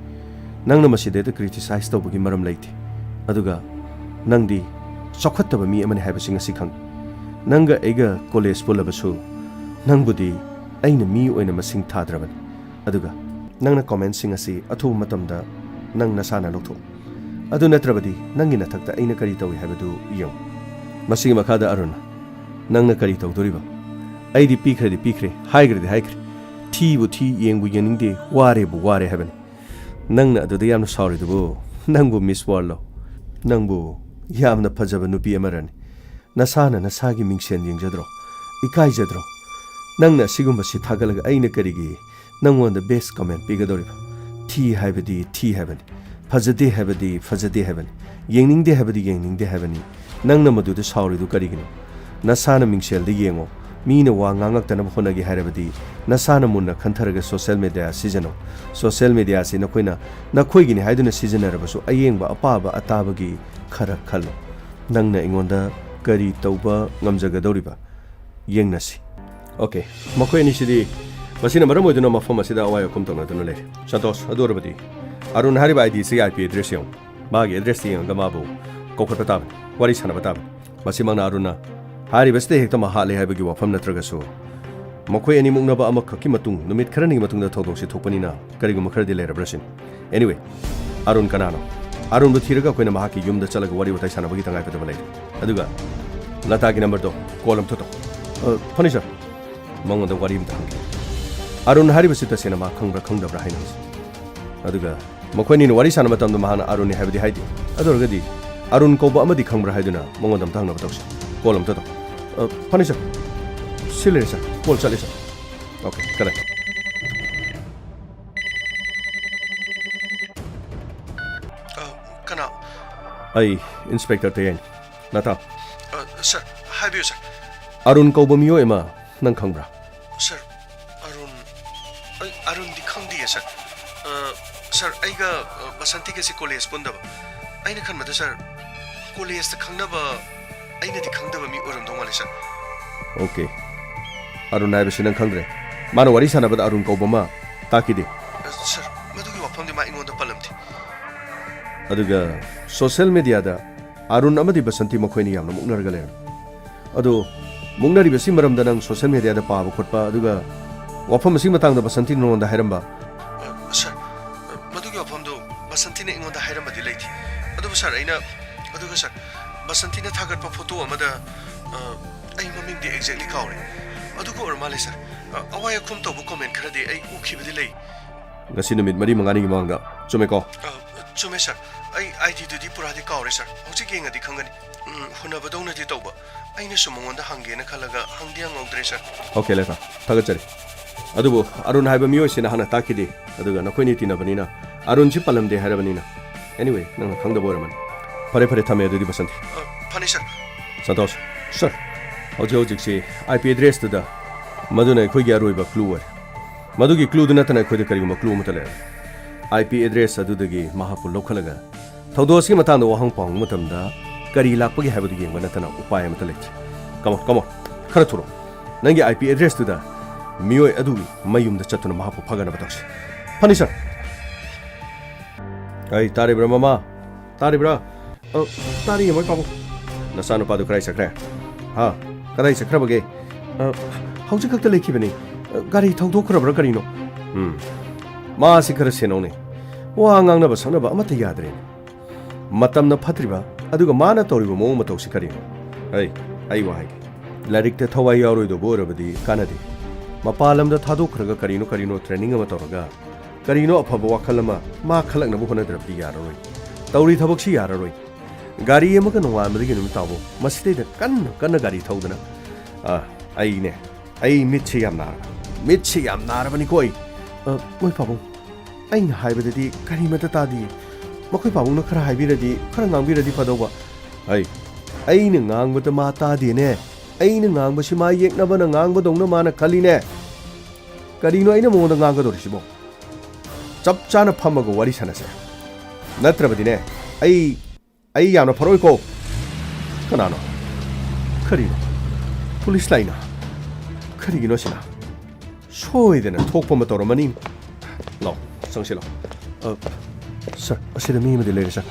ꯅꯪꯅ ꯃꯁꯤꯗꯩꯗ ꯀ꯭ꯔꯤꯇꯤꯁꯥꯏꯖ ꯇꯧꯕꯒꯤ ꯃꯔꯝ ꯂꯩꯇꯦ꯫ ꯑꯗꯨꯒ ꯅꯪꯗꯤ ꯆꯥꯎꯈꯠꯇꯕ ꯃꯤ ꯑꯃꯅꯤ ꯍꯥꯏꯕꯁꯤ ꯉꯁꯤ ꯈꯪꯉꯤ꯫ ꯅꯪꯒ ꯑꯩꯒ ꯀꯣꯂꯦꯖ ꯄꯨꯜꯂꯕꯁꯨ ꯅꯪꯕꯨꯗꯤ ꯑꯩꯅ ꯃꯤ ꯑꯣꯏꯅ ꯃꯁꯤꯡ ꯊꯥꯗ꯭ꯔꯕꯅꯤ꯫ ꯑꯗꯨꯒ ꯅꯪꯅ ꯀꯃꯦꯟꯁꯤꯡ ꯑꯁꯤ ꯑꯊꯨꯕ ꯃꯇꯝꯗ ꯅꯪ ꯅꯁꯥꯅ ꯂꯧꯊꯣꯛꯎ꯫ ꯑꯗꯨ ꯅꯠꯇ꯭ꯔꯕꯗꯤ ꯅꯪꯒꯤ ꯅꯊꯛꯇ ꯑꯩꯅ ꯀꯔꯤ ꯇꯧꯏ ꯍꯥꯏꯕꯗꯨ ꯌꯦꯡꯉꯨ꯫ ꯃꯁꯤꯒꯤ ꯃꯈꯥꯗ ꯑꯔꯨꯟ, ꯅꯪꯅ ꯀꯔꯤ ꯇꯧꯗꯣꯔꯤꯕ? ꯑꯩꯗꯤ ꯄꯤꯈ꯭ꯔꯗꯤ ꯄꯤꯈ꯭ꯔꯦ, ꯍꯥꯏꯈ꯭ꯔꯗꯤ ꯍꯥꯏꯈ꯭ꯔꯦ꯫ ꯊꯤꯕꯨ ꯊꯤ, ꯌꯦꯡꯕꯨ ꯌꯦꯡꯅꯤꯡꯗꯦ, ꯋꯥꯔꯦꯕꯨ ꯋꯥꯔꯦ ꯍꯥꯏꯕꯅꯤ꯫ ꯅꯪꯅ ꯑꯗꯨꯗ ꯌꯥꯝꯅ ꯁꯥꯎꯔꯤꯗꯨꯕꯨ? ꯅꯪꯕꯨ ꯃꯤꯁ ꯋꯥꯔꯜꯂꯣ? ꯅꯪꯕꯨ ꯌꯥꯝꯅ ꯐꯖꯕ ꯅꯨꯄꯤ ꯑꯃꯔꯅꯤ꯫ ꯅꯁꯥꯅ ꯅꯁꯥꯒꯤ ꯃꯤꯡꯁꯦꯟ ꯌꯦꯡꯖꯗ꯭ꯔꯣ? ꯏꯀꯥꯏꯖꯗ꯭ꯔꯣ? ꯅꯪꯅ ꯑꯁꯤꯒꯨꯝꯕꯁꯤ ꯊꯥꯒꯠꯂꯒ ꯑꯩꯅ ꯀꯔꯤꯒꯤ ꯅꯪꯉꯣꯟꯗ ꯕꯦꯁ ꯀꯃꯦꯟ ꯄꯤꯒꯗꯧꯔꯤꯕ? ꯊꯤ ꯍꯥꯏꯕꯗꯤ ꯊꯤ ꯍꯥꯏꯕꯅꯤ, ꯐꯖꯗꯦ ꯍꯥꯏꯕꯗꯤ ꯐꯖꯗꯦ ꯍꯥꯏꯕꯅꯤ, ꯌꯦꯡꯅꯤꯡꯗꯦ ꯍꯥꯏꯕꯗꯤ ꯌꯦꯡꯅꯤꯡꯗꯦ ꯍꯥꯏꯕꯅꯤ꯫ ꯅꯪꯅ ꯃꯗꯨꯗ ꯁꯥꯎꯔꯤꯗꯨ ꯀꯔꯤꯒꯤꯅꯣ? ꯅꯁꯥꯅ ꯃꯤꯡꯁꯦꯜꯗ ꯌꯦꯡꯉꯣ꯫ ꯃꯤꯅ ꯋꯥ ꯉꯥꯡꯉꯛꯇꯅꯕ ꯍꯣꯠꯅꯒꯦ ꯍꯥꯏꯔꯕꯗꯤ ꯅꯁꯥꯅ ꯃꯨꯟꯅ ꯈꯟꯊꯔꯒ ꯁꯣꯁꯦꯜ ꯃꯦꯗꯤꯌꯥ ꯁꯤꯖꯤꯟꯅꯧ꯫ ꯁꯣꯁꯦꯜ ꯃꯦꯗꯤꯌꯥꯁꯤ ꯅꯈꯣꯏꯅ ꯅꯈꯣꯏꯒꯤꯅꯤ ꯍꯥꯏꯗꯨꯅ ꯁꯤꯖꯤꯟꯅꯔꯕꯁꯨ ꯑꯌꯦꯡꯕ, ꯑꯄꯥꯕ, ꯑꯇꯥꯕꯒꯤ ꯈꯔ ꯈꯜꯂꯨ꯫ ꯅꯪꯅ ꯑꯩꯉꯣꯟꯗ ꯀꯔꯤ ꯇꯧꯕ ꯉꯝꯖꯒꯗꯧꯔꯤꯕ? ꯌꯦꯡꯅꯁꯤ꯫ ꯑꯣꯀꯦ, ꯃꯈꯣꯏ ꯑꯅꯤꯁꯤꯗꯤ ꯃꯁꯤꯅ ꯃꯔꯝ ꯑꯣꯏꯗꯨꯅ ꯃꯐꯝ ꯑꯁꯤꯗ ꯑꯋꯥꯏ ꯑꯈꯨꯝ ꯇꯧꯅꯗꯨꯅ ꯂꯩꯔꯦ꯫ ꯁꯟꯇꯣꯁ, ꯑꯗꯨ ꯑꯣꯏꯔꯕꯗꯤ ꯑꯔꯨꯟ ꯍꯥꯏꯔꯤꯕ ꯑꯥꯏ ꯗꯤ ꯑꯁꯤꯒꯤ ꯑꯥꯏ ꯄꯤ ꯑꯦꯗ꯭ꯔꯦꯁ ꯌꯦꯡꯉꯨ꯫ ꯃꯥꯒꯤ ꯑꯦꯗ꯭ꯔꯦꯁꯇ ꯌꯦꯡꯉꯒ ꯃꯥꯕꯨ ꯀꯧꯈꯠꯄ ꯇꯥꯕꯅꯤ, ꯋꯥꯔꯤ ꯁꯥꯟꯅꯕ ꯇꯥꯕꯅꯤ꯫ ꯃꯁꯤꯃꯛꯅ ꯑꯔꯨꯟꯅ ꯍꯥꯏꯔꯤꯕꯁꯤꯗ ꯍꯦꯛꯇ ꯃꯍꯥꯠꯂꯦ ꯍꯥꯏꯕꯒꯤ ꯋꯥꯐꯝ ꯅꯠꯇ꯭ꯔꯒꯁꯨ, ꯃꯈꯣꯏ ꯑꯅꯤ ꯃꯨꯛꯅꯕ ꯑꯃꯈꯛꯀꯤ ꯃꯇꯨꯡ ꯅꯨꯃꯤꯠ ꯈꯔꯅꯤꯒꯤ ꯃꯇꯨꯡꯗ ꯊꯧꯗꯣꯛꯁꯤ ꯊꯣꯛꯄꯅꯤꯅ ꯀꯔꯤꯒꯨꯝꯕ ꯈꯔꯗꯤ ꯂꯩꯔꯕ꯭ꯔꯥ ꯁꯤꯅꯤ꯫ Anyway, ꯑꯔꯨꯟ ꯀꯅꯥꯅꯣ? ꯑꯔꯨꯟꯕꯨ ꯊꯤꯔꯒ ꯑꯩꯈꯣꯏꯅ ꯃꯍꯥꯛꯀꯤ ꯌꯨꯝꯗ ꯆꯠꯂꯒ ꯋꯥꯔꯤ ꯋꯥꯇꯥꯏ ꯁꯥꯟꯅꯕꯒꯤ ꯇꯉꯥꯏꯐꯗꯕ ꯂꯩꯔꯦ꯫ ꯑꯗꯨꯒ ꯂꯇꯥꯒꯤ ꯅꯝꯕꯔꯗꯣ ꯀꯣꯜ ꯑꯝꯇ ꯇꯧ꯫ ꯑ, ꯐꯅꯤ ꯁꯥꯔ꯫ ꯃꯉꯣꯟꯗ ꯋꯥꯔꯤ ꯑꯝꯇ ꯍꯪꯒꯦ꯫ ꯑꯔꯨꯟ ꯍꯥꯏꯔꯤꯕꯁꯤ ꯇꯁꯦꯡꯅ ꯃꯍꯥꯛ ꯈꯪꯕ꯭ꯔꯥ ꯈꯪꯗꯕ꯭ꯔꯥ ꯍꯥꯏꯅ ꯍꯪꯁꯤ꯫ ꯑꯗꯨꯒ ꯃꯈꯣꯏ ꯑꯅꯤꯅ ꯋꯥꯔꯤ ꯁꯥꯟꯅꯕ ꯃꯇꯝꯗ ꯃꯍꯥꯛꯅ ꯑꯔꯨꯟꯅꯤ ꯍꯥꯏꯕꯗꯤ ꯍꯥꯏꯗꯦ꯫ ꯑꯗꯨ ꯑꯣꯏꯔꯒꯗꯤ ꯑꯔꯨꯟ ꯀꯧꯕ ꯑꯃꯗꯤ ꯈꯪꯕ꯭ꯔꯥ ꯍꯥꯏꯗꯨꯅ ꯃꯉꯣꯟꯗ ꯑꯝꯇ ꯍꯪꯅꯕ ꯇꯧꯁꯤ꯫ ꯀꯣꯜ ꯑꯝꯇ ꯇꯧ꯫ ꯑ, ꯐꯅꯤ ꯁꯥꯔ꯫ ꯁꯤ ꯂꯩꯔꯦ ꯁꯥꯔ꯫ ꯀꯣꯜ ꯆꯠꯂꯦ ꯁꯥꯔ꯫ ꯑꯣꯀꯦ, ꯀꯠꯂꯦ꯫ ꯑ, ꯀꯅꯥ? ꯑꯩ ꯏꯟꯁꯄꯦꯛꯇꯔ ꯇꯌꯦꯟ꯫ ꯅꯥꯇꯥꯎ꯫ ꯑ, ꯁꯥꯔ, ꯍꯥꯏꯕꯤꯌꯨ ꯁꯥꯔ꯫ ꯑꯔꯨꯟ ꯀꯧꯕ ꯃꯤꯑꯣꯏ ꯑꯃ ꯅꯪ ꯈꯪꯕ꯭ꯔꯥ? ꯁꯥꯔ, ꯑꯔꯨꯟ, ꯑꯩ ꯑꯔꯨꯟꯗꯤ ꯈꯪꯗꯤꯌꯦ ꯁꯥꯔ꯫ ꯑ, ꯁꯥꯔ, ꯑꯩꯒ, ꯑ, ꯕꯁꯟꯇꯤꯒꯁꯤ ꯀꯣꯂꯦꯖ ꯄꯨꯟꯗꯕ꯫ ꯑꯩꯅ ꯈꯟꯕꯗ ꯁꯥꯔ, ꯀꯣꯂꯦꯖꯇ ꯈꯪꯅꯕ ꯑꯩꯅꯗꯤ ꯈꯪꯗꯕ ꯃꯤ ꯑꯣꯏꯔꯝꯗꯧ ꯃꯥꯜꯂꯦ ꯁꯥꯔ꯫ ꯑꯣꯀꯦ꯫ ꯑꯔꯨꯟ ꯍꯥꯏꯕꯁꯤ ꯅꯪ ꯈꯪꯗ꯭ꯔꯦ꯫ ꯃꯥꯅ ꯋꯥꯔꯤ ꯁꯥꯟꯅꯕꯗ ꯑꯔꯨꯟ ꯀꯧꯕ ꯑꯃ ꯇꯥꯈꯤꯗꯦ꯫ ꯑ, ꯁꯥꯔ, ꯃꯗꯨꯒꯤ ꯋꯥꯐꯝꯗꯤ ꯃꯥ ꯑꯩꯉꯣꯟꯗ ꯄꯜꯂꯝꯗꯦ꯫ ꯑꯗꯨꯒ ꯁꯣꯁꯤꯌꯦꯜ ꯃꯦꯗꯤꯌꯥꯗ ꯑꯔꯨꯟ ꯑꯃꯗꯤ ꯕꯁꯟꯇꯤ ꯃꯈꯣꯏꯅꯤ ꯌꯥꯝꯅ ꯃꯨꯛꯅꯔꯒ ꯂꯩꯔꯝꯃꯤ꯫ ꯑꯗꯨ ꯃꯨꯛꯅꯔꯤꯕꯁꯤ ꯃꯔꯝꯗ ꯅꯪ ꯁꯣꯁꯤꯌꯦꯜ ꯃꯦꯗꯤꯌꯥꯗ ꯄꯥꯕ ꯈꯣꯠꯄ, ꯑꯗꯨꯒ ꯋꯥꯐꯝ ꯑꯁꯤꯒꯤ ꯃꯇꯥꯡꯗ ꯕꯁꯟꯇꯤꯅ ꯅꯉꯣꯟꯗ ꯍꯥꯏꯔꯝꯕ? ꯑ, ꯁꯥꯔ, ꯑ, ꯃꯗꯨꯒꯤ ꯋꯥꯐꯝꯗꯨ ꯕꯁꯟꯇꯤꯅ ꯑꯩꯉꯣꯟꯗ ꯍꯥꯏꯔꯝꯕꯗꯤ ꯂꯩꯇꯦ꯫ ꯑꯗꯨꯕꯨ ꯁꯥꯔ, ꯑꯩꯅ, ꯑꯗꯨꯒ ꯁꯥꯔ, ꯕꯁꯟꯇꯤꯅ ꯊꯥꯒꯠꯄ ꯐꯣꯇꯣ ꯑꯃꯗ, ꯑ, ꯑꯩ ꯃꯃꯤꯡꯗꯤ ꯑꯦꯛꯖꯦꯛꯂꯤ ꯀꯥꯎꯔꯦ꯫ ꯑꯗꯨꯒ ꯑꯣꯏꯔ ꯃꯥꯜꯂꯦ ꯁꯥꯔ꯫ ꯑ, ꯑꯋꯥꯏ ꯑꯈꯨꯝ ꯇꯧꯕ ꯀꯣꯃꯦꯟ ꯈꯔꯗꯤ ꯑꯩ ꯎꯈꯤꯕꯗꯤ ꯂꯩ꯫ ꯉꯁꯤ ꯅꯨꯃꯤꯠ ꯃꯔꯤ ꯃꯉꯥꯅꯤꯒꯤ ꯃꯃꯥꯡꯗ, ꯆꯨꯝꯃꯦꯀꯣ? ꯑ, ꯆꯨꯝꯃꯦ ꯁꯥꯔ꯫ ꯑꯩ ꯑꯥꯏ ꯗꯤꯗꯨꯗꯤ ꯄꯨꯔꯥꯗꯤ ꯀꯥꯎꯔꯦ ꯁꯥꯔ꯫ ꯍꯧꯖꯤꯛ ꯌꯦꯡꯉꯗꯤ ꯈꯪꯒꯅꯤ꯫ ꯎꯝ, ꯍꯨꯟꯅꯕꯗꯧꯅꯗꯤ ꯇꯧꯕ꯫ ꯑꯩꯅꯁꯨ ꯃꯉꯣꯟꯗ ꯍꯪꯒꯦꯅ ꯈꯜꯂꯒ ꯍꯪꯗꯤ ꯍꯪꯍꯧꯗ꯭ꯔꯦ ꯁꯥꯔ꯫ ꯑꯣꯀꯦ, ꯂꯦꯇꯥ꯫ ꯊꯥꯒꯠꯆꯔꯤ꯫ ꯑꯗꯨꯕꯨ ꯑꯔꯨꯟ ꯍꯥꯏꯕ ꯃꯤꯑꯣꯏꯁꯤ ꯅꯍꯥꯛꯅ ꯇꯥꯛꯈꯤꯗꯦ꯫ ꯑꯗꯨꯒ ꯅꯈꯣꯏꯅꯤ ꯇꯤꯟꯅꯕꯅꯤꯅ, ꯑꯔꯨꯟꯁꯤ ꯄꯜꯂꯝꯗꯦ ꯍꯥꯏꯔꯕꯅꯤꯅ꯫ Anyway, ꯅꯪꯅ ꯈꯪꯗꯕ ꯑꯣꯏꯔꯝꯃꯅꯤ꯫ ꯐꯔꯦ, ꯐꯔꯦ, ꯊꯝꯃꯦ ꯑꯗꯨꯗꯤ, ꯕꯁꯟꯇꯤ꯫ ꯑ, ꯐꯅꯤ ꯁꯥꯔ꯫ ꯁꯟꯇꯣꯁ꯫ ꯁꯥꯔ꯫ ꯍꯧꯖꯤꯛ ꯍꯧꯖꯤꯛꯁꯤ ꯑꯥꯏ ꯄꯤ ꯑꯦꯗ꯭ꯔꯦꯁꯇꯨꯗ, ꯃꯗꯨꯅ ꯑꯩꯈꯣꯏꯒꯤ ꯑꯔꯣꯏꯕ ꯀ꯭ꯂꯨ ꯑꯣꯏꯔꯦ꯫ ꯃꯗꯨꯒꯤ ꯀ꯭ꯂꯨꯗꯨ ꯅꯠꯇꯅ ꯑꯩꯈꯣꯏꯗ ꯀꯔꯤꯒꯨꯝꯕ ꯀ꯭ꯂꯨ ꯑꯃꯠꯇ ꯂꯩꯔꯦ꯫ ꯑꯥꯏ ꯄꯤ ꯑꯦꯗ꯭ꯔꯦꯁ ꯑꯗꯨꯗꯒꯤ ꯃꯍꯥꯛꯄꯨ ꯂꯧꯈꯠꯂꯒ ꯊꯧꯗꯣꯛ ꯑꯁꯤꯒꯤ ꯃꯇꯥꯡꯗ ꯋꯥꯍꯪ ꯄꯥꯎꯍꯪꯕ ꯃꯇꯝꯗ ꯀꯔꯤ ꯂꯥꯛꯄꯒꯦ ꯍꯥꯏꯕꯗꯨ ꯌꯦꯡꯕ ꯅꯠꯇꯅ ꯎꯄꯥꯏ ꯑꯃꯠꯇ ꯂꯩꯇ꯭ꯔꯦ꯫ Come on, come on, ꯈꯔ ꯊꯨꯔꯣ꯫ ꯅꯪꯒꯤ ꯑꯥꯏ ꯄꯤ ꯑꯦꯗ꯭ꯔꯦꯁꯇꯨꯗ ꯃꯤꯑꯣꯏ ꯑꯗꯨꯒꯤ ꯃꯌꯨꯝꯗ ꯆꯠꯇꯨꯅ ꯃꯍꯥꯛꯄꯨ ꯐꯥꯒꯠꯅꯕ ꯇꯧꯁꯤ꯫ ꯐꯅꯤ, ꯁꯥꯔ꯫ ꯑꯩ, ꯇꯥꯔꯤꯕ꯭ꯔꯥ, ꯃꯃꯥ? ꯇꯥꯔꯤꯕ꯭ꯔꯥ? ꯑ, ꯇꯥꯔꯤꯌꯦ, ꯃꯣꯏ ꯄꯥꯕꯨꯡ꯫ ꯅꯆꯥꯅꯨꯄꯥꯗꯨ ꯀꯗꯥꯏ ꯆꯠꯈ꯭ꯔꯦ? ꯍꯥ? ꯀꯗꯥꯏ ꯆꯠꯈ꯭ꯔꯕꯒꯦ? ꯑ, ꯍꯧꯖꯤꯛ ꯈꯛꯇ ꯂꯩꯈꯤꯕꯅꯤ꯫ ꯑ, ꯒꯥꯔꯤ ꯊꯧꯗꯣꯛꯈ꯭ꯔꯕ꯭ꯔꯥ ꯀꯔꯤꯅꯣ? ꯎꯝ꯫ ꯃꯥꯁꯤ ꯈꯔ ꯁꯦꯟꯅꯧꯅꯦ꯫ ꯋꯥ ꯉꯥꯡꯅꯕ ꯁꯛꯅꯕ ꯑꯃꯠꯇ ꯌꯥꯗ꯭ꯔꯦꯅꯦ꯫ ꯃꯇꯝꯅ ꯐꯠꯇ꯭ꯔꯤꯕ, ꯑꯗꯨꯒ ꯃꯥꯅ ꯇꯧꯔꯤꯕ ꯃꯑꯣꯡ ꯃꯇꯧꯁꯤ ꯀꯔꯤꯅꯣ? ꯑꯩ, ꯑꯩ ꯋꯥ ꯍꯥꯏꯒꯦ꯫ ꯂꯥꯏꯔꯤꯛꯇ ꯊꯋꯥꯏ ꯌꯥꯎꯔꯣꯏꯗꯧꯕ ꯑꯣꯏꯔꯕꯗꯤ ꯀꯥꯟꯅꯗꯦ꯫ ꯃꯄꯥꯟ ꯂꯝꯗ ꯊꯥꯗꯣꯛꯈ꯭ꯔꯒ ꯀꯔꯤꯅꯣ ꯀꯔꯤꯅꯣ ꯇ꯭ꯔꯦꯅꯤꯡ ꯑꯃ ꯇꯧꯔꯒ, ꯀꯔꯤꯅꯣ ꯑꯐꯕ ꯋꯥꯈꯜ ꯑꯃ ꯃꯥ ꯈꯜꯂꯛꯅꯕ ꯍꯣꯠꯅꯗ꯭ꯔꯕꯗꯤ ꯌꯥꯔꯔꯣꯏ꯫ ꯇꯧꯔꯤ ꯊꯕꯛꯁꯤ ꯌꯥꯔꯔꯣꯏ꯫ ꯒꯥꯔꯤ ꯑꯃꯒ ꯅꯣꯡꯉꯥꯟꯕꯗꯒꯤ ꯅꯨꯃꯤꯠ ꯇꯥꯕꯧ ꯃꯁꯤꯗꯩꯗ ꯀꯟꯅ ꯀꯟꯅ ꯒꯥꯔꯤ ꯊꯧꯗꯅ, ꯑ, ꯑꯩꯅꯦ, ꯑꯩ ꯃꯤꯠꯁꯦ ꯌꯥꯝ ꯅꯥꯔꯕ, ꯃꯤꯠꯁꯦ ꯌꯥꯝ ꯅꯥꯔꯕꯅꯤꯀꯣ ꯑꯩ꯫ ꯑ, ꯃꯣꯏ ꯄꯥꯕꯨꯡ, ꯑꯩꯅ ꯍꯥꯏꯕꯗꯗꯤ ꯀꯔꯤꯃꯠꯇ ꯇꯥꯗꯤꯌꯦ꯫ ꯃꯈꯣꯏ ꯄꯥꯕꯨꯡꯅ ꯈꯔ ꯍꯥꯏꯕꯤꯔꯗꯤ, ꯈꯔ ꯉꯥꯡꯕꯤꯔꯗꯤ ꯐꯗꯧꯕ꯫ ꯑꯩ, ꯑꯩꯅ ꯉꯥꯡꯕꯗ ꯃꯥ ꯇꯥꯗꯦꯅꯦ꯫ ꯑꯩꯅ ꯉꯥꯡꯕꯁꯤ ꯃꯥ ꯌꯦꯛꯅꯕꯅ ꯉꯥꯡꯕꯗꯧꯅ ꯃꯥꯅ ꯈꯜꯂꯤꯅꯦ꯫ ꯀꯔꯤꯅꯣ ꯑꯩꯅ ꯃꯉꯣꯟꯗ ꯉꯥꯡꯒꯗꯧꯔꯤꯁꯤꯕꯣ? ꯆꯞ ꯆꯥꯅ ꯐꯝꯃꯒ ꯋꯥꯔꯤ ꯁꯥꯟꯅꯁꯦ꯫ ꯅꯠꯇ꯭ꯔꯕꯗꯤꯅꯦ, ꯑꯩ, ꯑꯩ ꯌꯥꯝꯅ ꯐꯔꯣꯏꯀꯣ꯫ ꯀꯅꯥꯅꯣ? ꯀꯔꯤꯅꯣ? ꯄꯨꯂꯤꯁ ꯂꯥꯛꯏꯅ? ꯀꯔꯤꯒꯤꯅꯣ ꯁꯤꯅ? ꯁꯣꯏꯗꯅ ꯊꯣꯛꯄ ꯑꯃ ꯇꯧꯔꯝꯃꯅꯤ꯫ ꯂꯥꯎ, ꯆꯪꯁꯤꯜꯂꯣ꯫ ꯑ, ꯁꯥꯔ, ꯑꯁꯤꯗ ꯃꯤ ꯑꯃꯗꯤ ꯂꯩꯔꯦ, ꯁꯥꯔ꯫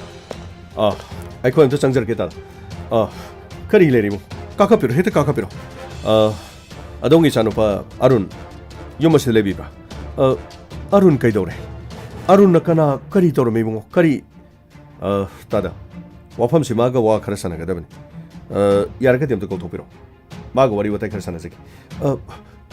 ꯑ, ꯑꯩꯈꯣꯏ ꯑꯝꯇ ꯆꯪꯖꯔꯛꯀꯦ, ꯇꯥꯗ꯫ ꯑ, ꯀꯔꯤ ꯂꯩꯔꯤꯃꯣ? ꯀꯥꯈꯠꯄꯤꯔꯣ, ꯍꯦꯛꯇ ꯀꯥꯈꯠꯄꯤꯔꯣ꯫ ꯑ, ꯑꯗꯣꯝꯒꯤ ꯏꯆꯥꯅꯨꯄꯥ ꯑꯔꯨꯟ ꯌꯨꯝ ꯑꯁꯤꯗ ꯂꯩꯕꯤꯕ꯭ꯔꯥ? ꯑ, ꯑꯔꯨꯟ ꯀꯩꯗꯧꯔꯦ? ꯑꯔꯨꯟꯅ ꯀꯅꯥ, ꯀꯔꯤ ꯇꯧꯔꯝꯃꯤ, ꯏꯕꯨꯡꯉꯣ? ꯀꯔꯤ? ꯑ, ꯇꯥꯗ, ꯋꯥꯐꯝꯁꯤ ꯃꯥꯒ ꯋꯥ ꯈꯔ ꯁꯥꯟꯅꯒꯗꯕꯅꯤ꯫ ꯑ, ꯌꯥꯔꯒꯗꯤ ꯑꯝꯇ ꯀꯧꯊꯣꯛꯄꯤꯔꯣ꯫ ꯃꯥꯒ ꯋꯥꯔꯤ ꯋꯥꯇꯥꯏ ꯈꯔ ꯁꯥꯟꯅꯖꯒꯦ꯫ ꯑ,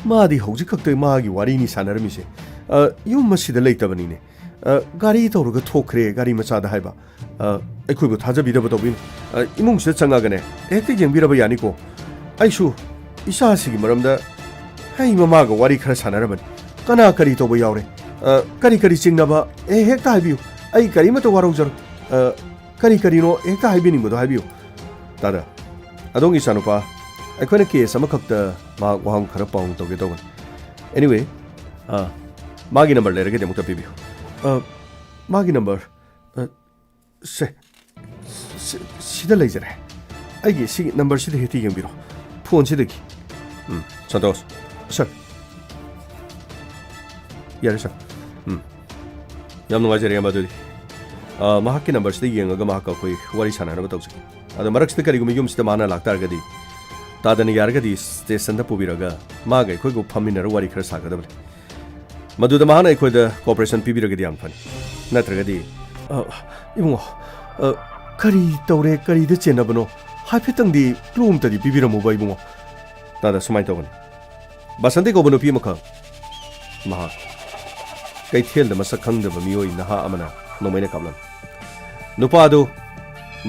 ꯃꯥꯗꯤ ꯍꯧꯖꯤꯛ ꯈꯛꯇ ꯃꯥꯒꯤ ꯋꯥꯔꯤꯅꯤ ꯁꯥꯟꯅꯔꯝꯃꯤꯁꯦ꯫ ꯑ, ꯌꯨꯝ ꯑꯁꯤꯗ ꯂꯩꯇꯕꯅꯤꯅꯦ꯫ ꯑ, ꯒꯥꯔꯤ ꯇꯧꯔꯒ ꯊꯣꯛꯈ꯭ꯔꯦ, ꯒꯥꯔꯤ ꯃꯆꯥꯗ ꯍꯥꯏꯕ꯫ ꯑ, ꯑꯩꯈꯣꯏꯕꯨ ꯊꯥꯖꯕꯤꯗꯕ ꯇꯧꯕꯤꯅꯨ꯫ ꯑ, ꯏꯃꯨꯡꯁꯤꯗ ꯆꯪꯉꯒꯅꯦ, ꯍꯦꯛꯇ ꯌꯦꯡꯕꯤꯔꯕ ꯌꯥꯅꯤꯀꯣ꯫ ꯑꯩꯁꯨ ꯏꯆꯥꯁꯤꯒꯤ ꯃꯔꯝꯗ ꯑꯩ ꯃꯃꯥꯒ ꯋꯥꯔꯤ ꯈꯔ ꯁꯥꯟꯅꯔꯕꯅꯤ꯫ ꯀꯅꯥ ꯀꯔꯤ ꯇꯧꯕ ꯌꯥꯎꯔꯦ? ꯑ, ꯀꯔꯤ ꯀꯔꯤ ꯆꯤꯡꯅꯕ? ꯑꯦ, ꯍꯦꯛꯇ ꯍꯥꯏꯕꯤꯌꯨ꯫ ꯑꯩ ꯀꯔꯤꯃꯠꯇ ꯋꯥꯔꯧꯖꯔꯣꯏ꯫ ꯑ, ꯀꯔꯤ ꯀꯔꯤꯅꯣ ꯍꯦꯛꯇ ꯍꯥꯏꯕꯤꯅꯤꯡꯕꯗꯣ ꯍꯥꯏꯕꯤꯌꯨ꯫ ꯇꯥꯗ, ꯑꯗꯣꯝꯒꯤ ꯏꯆꯥꯅꯨꯄꯥ, ꯑꯩꯈꯣꯏꯅ ꯀꯦꯁ ꯑꯃꯈꯛꯇ ꯃꯍꯥꯛ ꯋꯥꯍꯪ ꯈꯔ ꯄꯥꯎꯍꯪ ꯇꯧꯒꯦ ꯇꯧꯕꯅꯤ꯫ Anyway, ꯑ, ꯃꯥꯒꯤ ꯅꯝꯕꯔ ꯂꯩꯔꯒꯗꯤ ꯑꯃꯨꯛꯇ ꯄꯤꯕꯤꯌꯨ꯫ ꯑ, ꯃꯥꯒꯤ ꯅꯝꯕꯔ, ꯑ, ꯁꯦ, ꯁꯤ-, ꯁꯤꯗ ꯂꯩꯖꯔꯦ꯫ ꯑꯩꯒꯤ ꯁꯤꯒꯤ ꯅꯝꯕꯔꯁꯤꯗ ꯍꯦꯛꯇ ꯌꯦꯡꯕꯤꯔꯣ꯫ ꯐꯣꯟꯁꯤꯗꯒꯤ꯫ ꯎꯝ, ꯁꯟꯇꯣꯁ꯫ ꯁꯥꯔ꯫ ꯌꯥꯔꯦ, ꯁꯥꯔ꯫ ꯎꯝ꯫ ꯌꯥꯝ ꯅꯨꯡꯉꯥꯏꯖꯔꯦ, ꯏꯌꯥꯝꯕ꯫ ꯑꯗꯨꯗꯤ, ꯑ, ꯃꯍꯥꯛꯀꯤ ꯅꯝꯕꯔꯁꯤꯗ ꯌꯦꯡꯉꯒ ꯃꯍꯥꯛꯀ ꯑꯩꯈꯣꯏ ꯋꯥꯔꯤ ꯁꯥꯟꯅꯅꯕ ꯇꯧꯖꯒꯦ꯫ ꯑꯗꯣ ꯃꯔꯛꯁꯤꯗ ꯀꯔꯤꯒꯨꯝꯕ ꯌꯨꯝꯁꯤꯗ ꯃꯥꯅ ꯂꯥꯛꯇꯥꯔꯒꯗꯤ, ꯇꯥꯗꯅ ꯌꯥꯔꯒꯗꯤ ꯁ꯭ꯇꯦꯁꯟꯗ ꯄꯨꯕꯤꯔꯒ ꯃꯥꯒ ꯑꯩꯈꯣꯏꯒ ꯐꯝꯃꯤꯟꯅꯔꯒ ꯋꯥꯔꯤ ꯈꯔ ꯁꯥꯒꯗꯕꯅꯤ꯫ ꯃꯗꯨꯗ ꯃꯍꯥꯛꯅ ꯑꯩꯈꯣꯏꯗ cooperation ꯄꯤꯕꯤꯔꯒꯗꯤ ꯌꯥꯝ ꯐꯅꯤ꯫ ꯅꯠꯇ꯭ꯔꯒꯗꯤ, ꯑ, ꯏꯕꯨꯡꯉꯣ, ꯑ, ꯀꯔꯤ ꯇꯧꯔꯦ, ꯀꯔꯤꯗ ꯆꯦꯟꯅꯕꯅꯣ? ꯍꯥꯏꯐꯦꯠꯇꯪꯗꯤ clue ꯑꯝꯇꯗꯤ ꯄꯤꯕꯤꯔꯝꯃꯨꯕ, ꯏꯕꯨꯡꯉꯣ꯫ ꯇꯥꯗ, ꯁꯨꯃꯥꯏꯅ ꯇꯧꯕꯅꯤ꯫ ꯕꯁꯟꯇꯤ ꯀꯧꯕ ꯅꯨꯄꯤ ꯑꯃꯈꯛ ꯃꯍꯥꯛ ꯀꯩꯊꯦꯜꯗ ꯃꯁꯛ ꯈꯪꯗꯕ ꯃꯤꯑꯣꯏ ꯅꯍꯥ ꯑꯃꯅ ꯅꯣꯡꯃꯩꯅ ꯀꯥꯞꯂꯝꯃꯤ꯫ ꯅꯨꯄꯥ ꯑꯗꯨ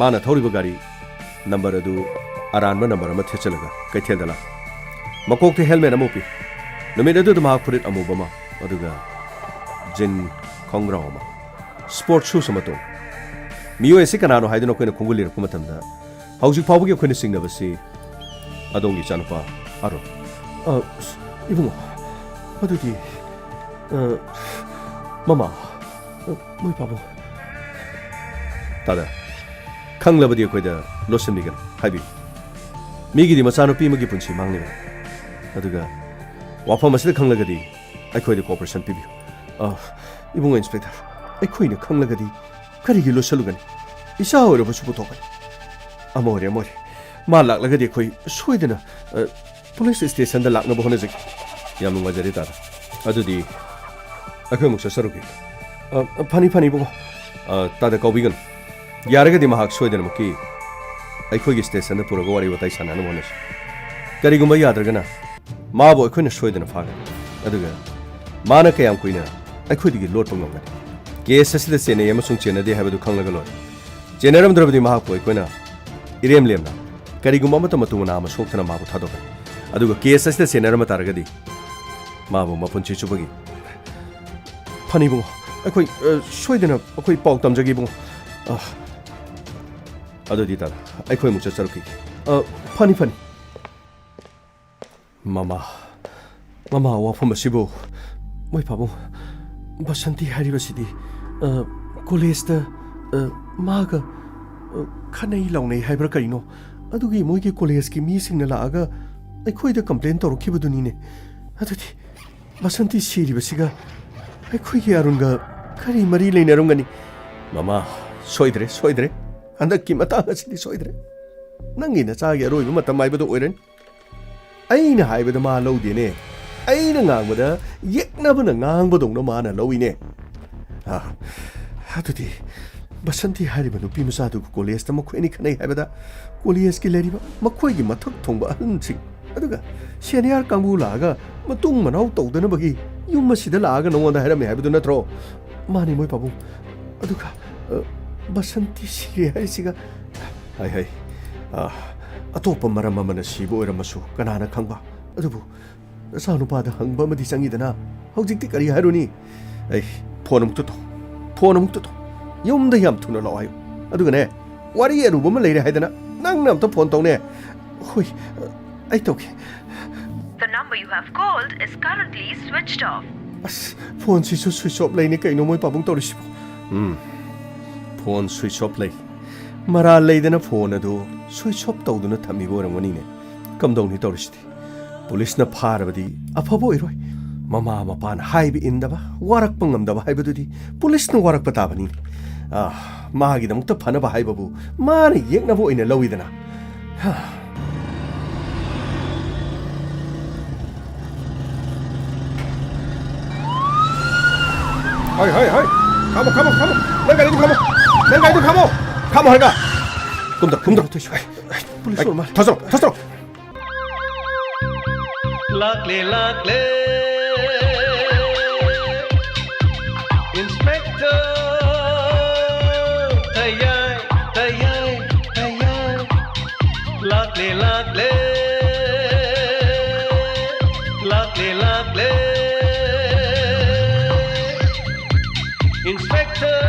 ꯃꯥꯅ ꯊꯧꯔꯤꯕ ꯒꯥꯔꯤ ꯅꯝꯕꯔ ꯑꯗꯨ ꯑꯔꯥꯟꯕ ꯅꯝꯕꯔ ꯑꯃ ꯊꯦꯠꯆꯜꯂꯒ ꯀꯩꯊꯦꯜꯗ ꯂꯥꯛ꯫ ꯃꯀꯣꯛꯇ ꯍꯦꯜꯃꯦꯠ ꯑꯃ ꯎꯞꯄꯤ꯫ ꯅꯨꯃꯤꯠ ꯑꯗꯨꯗ ꯃꯍꯥꯛ ꯐꯨꯔꯤꯠ ꯑꯃꯨꯕ ꯑꯃ, ꯑꯗꯨꯒ ꯖꯤꯟ ꯈꯣꯡꯒ꯭ꯔꯥꯎ ꯑꯃ, ꯁ꯭ꯄꯣꯔꯠ ꯁꯨꯁ ꯑꯃ ꯇꯣꯡꯏ꯫ ꯃꯤꯑꯣꯏ ꯑꯁꯤ ꯀꯅꯥꯅꯣ ꯍꯥꯏꯗꯨꯅ ꯑꯩꯈꯣꯏꯅ ꯈꯣꯡꯒꯨꯜ ꯂꯤꯔꯛꯄ ꯃꯇꯝꯗ, ꯍꯧꯖꯤꯛ ꯐꯥꯎꯕꯒꯤ ꯑꯩꯈꯣꯏꯅ ꯆꯤꯡꯅꯕꯁꯤ ꯑꯗꯣꯝꯒꯤ ꯏꯆꯥꯅꯨꯄꯥ ꯑꯔꯨꯟ꯫ ꯑ, ꯏꯕꯨꯡꯉꯣ, ꯑꯗꯨꯗꯤ, ꯑ, ꯃꯃꯥ, ꯑ, ꯃꯣꯏ ꯄꯥꯕꯨꯡ꯫ ꯇꯥꯗ, ꯈꯪꯂꯕꯗꯤ ꯑꯩꯈꯣꯏꯗ ꯂꯣꯠꯁꯤꯟꯕꯤꯒꯅꯨ, ꯍꯥꯏꯕꯤꯌꯨ꯫ ꯃꯤꯒꯤꯗꯤ ꯃꯆꯥꯅꯨꯄꯤ ꯑꯃꯒꯤ ꯄꯨꯟꯁꯤ ꯃꯥꯡꯂꯤꯕꯅꯤ꯫ ꯑꯗꯨꯒ ꯋꯥꯐꯝ ꯑꯁꯤꯗ ꯈꯪꯂꯒꯗꯤ ꯑꯩꯈꯣꯏꯗ cooperation ꯄꯤꯕꯤꯌꯨ꯫ ꯑ, ꯏꯕꯨꯡꯉꯣ ꯏꯟꯁꯄꯦꯛꯇꯔ, ꯑꯩꯈꯣꯏꯅ ꯈꯪꯂꯒꯗꯤ ꯀꯔꯤꯒꯤ ꯂꯣꯠꯁꯤꯜꯂꯨꯒꯅꯤ? ꯏꯆꯥ ꯑꯣꯏꯔꯕꯁꯨ ꯄꯨꯊꯣꯛꯀꯅꯤ꯫ ꯑꯃ ꯑꯣꯏꯔꯦ, ꯑꯃ ꯑꯣꯏꯔꯦ꯫ ꯃꯥ ꯂꯥꯛꯂꯒꯗꯤ ꯑꯩꯈꯣꯏ ꯁꯣꯏꯗꯅ, ꯑ, ꯄꯨꯂꯤꯁ ꯁ꯭ꯇꯦꯁꯟꯗ ꯂꯥꯛꯅꯕ ꯍꯣꯠꯅꯖꯒꯦ꯫ ꯌꯥꯝ ꯅꯨꯡꯉꯥꯏꯖꯔꯦ, ꯇꯥꯗ꯫ ꯑꯗꯨꯗꯤ ꯑꯩꯈꯣꯏ ꯑꯃꯨꯛ ꯆꯠꯆꯔꯨꯒꯦ꯫ ꯑ, ꯐꯅꯤ, ꯐꯅꯤ, ꯏꯕꯨꯡꯉꯣ꯫ ꯑ, ꯇꯥꯗ, ꯀꯥꯎꯕꯤꯒꯅꯨ꯫ ꯌꯥꯔꯒꯗꯤ ꯃꯍꯥꯛ ꯁꯣꯏꯗꯅꯃꯛꯀꯤ ꯑꯩꯈꯣꯏꯒꯤ ꯁ꯭ꯇꯦꯁꯟꯗ ꯄꯨꯔꯒ ꯋꯥꯔꯤ ꯋꯥꯇꯥꯏ ꯁꯥꯟꯅꯅꯕ ꯍꯣꯠꯅꯁꯤ꯫ ꯀꯔꯤꯒꯨꯝꯕ ꯌꯥꯗ꯭ꯔꯒꯅ ꯃꯥꯕꯨ ꯑꯩꯈꯣꯏꯅ ꯁꯣꯏꯗꯅ ꯐꯥꯒꯅꯤ꯫ ꯑꯗꯨꯒ ꯃꯥꯅ ꯀꯌꯥꯝ ꯀꯨꯏꯅ ꯑꯩꯈꯣꯏꯗꯒꯤ ꯂꯣꯠꯄ ꯉꯝꯒꯅꯤ? ꯀꯦꯁ ꯑꯁꯤꯗ ꯆꯦꯟꯅꯩ ꯑꯃꯁꯨꯡ ꯆꯦꯟꯅꯗꯦ ꯍꯥꯏꯕꯗꯨ ꯈꯪꯂꯒ ꯂꯣꯏꯔꯦ꯫ ꯆꯦꯟꯅꯔꯝꯗ꯭ꯔꯕꯗꯤ ꯃꯍꯥꯛꯄꯨ ꯑꯩꯈꯣꯏꯅ ꯏꯔꯦꯝ ꯂꯦꯝꯅ, ꯀꯔꯤꯒꯨꯝꯕ ꯑꯃꯠꯇ ꯃꯇꯨ ꯃꯅꯥ ꯑꯃ ꯁꯣꯛꯇꯅ ꯃꯥꯕꯨ ꯊꯥꯗꯣꯛꯀꯅꯤ꯫ ꯑꯗꯨꯒ ꯀꯦꯁ ꯑꯁꯤꯗ ꯆꯦꯟꯅꯔꯝꯕ ꯇꯥꯔꯒꯗꯤ ꯃꯥꯕꯨ ꯃꯄꯨꯟꯁꯤ ꯆꯨꯞꯄꯒꯤ꯫ ꯐꯅꯤ ꯏꯕꯨꯡꯉꯣ, ꯑꯩꯈꯣꯏ, ꯑ, ꯁꯣꯏꯗꯅ ꯑꯩꯈꯣꯏ ꯄꯥꯎ ꯇꯝꯖꯒꯦ ꯏꯕꯨꯡꯉꯣ꯫ ꯑ, ꯑꯗꯨꯗꯤ ꯇꯥꯗ, ꯑꯩꯈꯣꯏ ꯑꯃꯨꯛ ꯆꯠꯆꯔꯛꯈꯤꯒꯦ꯫ ꯑ, ꯐꯅꯤ, ꯐꯅꯤ꯫ ꯃꯃꯥ, ꯃꯃꯥ, ꯋꯥꯐꯝ ꯑꯁꯤꯕꯨ, ꯃꯣꯏ ꯄꯥꯕꯨꯡ, ꯕꯁꯟꯇꯤ ꯍꯥꯏꯔꯤꯕꯁꯤꯗꯤ, ꯑ, ꯀꯣꯂꯦꯖꯇ, ꯑ, ꯃꯥꯒ, ꯑ, ꯈꯠꯅꯩ ꯂꯥꯎꯅꯩ ꯍꯥꯏꯕ꯭ꯔꯥ ꯀꯔꯤꯅꯣ? ꯑꯗꯨꯒꯤ ꯃꯣꯏꯒꯤ ꯀꯣꯂꯦꯖꯀꯤ ꯃꯤꯁꯤꯡꯅ ꯂꯥꯛꯑꯒ ꯑꯩꯈꯣꯏꯗ ꯀꯝꯄ꯭ꯂꯦꯟ ꯇꯧꯔꯛꯈꯤꯕꯗꯨꯅꯤꯅꯦ꯫ ꯑꯗꯨꯗꯤ ꯕꯁꯟꯇꯤ ꯁꯤꯔꯤꯕꯁꯤꯒ ꯑꯩꯈꯣꯏꯒꯤ ꯑꯔꯨꯟꯒ ꯀꯔꯤ ꯃꯔꯤ ꯂꯩꯅꯔꯝꯒꯅꯤ? ꯃꯃꯥ, ꯁꯣꯏꯗ꯭ꯔꯦ, ꯁꯣꯏꯗ꯭ꯔꯦ꯫ ꯍꯟꯗꯛꯀꯤ ꯃꯇꯥꯡ ꯑꯁꯤꯗꯤ ꯁꯣꯏꯗ꯭ꯔꯦ꯫ ꯅꯪꯒꯤ ꯅꯆꯥꯒꯤ ꯑꯔꯣꯏꯕ ꯃꯇꯝ ꯍꯥꯏꯕꯗꯨ ꯑꯣꯏꯔꯅꯤ꯫ ꯑꯩꯅ ꯍꯥꯏꯕꯗ ꯃꯥ ꯂꯧꯗꯦꯅꯦ꯫ ꯑꯩꯅ ꯉꯥꯡꯕꯗ ꯌꯦꯛꯅꯕꯅ ꯉꯥꯡꯕꯗꯧꯅ ꯃꯥꯅ ꯂꯧꯏꯅꯦ꯫ ꯑꯥ, ꯑꯗꯨꯗꯤ ꯕꯁꯟꯇꯤ ꯍꯥꯏꯔꯤꯕ ꯅꯨꯄꯤ ꯃꯆꯥꯗꯨꯒ ꯀꯣꯂꯦꯖꯇ ꯃꯈꯣꯏ ꯑꯅꯤ ꯈꯠꯅꯩ ꯍꯥꯏꯕꯗ ꯀꯣꯂꯦꯖꯀꯤ ꯂꯩꯔꯤꯕ ꯃꯈꯣꯏꯒꯤ ꯃꯊꯛ ꯊꯣꯡꯕ ꯑꯍꯜꯁꯤꯡ, ꯑꯗꯨꯒ ꯁꯦꯅꯤꯌꯔ ꯀꯥꯡꯕꯨ ꯂꯥꯛꯑꯒ ꯃꯇꯨꯡ ꯃꯅꯥꯎ ꯇꯧꯗꯅꯕꯒꯤ ꯌꯨꯝ ꯑꯁꯤꯗ ꯂꯥꯛꯑꯒ ꯅꯉꯣꯟꯗ ꯍꯥꯏꯔꯝꯃꯦ ꯍꯥꯏꯕꯗꯨ ꯅꯠꯇ꯭ꯔꯣ? ꯃꯥꯅꯤ, ꯃꯣꯏ ꯄꯥꯕꯨꯡ꯫ ꯑꯗꯨꯒ, ꯑ, ꯕꯁꯟꯇꯤ ꯁꯤꯔꯦ ꯍꯥꯏꯔꯤꯁꯤꯒ꯫ ꯍꯥꯏ, ꯍꯥꯏ꯫ ꯑ, ꯑꯇꯣꯞꯄ ꯃꯔꯝ ꯑꯃꯅ ꯁꯤꯕ ꯑꯣꯏꯔꯝꯃꯁꯨ ꯀꯅꯥꯅ ꯈꯪꯕ? ꯑꯗꯨꯕꯨ ꯅꯆꯥꯅꯨꯄꯥꯗ ꯍꯪꯕ ꯑꯃꯗꯤ ꯆꯪꯉꯤꯗꯅ꯫ ꯍꯧꯖꯤꯛꯇꯤ ꯀꯔꯤ ꯍꯥꯏꯔꯨꯅꯤ? ꯑꯩ, ꯐꯣꯟ ꯑꯃꯨꯛꯇ ꯇꯧ꯫ ꯐꯣꯟ ꯑꯃꯨꯛꯇ ꯇꯧ꯫ ꯌꯨꯝꯗ ꯌꯥꯝ ꯊꯨꯅ ꯂꯥꯛꯑꯣ ꯍꯥꯏꯌꯨ꯫ ꯑꯗꯨꯒꯅꯦ, ꯋꯥꯔꯤ ꯑꯔꯨꯕ ꯑꯃ ꯂꯩꯔꯦ ꯍꯥꯏꯗꯅ ꯅꯪꯅ ꯑꯝꯇ ꯐꯣꯟ ꯇꯧꯅꯦ꯫ ꯍꯣꯏ, ꯑꯩ ꯇꯧꯒꯦ꯫ The number you have called is currently switched off. ꯑꯁ, ꯐꯣꯟꯁꯤꯁꯨ switch off ꯂꯩꯅꯦ꯫ ꯀꯩꯅꯣ ꯃꯣꯏ ꯄꯥꯕꯨꯡ ꯇꯧꯔꯤꯁꯤꯕꯣ? ꯎꯝ, ꯐꯣꯟ switch off ꯂꯩ꯫ ꯃꯔꯥꯜ ꯂꯩꯗꯅ ꯐꯣꯟ ꯑꯗꯨ switch off ꯇꯧꯗꯨꯅ ꯊꯝꯃꯤꯕ ꯑꯣꯏꯔꯝꯒꯅꯤꯅꯦ꯫ ꯀꯝꯗꯧꯅꯤ ꯇꯧꯔꯤꯁꯤꯗꯤ? ꯄꯨꯂꯤꯁꯅ ꯐꯥꯔꯕꯗꯤ ꯑꯐꯕ ꯑꯣꯏꯔꯣꯏ꯫ ꯃꯃꯥ ꯃꯄꯥꯅ ꯍꯥꯏꯕ ꯏꯟꯗꯕ, ꯋꯥꯔꯛꯄ ꯉꯝꯗꯕ ꯍꯥꯏꯕꯗꯨꯗꯤ ꯄꯨꯂꯤꯁꯅ ꯋꯥꯔꯛꯄ ꯇꯥꯕꯅꯤꯅꯦ꯫ ꯑꯥ, ꯃꯥꯒꯤꯗꯃꯛꯇ ꯐꯅꯕ ꯍꯥꯏꯕꯕꯨ ꯃꯥꯅ ꯌꯦꯛꯅꯕ ꯑꯣꯏꯅ ꯂꯧꯏꯗꯅ꯫ ꯍꯥ꯫ ꯍꯣꯏ, ꯍꯣꯏ, ꯍꯣꯏ꯫ ꯈꯥꯝꯃꯣ, ꯈꯥꯝꯃꯣ, ꯈꯥꯝꯃꯣ꯫ ꯅꯪ ꯒꯥꯔꯤꯗꯨ ꯈꯥꯝꯃꯣ꯫ ꯅꯪ ꯒꯥꯔꯤꯗꯨ ꯈꯥꯝꯃꯣ꯫ ꯈꯥꯝꯃꯣ ꯍꯥꯏꯔꯒ꯫ ꯀꯨꯝꯊꯔꯣ, ꯀꯨꯝꯊꯔꯣ꯫ ꯊꯣꯏꯁꯨ꯫ ꯄꯨꯂꯤꯁ ꯑꯣꯏꯔ ꯃꯥꯜꯂꯦ꯫ ꯊꯣꯏꯁꯨ, ꯊꯣꯏꯁꯨ꯫ ꯂꯥꯛꯂꯦ, ꯂꯥꯛꯂꯦ꯫ Inspector ꯇꯌꯥꯏ, ꯇꯌꯥꯏ, ꯇꯌꯥꯏ꯫ ꯂꯥꯛꯂꯦ, ꯂꯥꯛꯂꯦ꯫ ꯂꯥꯛꯂꯦ, ꯂꯥꯛꯂꯦ꯫ Inspector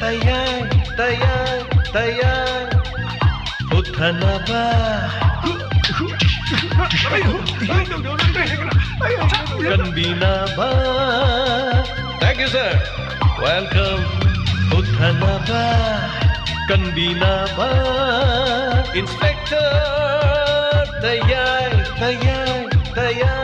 ꯇꯌꯥꯏ, ꯇꯌꯥꯏ, ꯇꯌꯥꯏ꯫ ꯍꯨꯠꯊꯅꯕ꯫ ꯀꯟꯕꯤꯅꯕ꯫ Thank you, sir. Welcome. ꯍꯨꯠꯊꯅꯕ꯫ ꯀꯟꯕꯤꯅꯕ꯫ Inspector ꯇꯌꯥꯏ, ꯇꯌꯥꯏ, ꯇꯌꯥꯏ꯫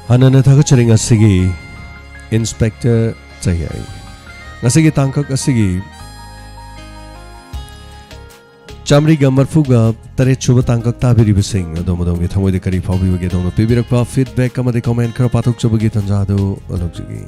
ꯍꯥꯟꯅꯅ ꯊꯥꯒꯠꯆꯔꯤ ꯉꯁꯤꯒꯤ ꯏꯟꯁꯄꯦꯛꯇꯔ ꯆꯌꯥꯏ꯫ ꯉꯁꯤꯒꯤ ꯇꯥꯡꯀꯛ ꯑꯁꯤꯒꯤ ꯆꯥꯃꯔꯤꯒ ꯃꯔꯤꯐꯨꯒ ꯇꯔꯦꯠ ꯁꯨꯕ ꯇꯥꯡꯀꯛ ꯇꯥꯕꯤꯔꯤꯕꯁꯤꯡ ꯑꯗꯣꯝ ꯑꯗꯣꯝꯒꯤ ꯊꯃꯣꯏꯗ ꯀꯔꯤ ꯐꯥꯎꯕꯤꯕꯒꯦ? ꯑꯗꯣꯝꯅ ꯄꯤꯕꯤꯔꯛꯄ ꯐꯤꯗꯕꯦꯛ ꯑꯃꯗꯤ ꯀꯃꯦꯟ ꯈꯔ ꯄꯥꯊꯣꯛꯆꯕꯒꯤ ꯇꯥꯟꯖꯥ ꯑꯗꯨ ꯂꯧꯖꯒꯦ꯫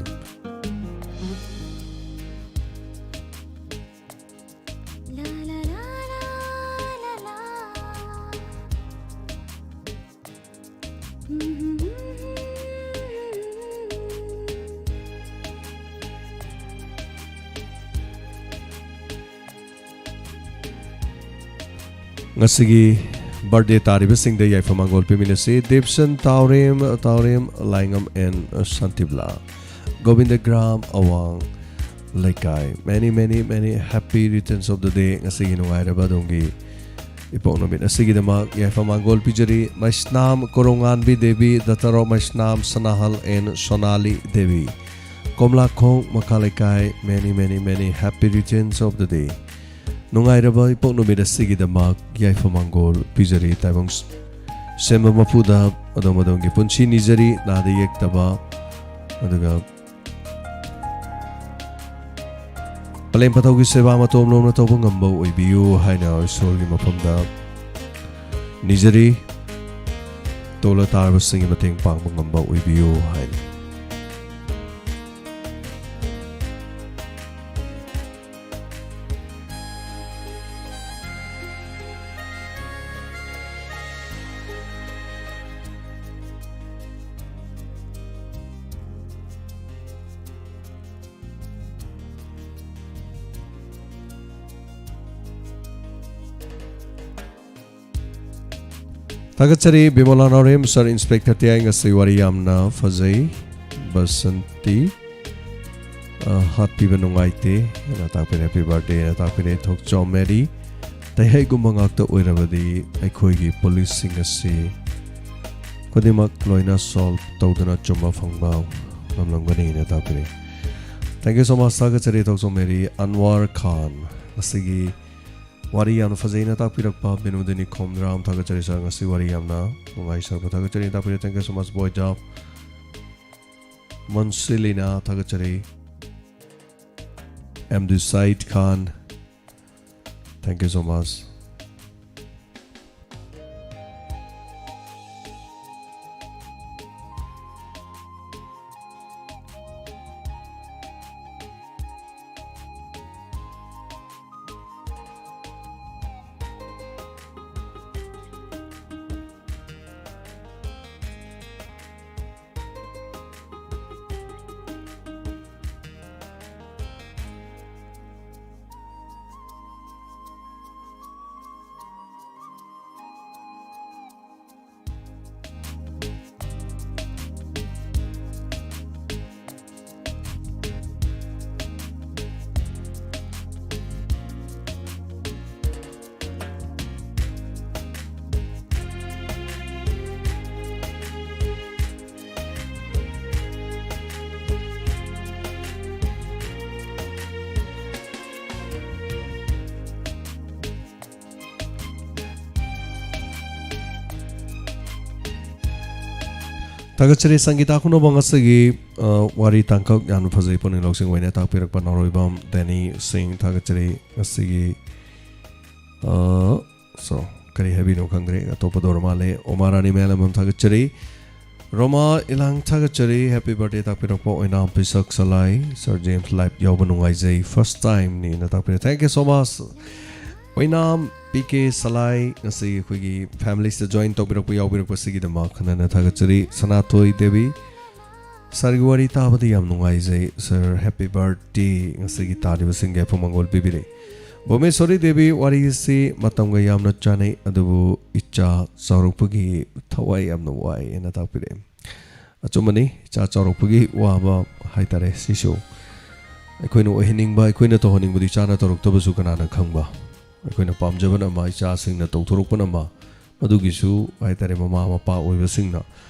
ꯉꯁꯤꯒꯤ ꯕꯥꯔꯗꯦ ꯇꯥꯔꯤꯕꯁꯤꯡꯗ ꯌꯥꯏꯐ ꯃꯪꯒꯣꯜ ꯄꯤꯃꯤꯟꯅꯁꯤ꯫ ꯗꯤꯞꯁꯟ ꯇꯥꯎꯔꯦꯝ, ꯇꯥꯎꯔꯦꯝ ꯂꯥꯏꯉꯝ ꯑꯦꯟ ꯁꯥꯟꯇꯤꯕꯂꯥ, ꯒꯣꯕꯤꯟꯗ ꯒ꯭ꯔꯥꯝ ꯑꯋꯥꯡ ꯂꯩꯀꯥꯏ꯫ Many, many, many happy returns of the day꯫ ꯉꯁꯤꯒꯤ ꯅꯨꯡꯉꯥꯏꯔꯕ ꯑꯗꯣꯝꯒꯤ ꯏꯄꯣꯛ ꯅꯨꯃꯤꯠ ꯑꯁꯤꯒꯤꯗꯃꯛ ꯌꯥꯏꯐ ꯃꯪꯒꯣꯜ ꯄꯤꯖꯔꯤ꯫ ꯃꯩꯁꯅꯥꯝ ꯀꯣꯔꯣꯉꯥꯟꯕꯤ ꯗꯦꯕꯤ, ꯗꯇꯔꯣ ꯃꯩꯁꯅꯥꯝ ꯁꯅꯥꯍꯜ ꯑꯦꯟ ꯁꯣꯅꯥꯂꯤ ꯗꯦꯕꯤ, ꯀꯣꯝꯂꯥꯈꯣꯡ ꯃꯈꯥ ꯂꯩꯀꯥꯏ꯫ Many, many, many happy returns of the day꯫ ꯅꯨꯡꯉꯥꯏꯔꯕ ꯏꯄꯣꯛ ꯅꯨꯃꯤꯠ ꯑꯁꯤꯒꯤꯗꯃꯛ ꯌꯥꯏꯐ ꯃꯪꯒꯣꯜ ꯄꯤꯖꯔꯤ꯫ ꯇꯥꯏꯕꯪ ꯁꯦꯝꯕ ꯃꯄꯨꯗ ꯑꯗꯣꯝ ꯑꯗꯣꯝꯒꯤ ꯄꯨꯟꯁꯤ ꯅꯤꯖꯔꯤ, ꯅꯥꯗ ꯌꯦꯛꯇꯕ, ꯑꯗꯨꯒ ꯄꯂꯦꯝ ꯄꯊꯧꯒꯤ ꯁꯦꯕꯥ ꯃꯇꯣꯝ ꯂꯣꯝꯅ ꯇꯧꯕ ꯉꯝꯕ ꯑꯣꯏꯕꯤꯌꯨ ꯍꯥꯏꯅ ꯏꯁꯣꯔꯒꯤ ꯃꯐꯝꯗ ꯅꯤꯖꯔꯤ꯫ ꯇꯣꯜꯂ ꯇꯥꯔꯕꯁꯤꯡꯒꯤ ꯃꯇꯦꯡ ꯄꯥꯡꯕ ꯉꯝꯕ ꯑꯣꯏꯕꯤꯌꯨ ꯍꯥꯏꯅ꯫ ꯊꯥꯒꯠꯆꯔꯤ ꯕꯤꯃꯣꯂꯥ ꯅꯥꯎꯔꯦꯝ, ꯁꯔ ꯏꯟꯁꯄꯦꯛꯇꯔ ꯇꯤꯌꯥꯏ, ꯉꯁꯤ ꯋꯥꯔꯤ ꯌꯥꯝꯅ ꯐꯖꯩ꯫ ꯕꯁꯟꯇꯤ, ꯑ, ꯍꯥꯠꯄꯤꯕ ꯅꯨꯡꯉꯥꯏꯇꯦ ꯍꯥꯏꯅ ꯇꯥꯛꯄꯤꯔꯦ, ꯍꯦꯄꯤ ꯕꯥꯔꯗꯦ ꯍꯥꯏꯅ ꯇꯥꯛꯄꯤꯔꯦ꯫ ꯊꯣꯛꯆꯥꯎ ꯃꯦꯔꯤ, ꯇꯩꯍꯩꯒꯨꯝꯕ ꯉꯥꯛꯇ ꯑꯣꯏꯔꯕꯗꯤ ꯑꯩꯈꯣꯏꯒꯤ ꯄꯨꯂꯤꯁꯁꯤꯡ ꯑꯁꯤ ꯈꯨꯗꯤꯡꯃꯛ ꯂꯣꯏꯅ ꯁꯣꯜꯕ ꯇꯧꯗꯨꯅ ꯑꯆꯨꯝꯕ ꯐꯪꯕ ꯉꯝꯂꯝꯒꯅꯤ ꯍꯥꯏꯅ ꯇꯥꯛꯄꯤꯔꯦ꯫ Thank you so much꯫ ꯊꯥꯒꯠꯆꯔꯤ ꯊꯣꯛꯆꯥꯎ ꯃꯦꯔꯤ꯫ ꯑꯟꯋꯥꯔ ꯈꯥꯟ, ꯉꯁꯤꯒꯤ ꯋꯥꯔꯤ ꯌꯥꯝꯅ ꯐꯖꯩꯅ ꯇꯥꯛꯄꯤꯔꯛꯄ ꯕꯤꯅꯣꯗꯤꯅꯤ ꯈꯣꯝꯗ꯭ꯔꯥꯝ, ꯊꯥꯒꯠꯆꯔꯤ ꯁꯥꯔ, ꯉꯁꯤ ꯋꯥꯔꯤ ꯌꯥꯝꯅ ꯅꯨꯡꯉꯥꯏ ꯁꯥꯔꯕꯨ ꯊꯥꯒꯠꯆꯔꯤ ꯇꯥꯛꯄꯤꯔꯦ꯫ Thank you so much ꯕꯣꯏ ꯖꯥꯕ꯫ ꯃꯟꯁꯤꯂꯤꯅ ꯊꯥꯒꯠꯆꯔꯤ꯫ M D side Khan, thank you so much. ꯊꯥꯒꯠꯆꯔꯤ ꯁꯪꯒꯤꯇꯥ ꯈꯨꯅꯧꯕ ꯉꯁꯤꯒꯤ, ꯑ, ꯋꯥꯔꯤ ꯇꯥꯡꯀꯛ ꯌꯥꯝꯅ ꯐꯖꯩ, ꯄꯨꯛꯅꯤꯡ ꯂꯧꯁꯤꯡ ꯑꯣꯏꯅ ꯇꯥꯛꯄꯤꯔꯛꯄ ꯅꯥꯎꯔꯣꯏꯕꯝ ꯗꯦꯅꯤ ꯁꯤꯡ ꯊꯥꯒꯠꯆꯔꯤ꯫ ꯉꯁꯤꯒꯤ, ꯑ, so, ꯀꯔꯤ ꯍꯥꯏꯕꯤꯅꯣ ꯈꯪꯗ꯭ꯔꯦ, ꯑꯇꯣꯞꯄꯗ ꯑꯣꯏꯔ ꯃꯥꯜꯂꯦ꯫ ꯎꯃꯥ ꯔꯥꯅꯤ ꯃꯌꯥꯂꯝꯕꯝ ꯊꯥꯒꯠꯆꯔꯤ꯫ ꯔꯣꯃꯥ ꯏꯂꯥꯡ ꯊꯥꯒꯠꯆꯔꯤ, happy birthday ꯇꯥꯛꯄꯤꯔꯛꯄ ꯑꯣꯏꯅꯥꯝ ꯄꯤꯁꯛ ꯁꯂꯥꯏ꯫ Sir James live ꯌꯥꯎꯕ ꯅꯨꯡꯉꯥꯏꯖꯩ, first time ꯅꯤꯅ ꯇꯥꯛꯄꯤꯔꯦ, thank you so much꯫ Oinam P K ꯁꯂꯥꯏ ꯉꯁꯤ ꯑꯩꯈꯣꯏꯒꯤ family ꯁꯤꯗ join ꯇꯧꯕꯤꯔꯛꯄ, ꯌꯥꯎꯕꯤꯔꯛꯄꯁꯤꯒꯤꯗꯃꯛ ꯈꯟꯅꯅ ꯊꯥꯒꯠꯆꯔꯤ꯫ ꯁꯅꯥꯊꯣꯏ ꯗꯦꯕꯤ, ꯁꯥꯔꯒꯤ ꯋꯥꯔꯤ ꯇꯥꯕꯗ ꯌꯥꯝ ꯅꯨꯡꯉꯥꯏꯖꯩ꯫ Sir, happy birthday꯫ ꯉꯁꯤꯒꯤ ꯇꯥꯔꯤꯕꯁꯤꯡꯒꯤ ꯌꯥꯏꯐ ꯃꯪꯒꯣꯜ ꯄꯤꯕꯤꯔꯦ꯫ ꯚꯨꯕꯅꯦꯁꯣꯔꯤ ꯗꯦꯕꯤ, ꯋꯥꯔꯤꯁꯤ ꯃꯇꯝꯒ ꯌꯥꯝꯅ ꯆꯥꯅꯩ, ꯑꯗꯨꯕꯨ ꯏꯆꯥ ꯆꯥꯎꯔꯛꯄꯒꯤ ꯊꯋꯥꯏ ꯌꯥꯝꯅ ꯋꯥꯏ ꯍꯥꯏꯅ ꯇꯥꯛꯄꯤꯔꯛꯑꯦ꯫ ꯑꯆꯨꯝꯕꯅꯤ, ꯏꯆꯥ ꯆꯥꯎꯔꯛꯄꯒꯤ ꯋꯥꯕ ꯍꯥꯏꯇꯥꯔꯦ꯫ ꯁꯤꯁꯨ ꯑꯩꯈꯣꯏꯅ ꯑꯣꯏꯍꯟꯅꯤꯡꯕ, ꯑꯩꯈꯣꯏꯅ ꯇꯧꯍꯟꯅꯤꯡꯕꯗꯨ ꯏꯆꯥꯅ ꯇꯧꯔꯛꯇꯕꯁꯨ ꯀꯅꯥꯅ ꯈꯪꯕ? ꯑꯩꯈꯣꯏꯅ ꯄꯥꯝꯖꯕꯅ ꯑꯃ, ꯏꯆꯥꯁꯤꯡꯅ ꯇꯧꯊꯣꯔꯛꯄꯅ ꯑꯃ, ꯃꯗꯨꯒꯤꯁꯨ ꯍꯥꯏꯇꯥꯔꯦ, ꯃꯃꯥ ꯃꯄꯥ ꯑꯣꯏꯕꯁꯤꯡꯅ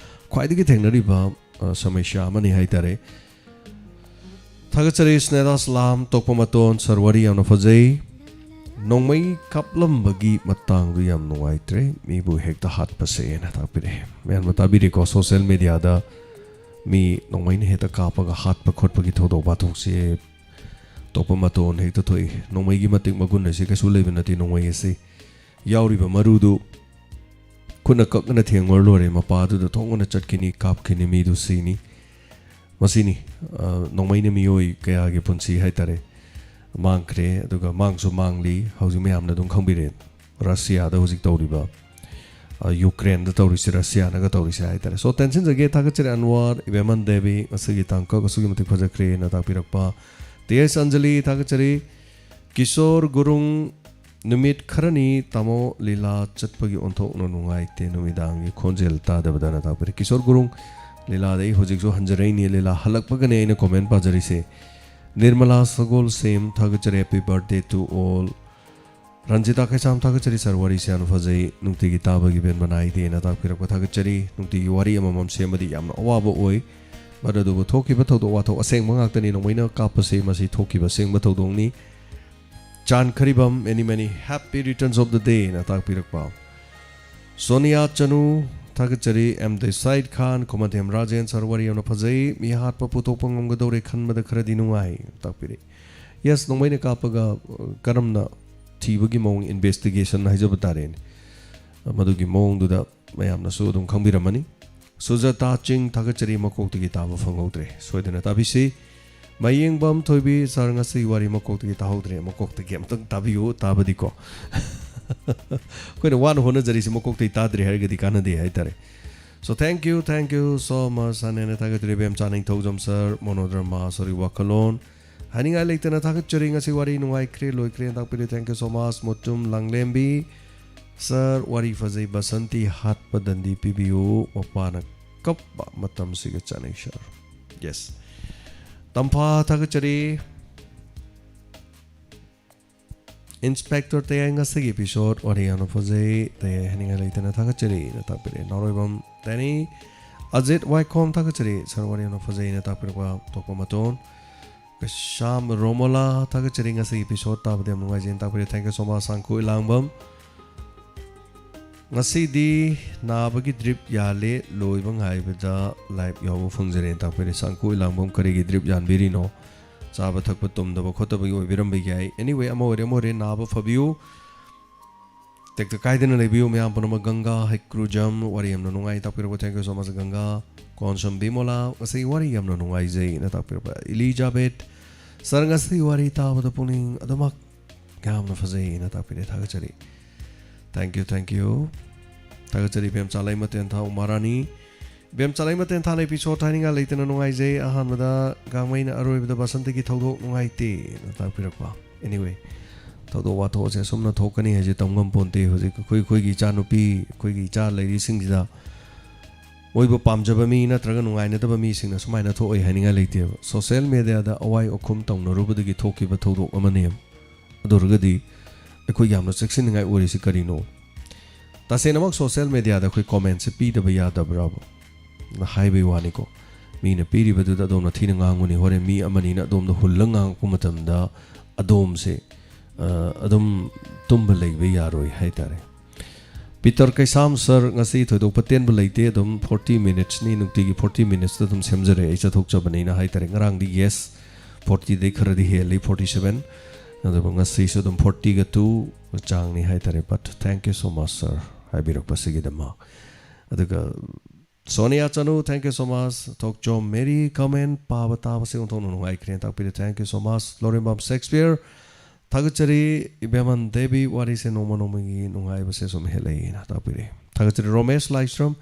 ꯈ꯭ꯋꯥꯏꯗꯒꯤ ꯊꯦꯡꯅꯔꯤꯕ, ꯑ, ꯁꯃꯁ꯭ꯌꯥ ꯑꯃꯅꯤ ꯍꯥꯏꯇꯥꯔꯦ꯫ ꯊꯥꯒꯠꯆꯔꯤ ꯁ꯭ꯅꯦꯍꯥ ꯁꯂꯥꯝ, ꯇꯣꯛꯄ ꯃꯇꯣꯟ꯫ Sir, ꯋꯥꯔꯤ ꯌꯥꯝꯅ ꯐꯖꯩ꯫ ꯅꯣꯡꯃꯩ ꯀꯥꯞꯂꯝꯕꯒꯤ ꯃꯇꯥꯡꯗꯨ ꯌꯥꯝ ꯅꯨꯡꯉꯥꯏꯇ꯭ꯔꯦ, ꯃꯤꯕꯨ ꯍꯦꯛꯇ ꯍꯥꯠꯄꯁꯦꯅ ꯇꯥꯛꯄꯤꯔꯛꯑꯦ꯫ ꯃꯌꯥꯝꯅ ꯇꯥꯕꯤꯔꯤꯀꯣ, social media ꯗ ꯃꯤ ꯅꯣꯡꯃꯩꯅ ꯍꯦꯛꯇ ꯀꯥꯞꯄꯒ ꯍꯥꯠꯄ ꯈꯣꯠꯄꯒꯤ ꯊꯧꯗꯣꯛ ꯋꯥꯊꯣꯛꯁꯦ ꯇꯣꯛꯄ ꯃꯇꯣꯟ ꯍꯦꯛꯇ ꯊꯣꯛꯏ꯫ ꯅꯣꯡꯃꯩꯒꯤ ꯃꯇꯤꯛ ꯃꯒꯨꯟ ꯑꯁꯤ ꯀꯩꯁꯨ ꯂꯩꯕ ꯅꯠꯇꯦ꯫ ꯅꯣꯡꯃꯩ ꯑꯁꯤ ꯌꯥꯎꯔꯤꯕ ꯃꯔꯨꯗꯨ ꯈꯨꯠꯅ ꯀꯛꯅ ꯊꯦꯡꯉꯨꯔ ꯂꯣꯏꯔꯦ, ꯃꯄꯥꯗꯨꯗ ꯊꯣꯡꯉꯅ ꯆꯠꯈꯤꯅꯤ, ꯀꯥꯞꯈꯤꯅꯤ, ꯃꯤꯗꯨ ꯁꯤꯅꯤ꯫ ꯃꯁꯤꯅꯤ, ꯑ, ꯅꯣꯡꯃꯩꯅ ꯃꯤꯑꯣꯏ ꯀꯌꯥꯒꯤ ꯄꯨꯟꯁꯤ ꯍꯥꯏꯇꯥꯔꯦ ꯃꯥꯡꯈ꯭ꯔꯦ, ꯑꯗꯨꯒ ꯃꯥꯡꯁꯨ ꯃꯥꯡꯂꯤ꯫ ꯍꯧꯖꯤꯛ ꯃꯌꯥꯝꯅ ꯑꯗꯨꯝ ꯈꯪꯕꯤꯔꯦ ꯔꯁꯤꯌꯥꯗ ꯍꯧꯖꯤꯛ ꯇꯧꯔꯤꯕ, ꯑ, ꯌꯨꯀ꯭ꯔꯦꯟꯗ ꯇꯧꯔꯤꯁꯦ, ꯔꯁꯤꯌꯥꯅꯒ ꯇꯧꯔꯤꯁꯦ ꯍꯥꯏꯇꯥꯔꯦ꯫ So, ꯇꯦꯟꯁꯤꯟꯖꯒꯦ, ꯊꯥꯒꯠꯆꯔꯤ ꯑꯟꯋꯥꯔ, ꯏꯕꯦꯝꯍꯟ ꯗꯦꯕꯤ, ꯉꯁꯤꯒꯤ ꯇꯥꯡꯀꯛ ꯑꯁꯨꯛꯀꯤ ꯃꯇꯤꯛ ꯐꯖꯈ꯭ꯔꯦꯅ ꯇꯥꯛꯄꯤꯔꯛꯄ꯫ ꯇꯤ ꯑꯦꯁ ꯑꯟꯖꯂꯤ, ꯊꯥꯒꯠꯆꯔꯤ꯫ ꯀꯤꯁꯣꯔ ꯒꯨꯔꯨꯡ, ꯅꯨꯃꯤꯠ ꯈꯔꯅꯤ ꯇꯥꯃꯣ ꯂꯤꯂꯥ ꯆꯠꯄꯒꯤ ꯑꯣꯟꯊꯣꯛꯅ ꯅꯨꯡꯉꯥꯏꯇꯦ, ꯅꯨꯃꯤꯗꯥꯡꯒꯤ ꯈꯣꯟꯖꯦꯜ ꯇꯥꯗꯕꯗꯅ ꯇꯥꯛꯄꯤꯔꯦ꯫ ꯀꯤꯁꯣꯔ ꯒꯨꯔꯨꯡ, ꯂꯤꯂꯥꯗ ꯑꯩ ꯍꯧꯖꯤꯛꯁꯨ ꯍꯟꯖꯔꯛꯏꯅꯤ, ꯂꯤꯂꯥ ꯍꯜꯂꯛꯄꯒꯅꯦ ꯑꯩꯅ ꯀꯣꯃꯦꯟ ꯄꯥꯖꯔꯤꯁꯦ꯫ ꯅꯤꯔꯃꯂꯥ ꯁꯒꯣꯜꯁꯦꯝ, ꯊꯥꯒꯠꯆꯔꯤ, happy birthday to all꯫ Ranjita ꯀꯩꯁꯥꯝ, ꯊꯥꯒꯠꯆꯔꯤ ꯁꯥꯔ, ꯋꯥꯔꯤꯁꯦ ꯌꯥꯝꯅ ꯐꯖꯩ, ꯅꯨꯡꯇꯤꯒꯤ ꯇꯥꯕꯒꯤ ꯄꯦꯟꯕ ꯅꯥꯏꯗꯦꯅ ꯇꯥꯛꯄꯤꯔꯛꯄ ꯊꯥꯒꯠꯆꯔꯤ꯫ ꯅꯨꯡꯇꯤꯒꯤ ꯋꯥꯔꯤ ꯑꯃꯃꯝ ꯁꯦꯝꯕꯗꯤ ꯌꯥꯝꯅ ꯑꯋꯥꯕ ꯑꯣꯏ, but ꯑꯗꯨꯕꯨ ꯊꯣꯛꯈꯤꯕ ꯊꯧꯗꯣꯛ ꯋꯥꯊꯣꯛ ꯑꯁꯦꯡꯕ ꯉꯥꯛꯇꯅꯤ꯫ ꯅꯣꯡꯃꯩꯅ ꯀꯥꯞꯄꯁꯤ ꯃꯁꯤ ꯊꯣꯛꯈꯤꯕ ꯑꯁꯦꯡꯕ ꯊꯧꯗꯣꯛꯅꯤ꯫ ꯆꯥꯟꯈꯔꯤꯕꯝ, many many happy returns of the day ꯅ ꯇꯥꯛꯄꯤꯔꯛꯄ꯫ ꯁꯣꯅꯤꯌꯥ ꯆꯅꯨ, ꯊꯥꯒꯠꯆꯔꯤ꯫ ꯑꯦꯝ ꯗꯦꯁꯥꯏꯠ ꯈꯥꯟ, ꯈꯨꯃꯟꯊꯦꯝ ꯔꯥꯖꯦꯟ ꯁꯥꯔ, ꯋꯥꯔꯤ ꯌꯥꯝꯅ ꯐꯖꯩ, ꯃꯤ ꯍꯥꯠꯄ ꯄꯨꯊꯣꯛꯄ ꯉꯝꯒꯗꯧꯔꯦ ꯈꯟꯕꯗ ꯈꯔꯗꯤ ꯅꯨꯡꯉꯥꯏ ꯇꯥꯛꯄꯤꯔꯛꯏ꯫ ꯌꯦꯁ, ꯅꯣꯡꯃꯩꯅ ꯀꯥꯞꯄꯒ, ꯑ, ꯀꯔꯝꯅ ꯊꯤꯕꯒꯤ ꯃꯑꯣꯡ, ꯏꯟꯚꯦꯁꯇꯤꯒꯦꯁꯟ ꯍꯥꯏꯖꯕ ꯇꯥꯔꯦꯅꯦ, ꯃꯗꯨꯒꯤ ꯃꯑꯣꯡꯗꯨꯗ ꯃꯌꯥꯝꯅꯁꯨ ꯑꯗꯨꯝ ꯈꯪꯕꯤꯔꯝꯃꯅꯤ꯫ ꯁꯨꯖꯥꯇꯥ ꯆꯤꯡ, ꯊꯥꯒꯠꯆꯔꯤ, ꯃꯀꯣꯛꯇꯒꯤ ꯇꯥꯕ ꯐꯪꯍꯧꯗ꯭ꯔꯦ, ꯁꯣꯏꯗꯅ ꯇꯥꯕꯤꯁꯤ꯫ ꯃꯌꯦꯡꯕꯝ ꯊꯣꯏꯕꯤ ꯁꯥꯔ, ꯉꯁꯤ ꯋꯥꯔꯤ ꯃꯀꯣꯛꯇꯒꯤ ꯇꯥꯍꯧꯗ꯭ꯔꯦ, ꯃꯀꯣꯛꯇꯒꯤ ꯑꯝꯇꯪ ꯇꯥꯕꯤꯌꯨ, ꯇꯥꯕꯗꯤꯀꯣ꯫ ꯑꯩꯈꯣꯏꯅ ꯋꯥꯅ ꯍꯣꯠꯅꯖꯔꯤꯁꯤ ꯃꯀꯣꯛꯇꯒꯤ ꯇꯥꯗ꯭ꯔꯦ ꯍꯥꯏꯔꯒꯗꯤ ꯀꯥꯟꯅꯗꯦ ꯍꯥꯏꯇꯥꯔꯦ꯫ So thank you, thank you so much, ꯍꯥꯟꯅ ꯍꯦꯟꯅ ꯊꯥꯒꯠꯆꯔꯤ ꯏꯕꯦꯝꯆꯥ ꯅꯤꯡꯊꯧꯖꯝ ꯁꯥꯔ, ꯃꯣꯅꯣꯗ꯭ꯔꯃꯥ, ꯁꯣꯔꯤ, ꯋꯥꯈꯜꯂꯣꯟ, ꯍꯥꯏꯅꯤꯡꯉꯥꯏ ꯂꯩꯇꯅ ꯊꯥꯒꯠꯆꯔꯤ꯫ ꯉꯁꯤ ꯋꯥꯔꯤ ꯅꯨꯡꯉꯥꯏꯈ꯭ꯔꯦ, ꯂꯣꯏꯈ꯭ꯔꯦ, ꯇꯥꯛꯄꯤꯔꯦ꯫ Thank you so much꯫ ꯃꯣꯆꯨꯝ ꯂꯥꯡꯂꯦꯝꯕꯤ ꯁꯥꯔ, ꯋꯥꯔꯤ ꯐꯖꯩ, ꯕꯁꯟꯇꯤ ꯍꯥꯠꯄ ꯗꯟꯗꯤ ꯄꯤꯕꯤꯌꯨ, ꯃꯄꯥꯅ ꯀꯞꯄ ꯃꯇꯝꯁꯤꯒ ꯆꯥꯅꯩ ꯁꯥꯔ꯫ ꯌꯦꯁ꯫ ꯇꯝꯐꯥ, ꯊꯥꯒꯠꯆꯔꯤ꯫ ꯏꯟꯁꯄꯦꯛꯇꯔ ꯇꯌꯥꯏ, ꯉꯁꯤꯒꯤ ꯏꯄꯤꯁꯣꯗ ꯋꯥꯔꯤ ꯌꯥꯝꯅ ꯐꯖꯩ꯫ ꯇꯌꯥꯏ ꯍꯥꯏꯅꯤꯡꯉꯥꯏ ꯂꯩꯇꯅ ꯊꯥꯒꯠꯆꯔꯤꯅ ꯇꯥꯛꯄꯤꯔꯛꯑꯦ꯫ ꯅꯥꯎꯔꯣꯏꯕꯝ ꯇꯦꯅꯤ꯫ ꯑꯖꯤꯠ ꯋꯥꯏꯈꯣꯝ, ꯊꯥꯒꯠꯆꯔꯤ꯫ ꯁꯥꯔ, ꯋꯥꯔꯤ ꯌꯥꯝꯅ ꯐꯖꯩꯅ ꯇꯥꯛꯄꯤꯔꯛꯄ ꯊꯣꯛꯄ ꯃꯇꯣꯟ꯫ ꯀꯩꯁꯥꯝ ꯔꯣꯃꯣꯂꯥ, ꯊꯥꯒꯠꯆꯔꯤ꯫ ꯉꯁꯤꯒꯤ ꯏꯄꯤꯁꯣꯗ ꯇꯥꯕꯗ ꯌꯥꯝ ꯅꯨꯡꯉꯥꯏꯖꯩꯅ ꯇꯥꯛꯄꯤꯔꯛꯑꯦ꯫ Thank you so much꯫ ꯁꯥꯡꯈꯣꯏ ꯂꯥꯡꯕꯝ꯫ ꯉꯁꯤꯗꯤ ꯅꯥꯕꯒꯤ ꯗ꯭ꯔꯤꯞ ꯌꯥꯜꯂꯦ, ꯂꯣꯏꯕ ꯉꯥꯏꯕꯗ ꯂꯥꯏꯚ ꯌꯥꯎꯕ ꯐꯪꯖꯔꯦꯅ ꯇꯥꯛꯄꯤꯔꯦ꯫ ꯁꯥꯡꯀꯨ ꯏꯂꯥꯡꯕꯝ ꯀꯔꯤꯒꯤ ꯗ꯭ꯔꯤꯞ ꯌꯥꯟꯕꯤꯔꯤꯅꯣ? ꯆꯥꯕ ꯊꯛꯄ ꯇꯨꯝꯗꯕ ꯈꯣꯠꯇꯕꯒꯤ ꯑꯣꯏꯕꯤꯔꯝꯕ ꯌꯥꯏ꯫ Anyway, ꯑꯃ ꯑꯣꯏꯔꯦ ꯑꯃ ꯑꯣꯏꯔꯦ, ꯅꯥꯕ ꯐꯕꯤꯌꯨ, ꯇꯦꯛꯇ ꯀꯥꯏꯗꯅ ꯂꯩꯕꯤꯌꯨ ꯃꯌꯥꯝ ꯄꯨꯝꯅꯃꯛ꯫ ꯒꯪꯒꯥ ꯍꯩꯀ꯭ꯔꯨꯖꯝ ꯋꯥꯔꯤ ꯌꯥꯝꯅ ꯅꯨꯡꯉꯥꯏ ꯇꯥꯛꯄꯤꯔꯛꯄ, thank you so much ꯒꯪꯒꯥ꯫ ꯀꯣꯟꯁꯝ ꯕꯤꯃꯣꯂꯥ, ꯉꯁꯤ ꯋꯥꯔꯤ ꯌꯥꯝꯅ ꯅꯨꯡꯉꯥꯏꯖꯩꯅ ꯇꯥꯛꯄꯤꯔꯛꯄ꯫ ꯏꯂꯤꯖꯥꯕꯦꯠ, ꯁꯥꯔ, ꯉꯁꯤ ꯋꯥꯔꯤ ꯇꯥꯕꯗ ꯄꯨꯛꯅꯤꯡ ꯑꯗꯨꯃꯛ ꯌꯥꯝꯅ ꯐꯖꯩꯅ ꯇꯥꯛꯄꯤꯔꯦ, ꯊꯥꯒꯠꯆꯔꯤ꯫ Thank you, thank you꯫ ꯊꯥꯒꯠꯆꯔꯤ ꯏꯕꯦꯝꯆꯥ ꯂꯩꯃꯇꯦꯟꯊꯥ ꯎꯃꯥꯔꯥꯅꯤ꯫ ꯏꯕꯦꯝꯆꯥ ꯂꯩꯃꯇꯦꯟꯊꯥ, episode ꯍꯥꯏꯅꯤꯡꯉꯥꯏ ꯂꯩꯇꯅ ꯅꯨꯡꯉꯥꯏꯖꯩ꯫ ꯑꯍꯥꯟꯕꯗ ꯒꯥꯡꯃꯩꯅ, ꯑꯔꯣꯏꯕꯗ ꯕꯁꯟꯇꯒꯤ ꯊꯧꯗꯣꯛ ꯅꯨꯡꯉꯥꯏꯇꯦꯅ ꯇꯥꯛꯄꯤꯔꯛꯄ꯫ Anyway, ꯊꯧꯗꯣꯛ ꯋꯥꯊꯣꯛ ꯑꯁꯦ ꯑꯁꯨꯝꯅ ꯊꯣꯛꯀꯅꯤ ꯍꯥꯏꯁꯦ ꯇꯝ ꯉꯝ ꯄꯣꯟꯇꯦ꯫ ꯍꯧꯖꯤꯛ ꯑꯩꯈꯣꯏ, ꯑꯩꯈꯣꯏꯒꯤ ꯏꯆꯥꯅꯨꯄꯤ, ꯑꯩꯈꯣꯏꯒꯤ ꯏꯆꯥ ꯂꯩꯔꯤꯁꯤꯡꯁꯤꯗ ꯃꯣꯏꯕꯨ ꯄꯥꯝꯖꯕ ꯃꯤ ꯅꯠꯇ꯭ꯔꯒ ꯅꯨꯡꯉꯥꯏꯅꯗꯕ ꯃꯤꯁꯤꯡꯅ ꯁꯨꯃꯥꯏꯅ ꯊꯣꯛꯑꯣꯏ ꯍꯥꯏꯅꯤꯡꯉꯥꯏ ꯂꯩꯇꯦꯕ꯫ Social media ꯗ ꯑꯋꯥꯏ ꯑꯈꯨꯝ ꯇꯧꯅꯔꯨꯕꯗꯒꯤ ꯊꯣꯛꯈꯤꯕ ꯊꯧꯗꯣꯛ ꯑꯃꯅꯦꯕ꯫ ꯑꯗꯨ ꯑꯣꯏꯔꯒꯗꯤ ꯑꯩꯈꯣꯏ ꯌꯥꯝꯅ ꯆꯦꯛꯁꯤꯟꯅꯤꯡꯉꯥꯏ ꯑꯣꯏꯔꯤꯁꯤ ꯀꯔꯤꯅꯣ? ꯇꯁꯦꯡꯅꯃꯛ social media ꯗ ꯑꯩꯈꯣꯏ comment ꯁꯦ ꯄꯤꯗꯕ ꯌꯥꯗꯕ꯭ꯔꯕ? ꯅ ꯍꯥꯏꯕꯩ ꯋꯥꯅꯤꯀꯣ꯫ ꯃꯤꯅ ꯄꯤꯔꯤꯕꯗꯨꯗ ꯑꯗꯣꯝꯅ ꯊꯤꯅ ꯉꯥꯡꯉꯨꯅꯤ, ꯍꯣꯔꯦꯟ ꯃꯤ ꯑꯃꯅꯤꯅ ꯑꯗꯣꯝꯗ ꯍꯨꯜꯂ ꯉꯥꯡꯉꯛꯄ ꯃꯇꯝꯗ ꯑꯗꯣꯝꯁꯦ, ꯑ, ꯑꯗꯨꯝ ꯇꯨꯝꯕ ꯂꯩꯕ ꯌꯥꯔꯣꯏ ꯍꯥꯏꯇꯥꯔꯦ꯫ ꯄꯤꯇꯔ ꯀꯩꯁꯥꯝ ꯁꯥꯔ, ꯉꯁꯤ ꯊꯣꯏꯗꯣꯛꯄ ꯇꯦꯟꯕ ꯂꯩꯇꯦ, ꯑꯗꯨꯝ forty minutes ꯅꯤ, ꯅꯨꯡꯇꯤꯒꯤ forty minutes ꯇ ꯑꯗꯨꯝ ꯁꯦꯝꯖꯔꯦ ꯑꯩ ꯆꯠꯊꯣꯛꯆꯕꯅꯤꯅ ꯍꯥꯏꯇꯥꯔꯦ꯫ ꯉꯔꯥꯡꯗꯤ, yes, forty ꯗꯩ ꯈꯔꯗꯤ ꯍꯦꯜꯂꯤ, forty seven, ꯑꯗꯨꯒ ꯉꯁꯤꯁꯨ ꯑꯗꯨꯝ forty ꯒ two ꯆꯥꯡꯅꯤ ꯍꯥꯏꯇꯥꯔꯦ꯫ But thank you so much sir, ꯍꯥꯏꯕꯤꯔꯛꯄꯁꯤꯒꯤꯗꯃꯛ꯫ ꯑꯗꯨꯒ ꯁꯣꯅꯤꯌꯥ ꯆꯅꯨ, thank you so much꯫ Thokchom Mary, comment ꯄꯥꯕ ꯇꯥꯕꯁꯦ ꯑꯣꯟꯊꯣꯛꯅ ꯅꯨꯡꯉꯥꯏꯈ꯭ꯔꯦꯅ ꯇꯥꯛꯄꯤꯔꯦ, thank you so much꯫ Lorembam Shakespeare, ꯊꯥꯒꯠꯆꯔꯤ꯫ ꯏꯕꯦꯝꯍꯟ ꯗꯦꯕꯤ, ꯋꯥꯔꯤꯁꯦ ꯅꯣꯡꯃ ꯅꯣꯡꯃꯒꯤ ꯅꯨꯡꯉꯥꯏꯕꯁꯦ ꯁꯨꯝ ꯍꯦꯜꯂꯛꯏꯅ ꯇꯥꯛꯄꯤꯔꯦ, ꯊꯥꯒꯠꯆꯔꯤ꯫ ꯔꯣꯃꯦꯁ ꯂꯥꯏꯁ꯭ꯔꯝ,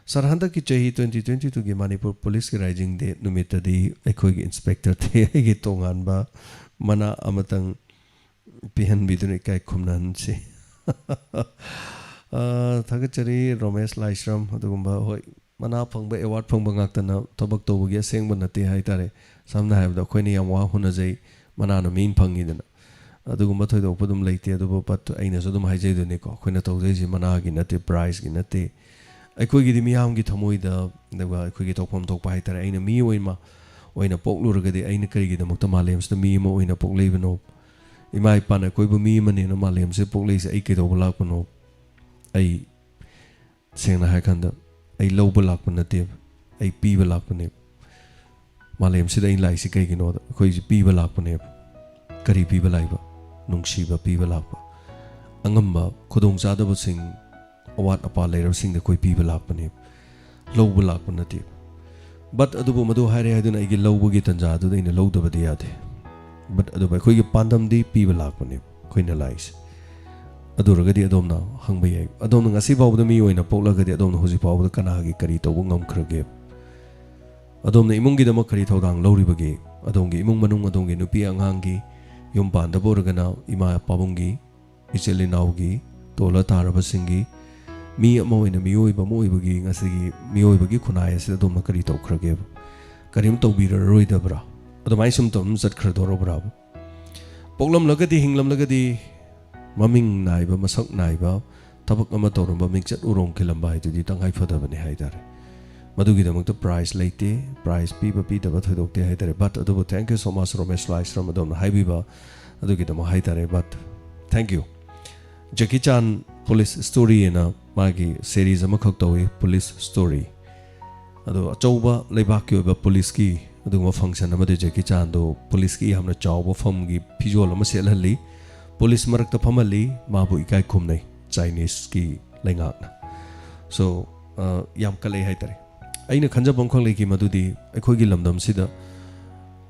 ꯁꯥꯔ, ꯍꯟꯗꯛꯀꯤ ꯆꯍꯤ twenty twenty two ꯒꯤ ꯃꯅꯤꯄꯨꯔ ꯄꯨꯂꯤꯁꯀꯤ ꯔꯥꯏꯖꯤꯡ ꯗꯦ ꯅꯨꯃꯤꯠꯇꯗꯤ ꯑꯩꯈꯣꯏꯒꯤ ꯏꯟꯁꯄꯦꯛꯇꯔ ꯊꯦ ꯑꯩꯒꯤ ꯇꯣꯉꯥꯟꯕ ꯃꯅꯥ ꯑꯃꯇꯪ ꯄꯤꯍꯟꯕꯤꯗꯨꯅ ꯏꯀꯥꯏ ꯈꯨꯝꯅꯍꯟꯁꯤ꯫ ꯑ, ꯊꯥꯒꯠꯆꯔꯤ ꯔꯣꯃꯦꯁ ꯂꯥꯏꯁ꯭ꯔꯝ꯫ ꯑꯗꯨꯒꯨꯝꯕ, ꯍꯣꯏ, ꯃꯅꯥ ꯐꯪꯕ, award ꯐꯪꯕ ꯉꯥꯛꯇꯅ ꯊꯕꯛ ꯇꯧꯕꯒꯤ ꯑꯁꯦꯡꯕ ꯅꯠꯇꯦ ꯍꯥꯏꯇꯥꯔꯦ꯫ ꯁꯝꯅ ꯍꯥꯏꯔꯕꯗ ꯑꯩꯈꯣꯏꯅ ꯌꯥꯝ ꯋꯥ ꯍꯣꯠꯅꯖꯩ, ꯃꯅꯥꯅ ꯃꯤꯅ ꯐꯪꯉꯤꯗꯅ꯫ ꯑꯗꯨꯒꯨꯝꯕ ꯊꯣꯏꯗꯣꯛꯄ ꯑꯗꯨꯝ ꯂꯩꯇꯦ꯫ ꯑꯗꯨꯕꯨ but ꯑꯩꯅꯁꯨ ꯑꯗꯨꯝ ꯍꯥꯏꯖꯩꯗꯨꯅꯤꯀꯣ, ꯑꯩꯈꯣꯏꯅ ꯇꯧꯖꯩꯁꯤ ꯃꯅꯥꯒꯤ ꯅꯠꯇꯦ, prize ꯀꯤ ꯅꯠꯇꯦ꯫ ꯑꯩꯈꯣꯏꯒꯤꯗꯤ ꯃꯤꯌꯥꯝꯒꯤ ꯊꯃꯣꯏꯗ, ꯑꯗꯨꯒ ꯑꯩꯈꯣꯏꯒꯤ ꯇꯧꯐꯝ ꯊꯣꯛꯄ ꯍꯥꯏꯇꯥꯔꯦ, ꯑꯩꯅ ꯃꯤ ꯑꯣꯏꯅ, ꯑꯣꯏꯅ ꯄꯣꯛꯂꯨꯔꯒꯗꯤ ꯑꯩꯅ ꯀꯔꯤꯒꯤꯗꯃꯛꯇ ꯃꯥꯂꯦꯝꯁꯤꯗ ꯃꯤ ꯑꯃ ꯑꯣꯏꯅ ꯄꯣꯛꯂꯛꯏꯕꯅꯣ? ꯏꯃꯥ ꯏꯄꯥꯅ ꯑꯩꯈꯣꯏꯕꯨ ꯃꯤ ꯑꯃꯅꯦꯅ ꯃꯥꯂꯦꯝꯁꯤꯗ ꯄꯣꯛꯂꯛꯏꯁꯦ ꯑꯩ ꯀꯩꯗꯧꯕ ꯂꯥꯛꯄꯅꯣ? ꯑꯩ ꯁꯦꯡꯅ ꯍꯥꯏꯔꯀꯥꯟꯗ, ꯑꯩ ꯂꯧꯕ ꯂꯥꯛꯄ ꯅꯠꯇꯦꯕ, ꯑꯩ ꯄꯤꯕ ꯂꯥꯛꯄꯅꯦꯕ꯫ ꯃꯥꯂꯦꯝꯁꯤꯗ ꯑꯩ ꯂꯥꯛꯏꯁꯤ ꯀꯩꯒꯤꯅꯣꯗ, ꯑꯩꯈꯣꯏꯁꯤ ꯄꯤꯕ ꯂꯥꯛꯄꯅꯦꯕ꯫ ꯀꯔꯤ ꯄꯤꯕ ꯂꯥꯛꯏꯕ? ꯅꯨꯡꯁꯤꯕ ꯄꯤꯕ ꯂꯥꯛꯄ꯫ ꯑꯉꯝꯕ, ꯈꯨꯗꯣꯡꯆꯥꯗꯕꯁꯤꯡ, ꯑꯋꯥꯠ ꯑꯄꯥ ꯂꯩꯔꯕꯁꯤꯡꯗ ꯑꯩꯈꯣꯏ ꯄꯤꯕ ꯂꯥꯛꯄꯅꯦꯕ, ꯂꯧꯕ ꯂꯥꯛꯄ ꯅꯠꯇꯦ꯫ But ꯑꯗꯨꯕꯨ ꯃꯗꯨ ꯍꯥꯏꯔꯦ ꯍꯥꯏꯗꯨꯅ ꯑꯩꯒꯤ ꯂꯧꯕꯒꯤ ꯇꯥꯟꯖꯥꯗꯨꯗ ꯑꯩꯅ ꯂꯧꯗꯕꯗꯤ ꯌꯥꯗꯦ꯫ But ꯑꯗꯨꯕꯨ ꯑꯩꯈꯣꯏꯒꯤ ꯄꯥꯟꯗꯝꯗꯤ ꯄꯤꯕ ꯂꯥꯛꯄꯅꯦꯕ ꯑꯩꯈꯣꯏꯅ ꯂꯥꯛꯏꯁꯦ꯫ ꯑꯗꯨ ꯑꯣꯏꯔꯒꯗꯤ ꯑꯗꯣꯝꯅ ꯍꯪꯕ ꯌꯥꯏ, ꯑꯗꯣꯝꯅ ꯉꯁꯤ ꯐꯥꯎꯕꯗ ꯃꯤ ꯑꯣꯏꯅ ꯄꯣꯛꯂꯒꯗꯤ ꯑꯗꯣꯝꯅ ꯍꯧꯖꯤꯛ ꯐꯥꯎꯕꯗ ꯀꯅꯥꯒꯤ ꯀꯔꯤ ꯇꯧꯕ ꯉꯝꯈ꯭ꯔꯒꯦ? ꯑꯗꯣꯝꯅ ꯏꯃꯨꯡꯒꯤꯗꯃꯛ ꯀꯔꯤ ꯊꯧꯗꯥꯡ ꯂꯧꯔꯤꯕꯒꯦ? ꯑꯗꯣꯝꯒꯤ ꯏꯃꯨꯡ ꯃꯅꯨꯡ, ꯑꯗꯣꯝꯒꯤ ꯅꯨꯄꯤ ꯑꯉꯥꯡꯒꯤ, ꯌꯨꯝ ꯄꯥꯟꯗꯕ ꯑꯣꯏꯔꯒꯅ ꯏꯃꯥ ꯄꯥꯕꯨꯡꯒꯤ, ꯏꯆꯤꯜ ꯏꯅꯥꯎꯒꯤ, ꯇꯣꯜꯂ ꯇꯥꯔꯕꯁꯤꯡꯒꯤ, ꯃꯤ ꯑꯃ ꯑꯣꯏꯅ, ꯃꯤꯑꯣꯏꯕ ꯑꯃ ꯑꯣꯏꯕꯒꯤ ꯉꯁꯤꯒꯤ ꯃꯤꯑꯣꯏꯕꯒꯤ ꯈꯨꯟꯅꯥꯏ ꯑꯁꯤꯗ ꯑꯗꯣꯝꯅ ꯀꯔꯤ ꯇꯧꯈ꯭ꯔꯒꯦꯕ? ꯀꯔꯤꯝ ꯇꯧꯕꯤꯔꯔꯣꯏꯗꯕ꯭ꯔꯥ? ꯑꯗꯨꯃꯥꯏꯅ ꯁꯨꯝ ꯇꯧ-, ꯑꯗꯨꯝ ꯆꯠꯈ꯭ꯔꯗꯧꯔꯕ꯭ꯔꯥ? ꯄꯣꯛꯂꯝꯂꯒꯗꯤ, ꯍꯤꯡꯂꯝꯂꯒꯗꯤ, ꯃꯃꯤꯡ ꯅꯥꯏꯕ, ꯃꯁꯛ ꯅꯥꯏꯕ ꯊꯕꯛ ꯑꯃ ꯇꯧꯔꯝꯕ, ꯃꯤꯡꯆꯠ ꯎꯔꯣꯡ ꯈꯤꯜꯂꯝꯕ ꯍꯥꯏꯗꯨꯗꯤ ꯇꯉꯥꯏ ꯐꯗꯕꯅꯤ ꯍꯥꯏꯇꯥꯔꯦ꯫ ꯃꯗꯨꯒꯤꯗꯃꯛꯇ prize ꯂꯩꯇꯦ, prize ꯄꯤꯕ ꯄꯤꯗꯕ ꯊꯣꯏꯗꯣꯛꯇꯦ ꯍꯥꯏꯇꯥꯔꯦ꯫ But ꯑꯗꯨꯕꯨ thank you so much ꯔꯣꯃꯦꯁ ꯂꯥꯏꯁ꯭ꯔꯝ, ꯑꯗꯣꯝꯅ ꯍꯥꯏꯕꯤꯕ ꯑꯗꯨꯒꯤꯗꯃꯛ ꯍꯥꯏꯇꯥꯔꯦ꯫ But thank you꯫ ꯖꯦꯀꯤ ꯆꯥꯟ ꯄꯨꯂꯤꯁ ꯁ꯭ꯇꯣꯔꯤ ꯍꯥꯏꯅ ꯃꯥꯒꯤ series ꯑꯃꯈꯛ ꯇꯧꯏ, ꯄꯨꯂꯤꯁ ꯁ꯭ꯇꯣꯔꯤ꯫ ꯑꯗꯣ ꯑꯆꯧꯕ ꯂꯩꯕꯥꯛꯀꯤ ꯑꯣꯏꯕ ꯄꯨꯂꯤꯁꯀꯤ ꯑꯗꯨꯒꯨꯝꯕ function ꯑꯃꯗ ꯖꯦꯀꯤ ꯆꯥꯟꯗꯣ ꯄꯨꯂꯤꯁꯀꯤ ꯌꯥꯝꯅ ꯆꯥꯎꯕ ꯐꯝꯒꯤ ꯐꯤꯖꯣꯜ ꯑꯃ ꯁꯦꯠꯍꯜꯂꯤ, ꯄꯨꯂꯤꯁ ꯃꯔꯛꯇ ꯐꯝꯍꯜꯂꯤ, ꯃꯥꯕꯨ ꯏꯀꯥꯏ ꯈꯨꯝꯅꯩ ꯆꯥꯏꯅꯤꯁꯀꯤ ꯂꯩꯉꯥꯛꯅ꯫ So, ꯑ, ꯌꯥꯝ ꯀꯜꯂꯛꯑꯦ ꯍꯥꯏꯇꯥꯔꯦ꯫ ꯑꯩꯅ ꯈꯟꯖꯕ ꯑꯃꯈꯛ ꯂꯩꯈꯤ, ꯃꯗꯨꯗꯤ ꯑꯩꯈꯣꯏꯒꯤ ꯂꯝꯗꯝꯁꯤꯗ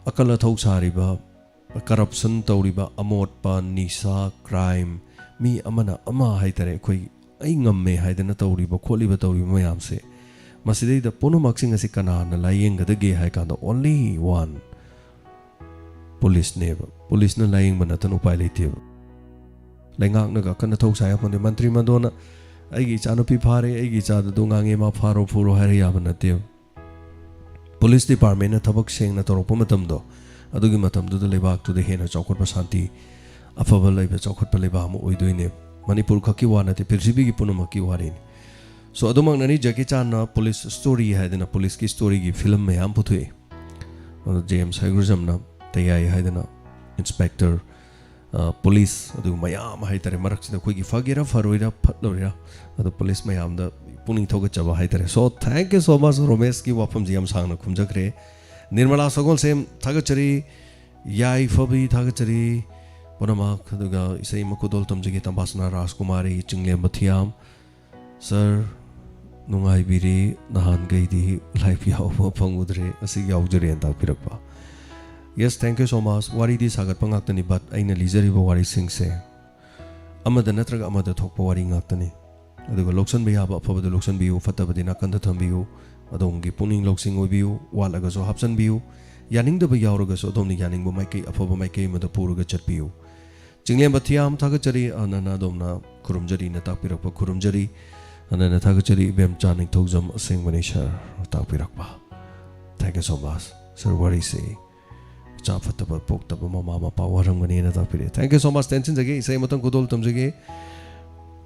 ꯑꯀꯜ ꯑꯊꯧ ꯁꯥꯔꯤꯕ, corruption ꯇꯧꯔꯤꯕ, ꯑꯃꯣꯠꯄ, ꯅꯤꯁꯥ, crime, ꯃꯤ ꯑꯃꯅ ꯑꯃ ꯍꯥꯏꯇꯥꯔꯦ, ꯑꯩꯈꯣꯏ, ꯑꯩ ꯉꯝꯃꯦ ꯍꯥꯏꯗꯅ ꯇꯧꯔꯤꯕ ꯈꯣꯠꯂꯤꯕ ꯇꯧꯔꯤꯕ ꯃꯌꯥꯝꯁꯦ, ꯃꯁꯤꯗꯩꯗ ꯄꯨꯝꯅꯃꯛꯁꯤꯡ ꯑꯁꯤ ꯀꯅꯥꯅ ꯂꯥꯏꯌꯦꯡꯒꯗꯒꯦ ꯍꯥꯏ ꯀꯥꯟꯗ, only one, ꯄꯨꯂꯤꯁꯅꯦꯕ꯫ ꯄꯨꯂꯤꯁꯅ ꯂꯥꯏꯌꯦꯡꯕ ꯅꯠꯇꯅ ꯎꯄꯥꯏ ꯂꯩꯇꯦꯕ꯫ ꯂꯩꯉꯥꯛꯅꯒ ꯑꯀꯟ ꯑꯊꯧ ꯁꯥꯏ ꯍꯥꯏꯄꯣꯟꯇꯦ꯫ ꯃꯟꯇ꯭ꯔꯤ ꯃꯟꯗꯣꯟꯅ "ꯑꯩꯒꯤ ꯏꯆꯥꯅꯨꯄꯤ ꯐꯥꯔꯦ, ꯑꯩꯒꯤ ꯏꯆꯥꯗꯨ ꯉꯥꯡꯉꯦ, ꯃꯥ ꯐꯥꯔꯣ ꯐꯨꯔꯣ" ꯍꯥꯏꯔ ꯌꯥꯕ ꯅꯠꯇꯦꯕ꯫ ꯄꯨꯂꯤꯁ ꯗꯤꯄꯥꯔꯠꯃꯦꯟꯅ ꯊꯕꯛ ꯁꯦꯡꯅ ꯇꯧꯔꯛꯄ ꯃꯇꯝꯗꯣ, ꯑꯗꯨꯒꯤ ꯃꯇꯝꯗꯨꯗ ꯂꯩꯕꯥꯛꯇꯨꯗ ꯍꯦꯟꯅ ꯆꯥꯎꯈꯠꯄ, ꯁꯥꯟꯇꯤ, ꯑꯐꯕ ꯂꯩꯕ, ꯆꯥꯎꯈꯠꯄ ꯂꯩꯕꯥꯛ ꯑꯃ ꯑꯣꯏꯗꯣꯏꯅꯦꯕ꯫ ꯃꯅꯤꯄꯨꯔ ꯈꯛꯀꯤ ꯋꯥ ꯅꯠꯇꯦ, ꯄ꯭ꯔꯤꯊꯤꯕꯤꯒꯤ ꯄꯨꯝꯅꯃꯛꯀꯤ ꯋꯥꯔꯤꯅꯤ꯫ So, ꯑꯗꯨꯃꯛꯅꯅꯤ ꯖꯦꯀꯤ ꯆꯥꯟꯅ ꯄꯨꯂꯤꯁ ꯁ꯭ꯇꯣꯔꯤ ꯍꯥꯏꯗꯅ ꯄꯨꯂꯤꯁꯀꯤ ꯁ꯭ꯇꯣꯔꯤꯒꯤ ꯐꯤꯂꯝ ꯃꯌꯥꯝ ꯄꯨꯊꯣꯛꯏ꯫ ꯑꯗꯣ ꯖꯦꯝꯁ ꯍꯩꯒ꯭ꯔꯨꯖꯝꯅ ꯇꯌꯥꯏ ꯍꯥꯏꯗꯅ ꯏꯟꯁꯄꯦꯛꯇꯔ ꯄꯨꯂꯤꯁ ꯑꯗꯨꯒ ꯃꯌꯥꯝ ꯍꯥꯏꯇꯥꯔꯦ, ꯃꯔꯛꯁꯤꯗ ꯑꯩꯈꯣꯏꯒꯤ ꯐꯒꯦꯔꯥ ꯐꯔꯣꯏꯔꯥ ꯐꯠꯂꯣꯏꯔꯥ, ꯑꯗꯣ ꯄꯨꯂꯤꯁ ꯃꯌꯥꯝꯗ ꯄꯨꯛꯅꯤꯡ ꯊꯧꯒꯠꯆꯕ ꯍꯥꯏꯇꯥꯔꯦ꯫ So thank you so much, ꯔꯣꯃꯦꯁꯀꯤ ꯋꯥꯐꯝꯁꯤ ꯌꯥꯝ ꯁꯥꯡꯅ ꯈꯨꯝꯖꯈ꯭ꯔꯦ꯫ ꯅꯤꯔꯃꯂꯥ ꯁꯒꯣꯜꯁꯦꯝ ꯊꯥꯒꯠꯆꯔꯤ, ꯌꯥꯏꯐꯕꯤ ꯊꯥꯒꯠꯆꯔꯤ ꯄꯨꯝꯅꯃꯛ꯫ ꯑꯗꯨꯒ ꯏꯁꯩ ꯑꯃ ꯈꯨꯗꯣꯜ ꯇꯝꯖꯒꯦ, ꯇꯝꯕꯥꯁꯅꯥ ꯔꯥꯖꯀꯨꯃꯥꯔꯤ, ꯆꯤꯡꯂꯦꯝꯕ ꯊꯤꯌꯥꯝ꯫ ꯁꯥꯔ, ꯅꯨꯡꯉꯥꯏꯕꯤꯔꯤ, ꯅꯍꯥꯟꯈꯩꯗꯤ ꯂꯥꯏꯐ ꯌꯥꯎꯕ ꯐꯪꯉꯨꯗ꯭ꯔꯦ, ꯉꯁꯤ ꯌꯥꯎꯖꯔꯦꯅ ꯇꯥꯛꯄꯤꯔꯛꯄ꯫ Yes, thank you so much. ꯋꯥꯔꯤꯗꯤ ꯁꯥꯒꯠꯄ ꯉꯥꯛꯇꯅꯤ, but ꯑꯩꯅ ꯂꯤꯖꯔꯤꯕ ꯋꯥꯔꯤꯁꯤꯡꯁꯦ ꯑꯃꯗ ꯅꯠꯇ꯭ꯔꯒ ꯑꯃꯗ ꯊꯣꯛꯄ ꯋꯥꯔꯤ ꯉꯥꯛꯇꯅꯤ꯫ ꯑꯗꯨꯒ ꯂꯧꯁꯤꯟꯕ ꯌꯥꯕ ꯑꯐꯕꯗꯨ ꯂꯧꯁꯤꯟꯕꯤꯌꯨ, ꯐꯠꯇꯕꯗꯤ ꯅꯥꯀꯟꯗ ꯊꯝꯕꯤꯌꯨ꯫ ꯑꯗꯣꯝꯒꯤ ꯄꯨꯛꯅꯤꯡ ꯂꯧꯁꯤꯡ ꯑꯣꯏꯕꯤꯌꯨ, ꯋꯥꯠꯂꯒꯁꯨ ꯍꯥꯞꯆꯤꯟꯕꯤꯌꯨ꯫ ꯌꯥꯅꯤꯡꯗꯕ ꯌꯥꯎꯔꯒꯁꯨ ꯑꯗꯣꯝꯅ ꯌꯥꯅꯤꯡꯕ ꯃꯥꯏꯀꯩ, ꯑꯐꯕ ꯃꯥꯏꯀꯩ ꯑꯃꯗ ꯄꯨꯔꯒ ꯆꯠꯄꯤꯌꯨ꯫ ꯆꯤꯡꯂꯦꯝꯕ ꯊꯤꯌꯥꯝ ꯊꯥꯒꯠꯆꯔꯤ, ꯑꯅꯅ ꯑꯗꯣꯝꯅ ꯈꯨꯔꯨꯝꯖꯔꯤꯅ ꯇꯥꯛꯄꯤꯔꯛꯄ ꯈꯨꯔꯨꯝꯖꯔꯤ꯫ ꯑꯅꯅ ꯊꯥꯒꯠꯆꯔꯤ, ꯏꯕꯦꯝꯆꯥ ꯅꯤꯡꯊꯧꯖꯝ ꯑꯁꯦꯡꯕꯅꯤ ꯁꯥꯔ ꯇꯥꯛꯄꯤꯔꯛꯄ꯫ Thank you so much ꯁꯥꯔ꯫ ꯋꯥꯔꯤꯁꯦ ꯃꯆꯥ ꯐꯠꯇꯕ ꯄꯣꯛꯇꯕ ꯃꯃꯥ ꯃꯄꯥ ꯋꯥꯔꯝꯒꯅꯤꯅ ꯇꯥꯛꯄꯤꯔꯛꯑꯦ꯫ Thank you so much꯫ ꯇꯦꯟꯁꯤꯟꯖꯒꯦ, ꯏꯁꯩ ꯑꯃꯇꯪ ꯈꯨꯗꯣꯜ ꯇꯝꯖꯒꯦ꯫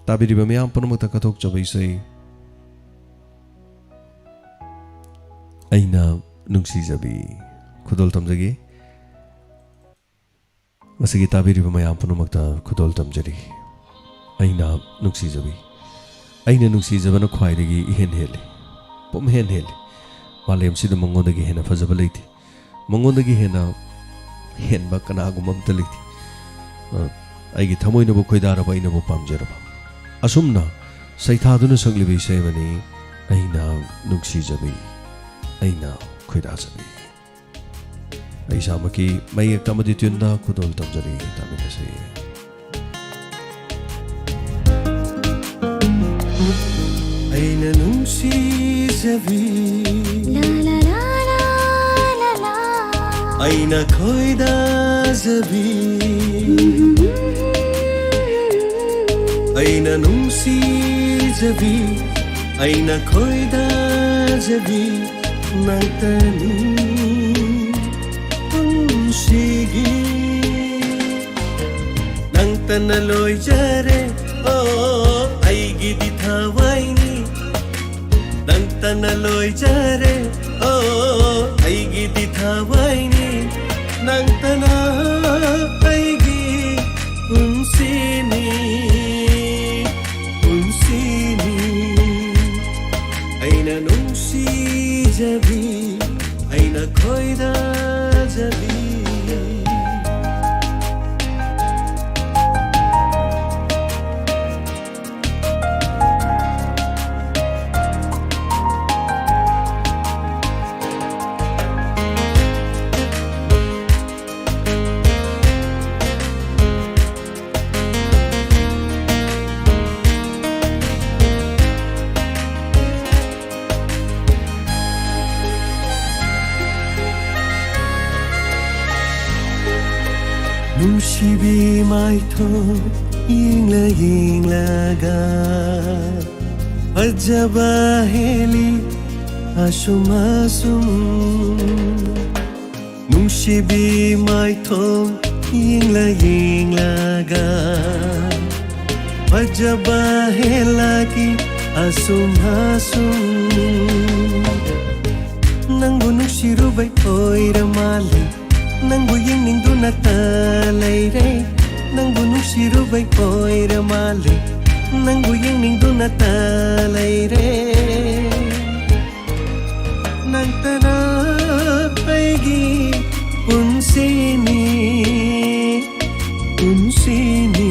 ꯇꯥꯕꯤꯔꯤꯕ ꯃꯤꯌꯥꯝ ꯄꯨꯝꯅꯃꯛꯇ ꯀꯠꯊꯣꯛꯆꯕ ꯏꯁꯩ ꯑꯩꯅ ꯅꯨꯡꯁꯤꯖꯕꯤ ꯈꯨꯗꯣꯜ ꯇꯝꯖꯒꯦ꯫ ꯃꯁꯤꯒꯤ ꯇꯥꯕꯤꯔꯤꯕ ꯃꯌꯥꯝ ꯄꯨꯝꯅꯃꯛꯇ ꯈꯨꯗꯣꯜ ꯇꯝꯖꯔꯤ꯫ ꯑꯩꯅ ꯅꯨꯡꯁꯤꯖꯕꯤ꯫ ꯑꯩꯅ ꯅꯨꯡꯁꯤꯖꯕꯅ ꯈ꯭ꯋꯥꯏꯗꯒꯤ ꯏꯍꯦꯟ ꯍꯦꯜꯂꯤ, ꯄꯨꯝꯍꯦꯟ ꯍꯦꯜꯂꯤ꯫ ꯃꯥꯂꯦꯝꯁꯤꯗ ꯃꯉꯣꯟꯗꯒꯤ ꯍꯦꯟꯅ ꯐꯖꯕ ꯂꯩꯇꯦ, ꯃꯉꯣꯟꯗꯒꯤ ꯍꯦꯟꯅ ꯍꯦꯟꯕ ꯀꯅꯥꯒꯨꯝꯕ ꯑꯝꯇ ꯂꯩꯇꯦ꯫ ꯑ, ꯑꯩꯒꯤ ꯊꯃꯣꯏꯅꯕꯨ ꯈꯣꯏꯗꯥꯔꯕ, ꯑꯩꯅꯕꯨ ꯄꯥꯝꯖꯔꯕ꯫ ꯑꯁꯨꯝꯅ ꯁꯩꯊꯥꯗꯨꯅ ꯁꯛꯂꯤꯕ ꯏꯁꯩ ꯑꯃꯅꯤ, ꯑꯩꯅ ꯅꯨꯡꯁꯤꯖꯕꯤ, ꯑꯩꯅ ꯈꯣꯏꯗꯥꯖꯕꯤ꯫ ꯑꯩ ꯏꯁꯥꯃꯛꯀꯤ ꯃꯌꯦꯛꯇ ꯑꯃꯗꯤ ꯇ꯭ꯌꯨꯟꯗ ꯈꯨꯗꯣꯜ ꯇꯝꯖꯔꯤ, ꯇꯥꯃꯤꯟꯅꯁꯤ꯫ ꯑꯩꯅ ꯅꯨꯡꯁꯤꯖꯕꯤ, ꯑꯩꯅ ꯈꯣꯏꯗꯥꯖꯕꯤ, ꯑꯩꯅ ꯅꯨꯡꯁꯤꯖꯕꯤ, ꯑꯩꯅ ꯈꯣꯏꯗꯥꯖꯕꯤ, ꯅꯪꯇꯅꯤ ꯄꯨꯟꯁꯤꯒꯤ꯫ ꯅꯪꯇꯅ ꯂꯣꯏꯖꯔꯦ, ꯑꯣ, ꯑꯩꯒꯤꯗꯤ ꯊꯋꯥꯏꯅꯤ꯫ ꯅꯪꯇꯅ ꯂꯣꯏꯖꯔꯦ, ꯑꯣ, ꯑꯩꯒꯤꯗꯤ ꯊꯋꯥꯏꯅꯤ꯫ ꯅꯪꯇꯅ ꯑꯩꯒꯤ ꯄꯨꯟꯁꯤꯅꯤ ꯑꯩꯅ ꯅꯨꯡꯁꯤꯖꯕꯤ, ꯑꯩꯅ ꯈꯣꯏꯗꯥꯖꯕꯤ꯫ ꯅꯨꯡꯁꯤꯕꯤ ꯃꯥꯏꯊꯣꯡ ꯌꯦꯡꯂ ꯌꯦꯡꯂꯒ ꯐꯖꯕ ꯍꯦꯜꯂꯤ ꯑꯁꯨꯝ ꯑꯁꯨꯝ꯫ ꯅꯨꯡꯁꯤꯕꯤ ꯃꯥꯏꯊꯣꯡ ꯌꯦꯡꯂ ꯌꯦꯡꯂꯒ ꯐꯖꯕ ꯍꯦꯜꯂꯛꯏ ꯑꯁꯨꯝ ꯑꯁꯨꯝ꯫ ꯅꯪꯕꯨ ꯅꯨꯡꯁꯤꯔꯨꯕꯩ ꯑꯣꯏꯔ ꯃꯥꯜꯂꯦ, ꯅꯪꯕꯨ ꯌꯦꯡꯅꯤꯡꯗꯨꯅꯇ ꯂꯩꯔꯦ꯫ ꯅꯪꯕꯨ ꯅꯨꯡꯁꯤꯔꯨꯕꯩ ꯑꯣꯏꯔ ꯃꯥꯜꯂꯦ, ꯅꯪꯕꯨ ꯌꯦꯡꯅꯤꯡꯗꯨꯅꯇ ꯂꯩꯔꯦ꯫ ꯅꯪꯇꯅ ꯑꯩꯒꯤ ꯄꯨꯟꯁꯤꯅꯤ, ꯄꯨꯟꯁꯤꯅꯤ,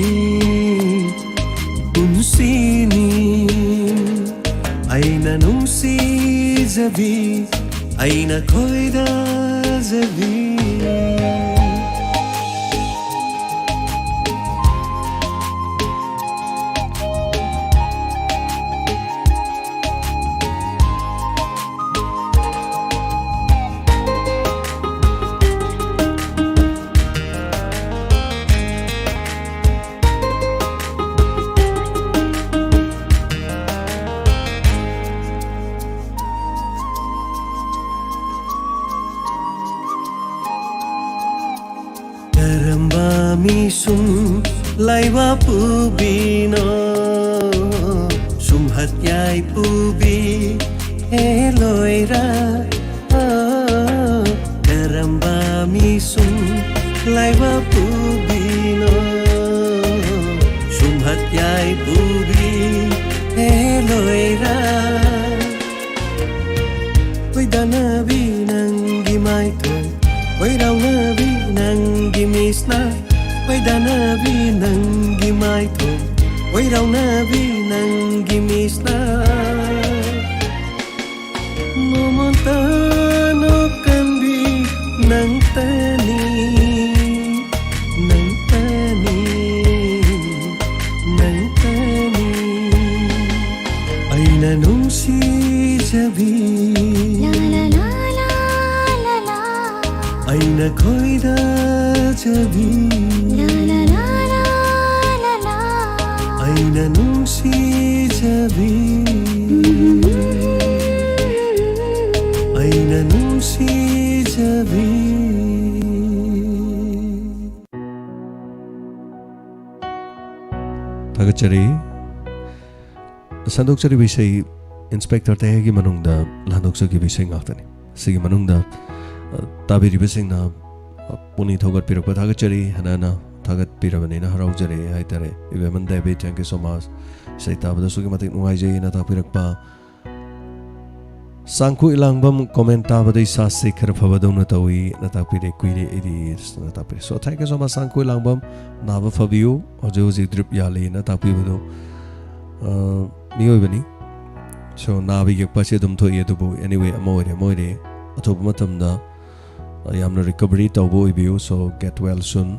ꯄꯨꯟꯁꯤꯅꯤ꯫ ꯑꯩꯅ ꯅꯨꯡꯁꯤꯖꯕꯤ, ꯑꯩꯅ ꯈꯣꯏꯗꯥꯖꯕꯤ꯫ ꯀꯔꯝꯕ ꯃꯤꯁꯨꯝ ꯂꯥꯏꯋꯥ ꯄꯨꯕꯤꯅꯣ, ꯁꯨꯝꯍꯠ ꯌꯥꯏ ꯄꯨꯕꯤ ꯍꯦ ꯂꯣꯏꯔ꯫ ꯑꯣ, ꯀꯔꯝꯕ ꯃꯤꯁꯨꯝ ꯂꯥꯏꯋꯥ ꯄꯨꯕꯤꯅꯣ, ꯑꯩꯅ ꯅꯨꯡꯁꯤꯖꯕꯤ, ꯑꯩꯅ ꯈꯣꯏꯗꯥꯖꯕꯤ, ꯑꯩꯅ ꯅꯨꯡꯁꯤꯖꯕꯤ, ꯑꯩꯅ ꯅꯨꯡꯁꯤꯖꯕꯤ꯫ ꯊꯥꯒꯠꯆꯔꯤ꯫ ꯁꯟꯗꯣꯛꯆꯔꯤꯕ ꯏꯁꯩ ꯏꯟꯁꯄꯦꯛꯇꯔ ꯇꯌꯥꯏꯒꯤ ꯃꯅꯨꯡꯗ ꯍꯟꯗꯣꯛꯆꯈꯤꯕ ꯏꯁꯩ ꯉꯥꯛꯇꯅꯤ꯫ ꯁꯤꯒꯤ ꯃꯅꯨꯡꯗ, ꯑ, ꯇꯥꯕꯤꯔꯤꯕꯁꯤꯡꯅ, ꯑ, ꯄꯨꯛꯅꯤꯡ ꯊꯧꯒꯠꯄꯤꯔꯛꯄ ꯊꯥꯒꯠꯆꯔꯤ꯫ ꯍꯟꯅ ꯍꯟꯅ ꯊꯥꯒꯠꯄꯤꯔꯕꯅꯤꯅ ꯍꯔꯥꯎꯖꯔꯦ ꯍꯥꯏꯇꯥꯔꯦ꯫ ꯏꯕꯦꯝꯃꯟ Devi, thank you so much꯫ ꯏꯁꯩ ꯇꯥꯕꯗ ꯑꯁꯨꯛꯀꯤ ꯃꯇꯤꯛ ꯅꯨꯡꯉꯥꯏꯖꯩꯅ ꯇꯥꯛꯄꯤꯔꯛꯄ꯫ ꯁꯥꯡꯈꯣꯏ ꯂꯥꯡꯕꯝ comment ꯇꯥꯕꯗ ꯏꯁꯥꯁꯦ ꯈꯔ ꯐꯕꯗꯧꯅ ꯇꯧꯏꯅ ꯇꯥꯛꯄꯤꯔꯦ꯫ ꯀꯨꯏꯔꯦ ꯑꯩꯗꯤ ꯅ ꯇꯥꯛꯄꯤꯔꯦ꯫ So, thank you so much, ꯁꯥꯡꯈꯣꯏ ꯂꯥꯡꯕꯝ꯫ ꯅꯥꯕ ꯐꯕꯤꯌꯨ꯫ ꯍꯧꯖꯤꯛ ꯍꯧꯖꯤꯛ drip ꯌꯥꯜꯂꯤꯅ ꯇꯥꯛꯄꯤꯕꯗꯨ, ꯑ, ꯃꯤꯑꯣꯏꯕꯅꯤ꯫ So, ꯅꯥꯕ ꯌꯦꯛꯄ ꯑꯁꯤ ꯑꯗꯨꯝ ꯊꯣꯛꯏ, ꯑꯗꯨꯕꯨ anyway, ꯑꯃ ꯑꯣꯏꯔꯦ ꯑꯃ ꯑꯣꯏꯔꯦ, ꯑꯊꯨꯕ ꯃꯇꯝꯗ, ꯑ, ꯌꯥꯝꯅ recovery ꯇꯧꯕ ꯑꯣꯏꯕꯤꯌꯨ꯫ So, get well soon꯫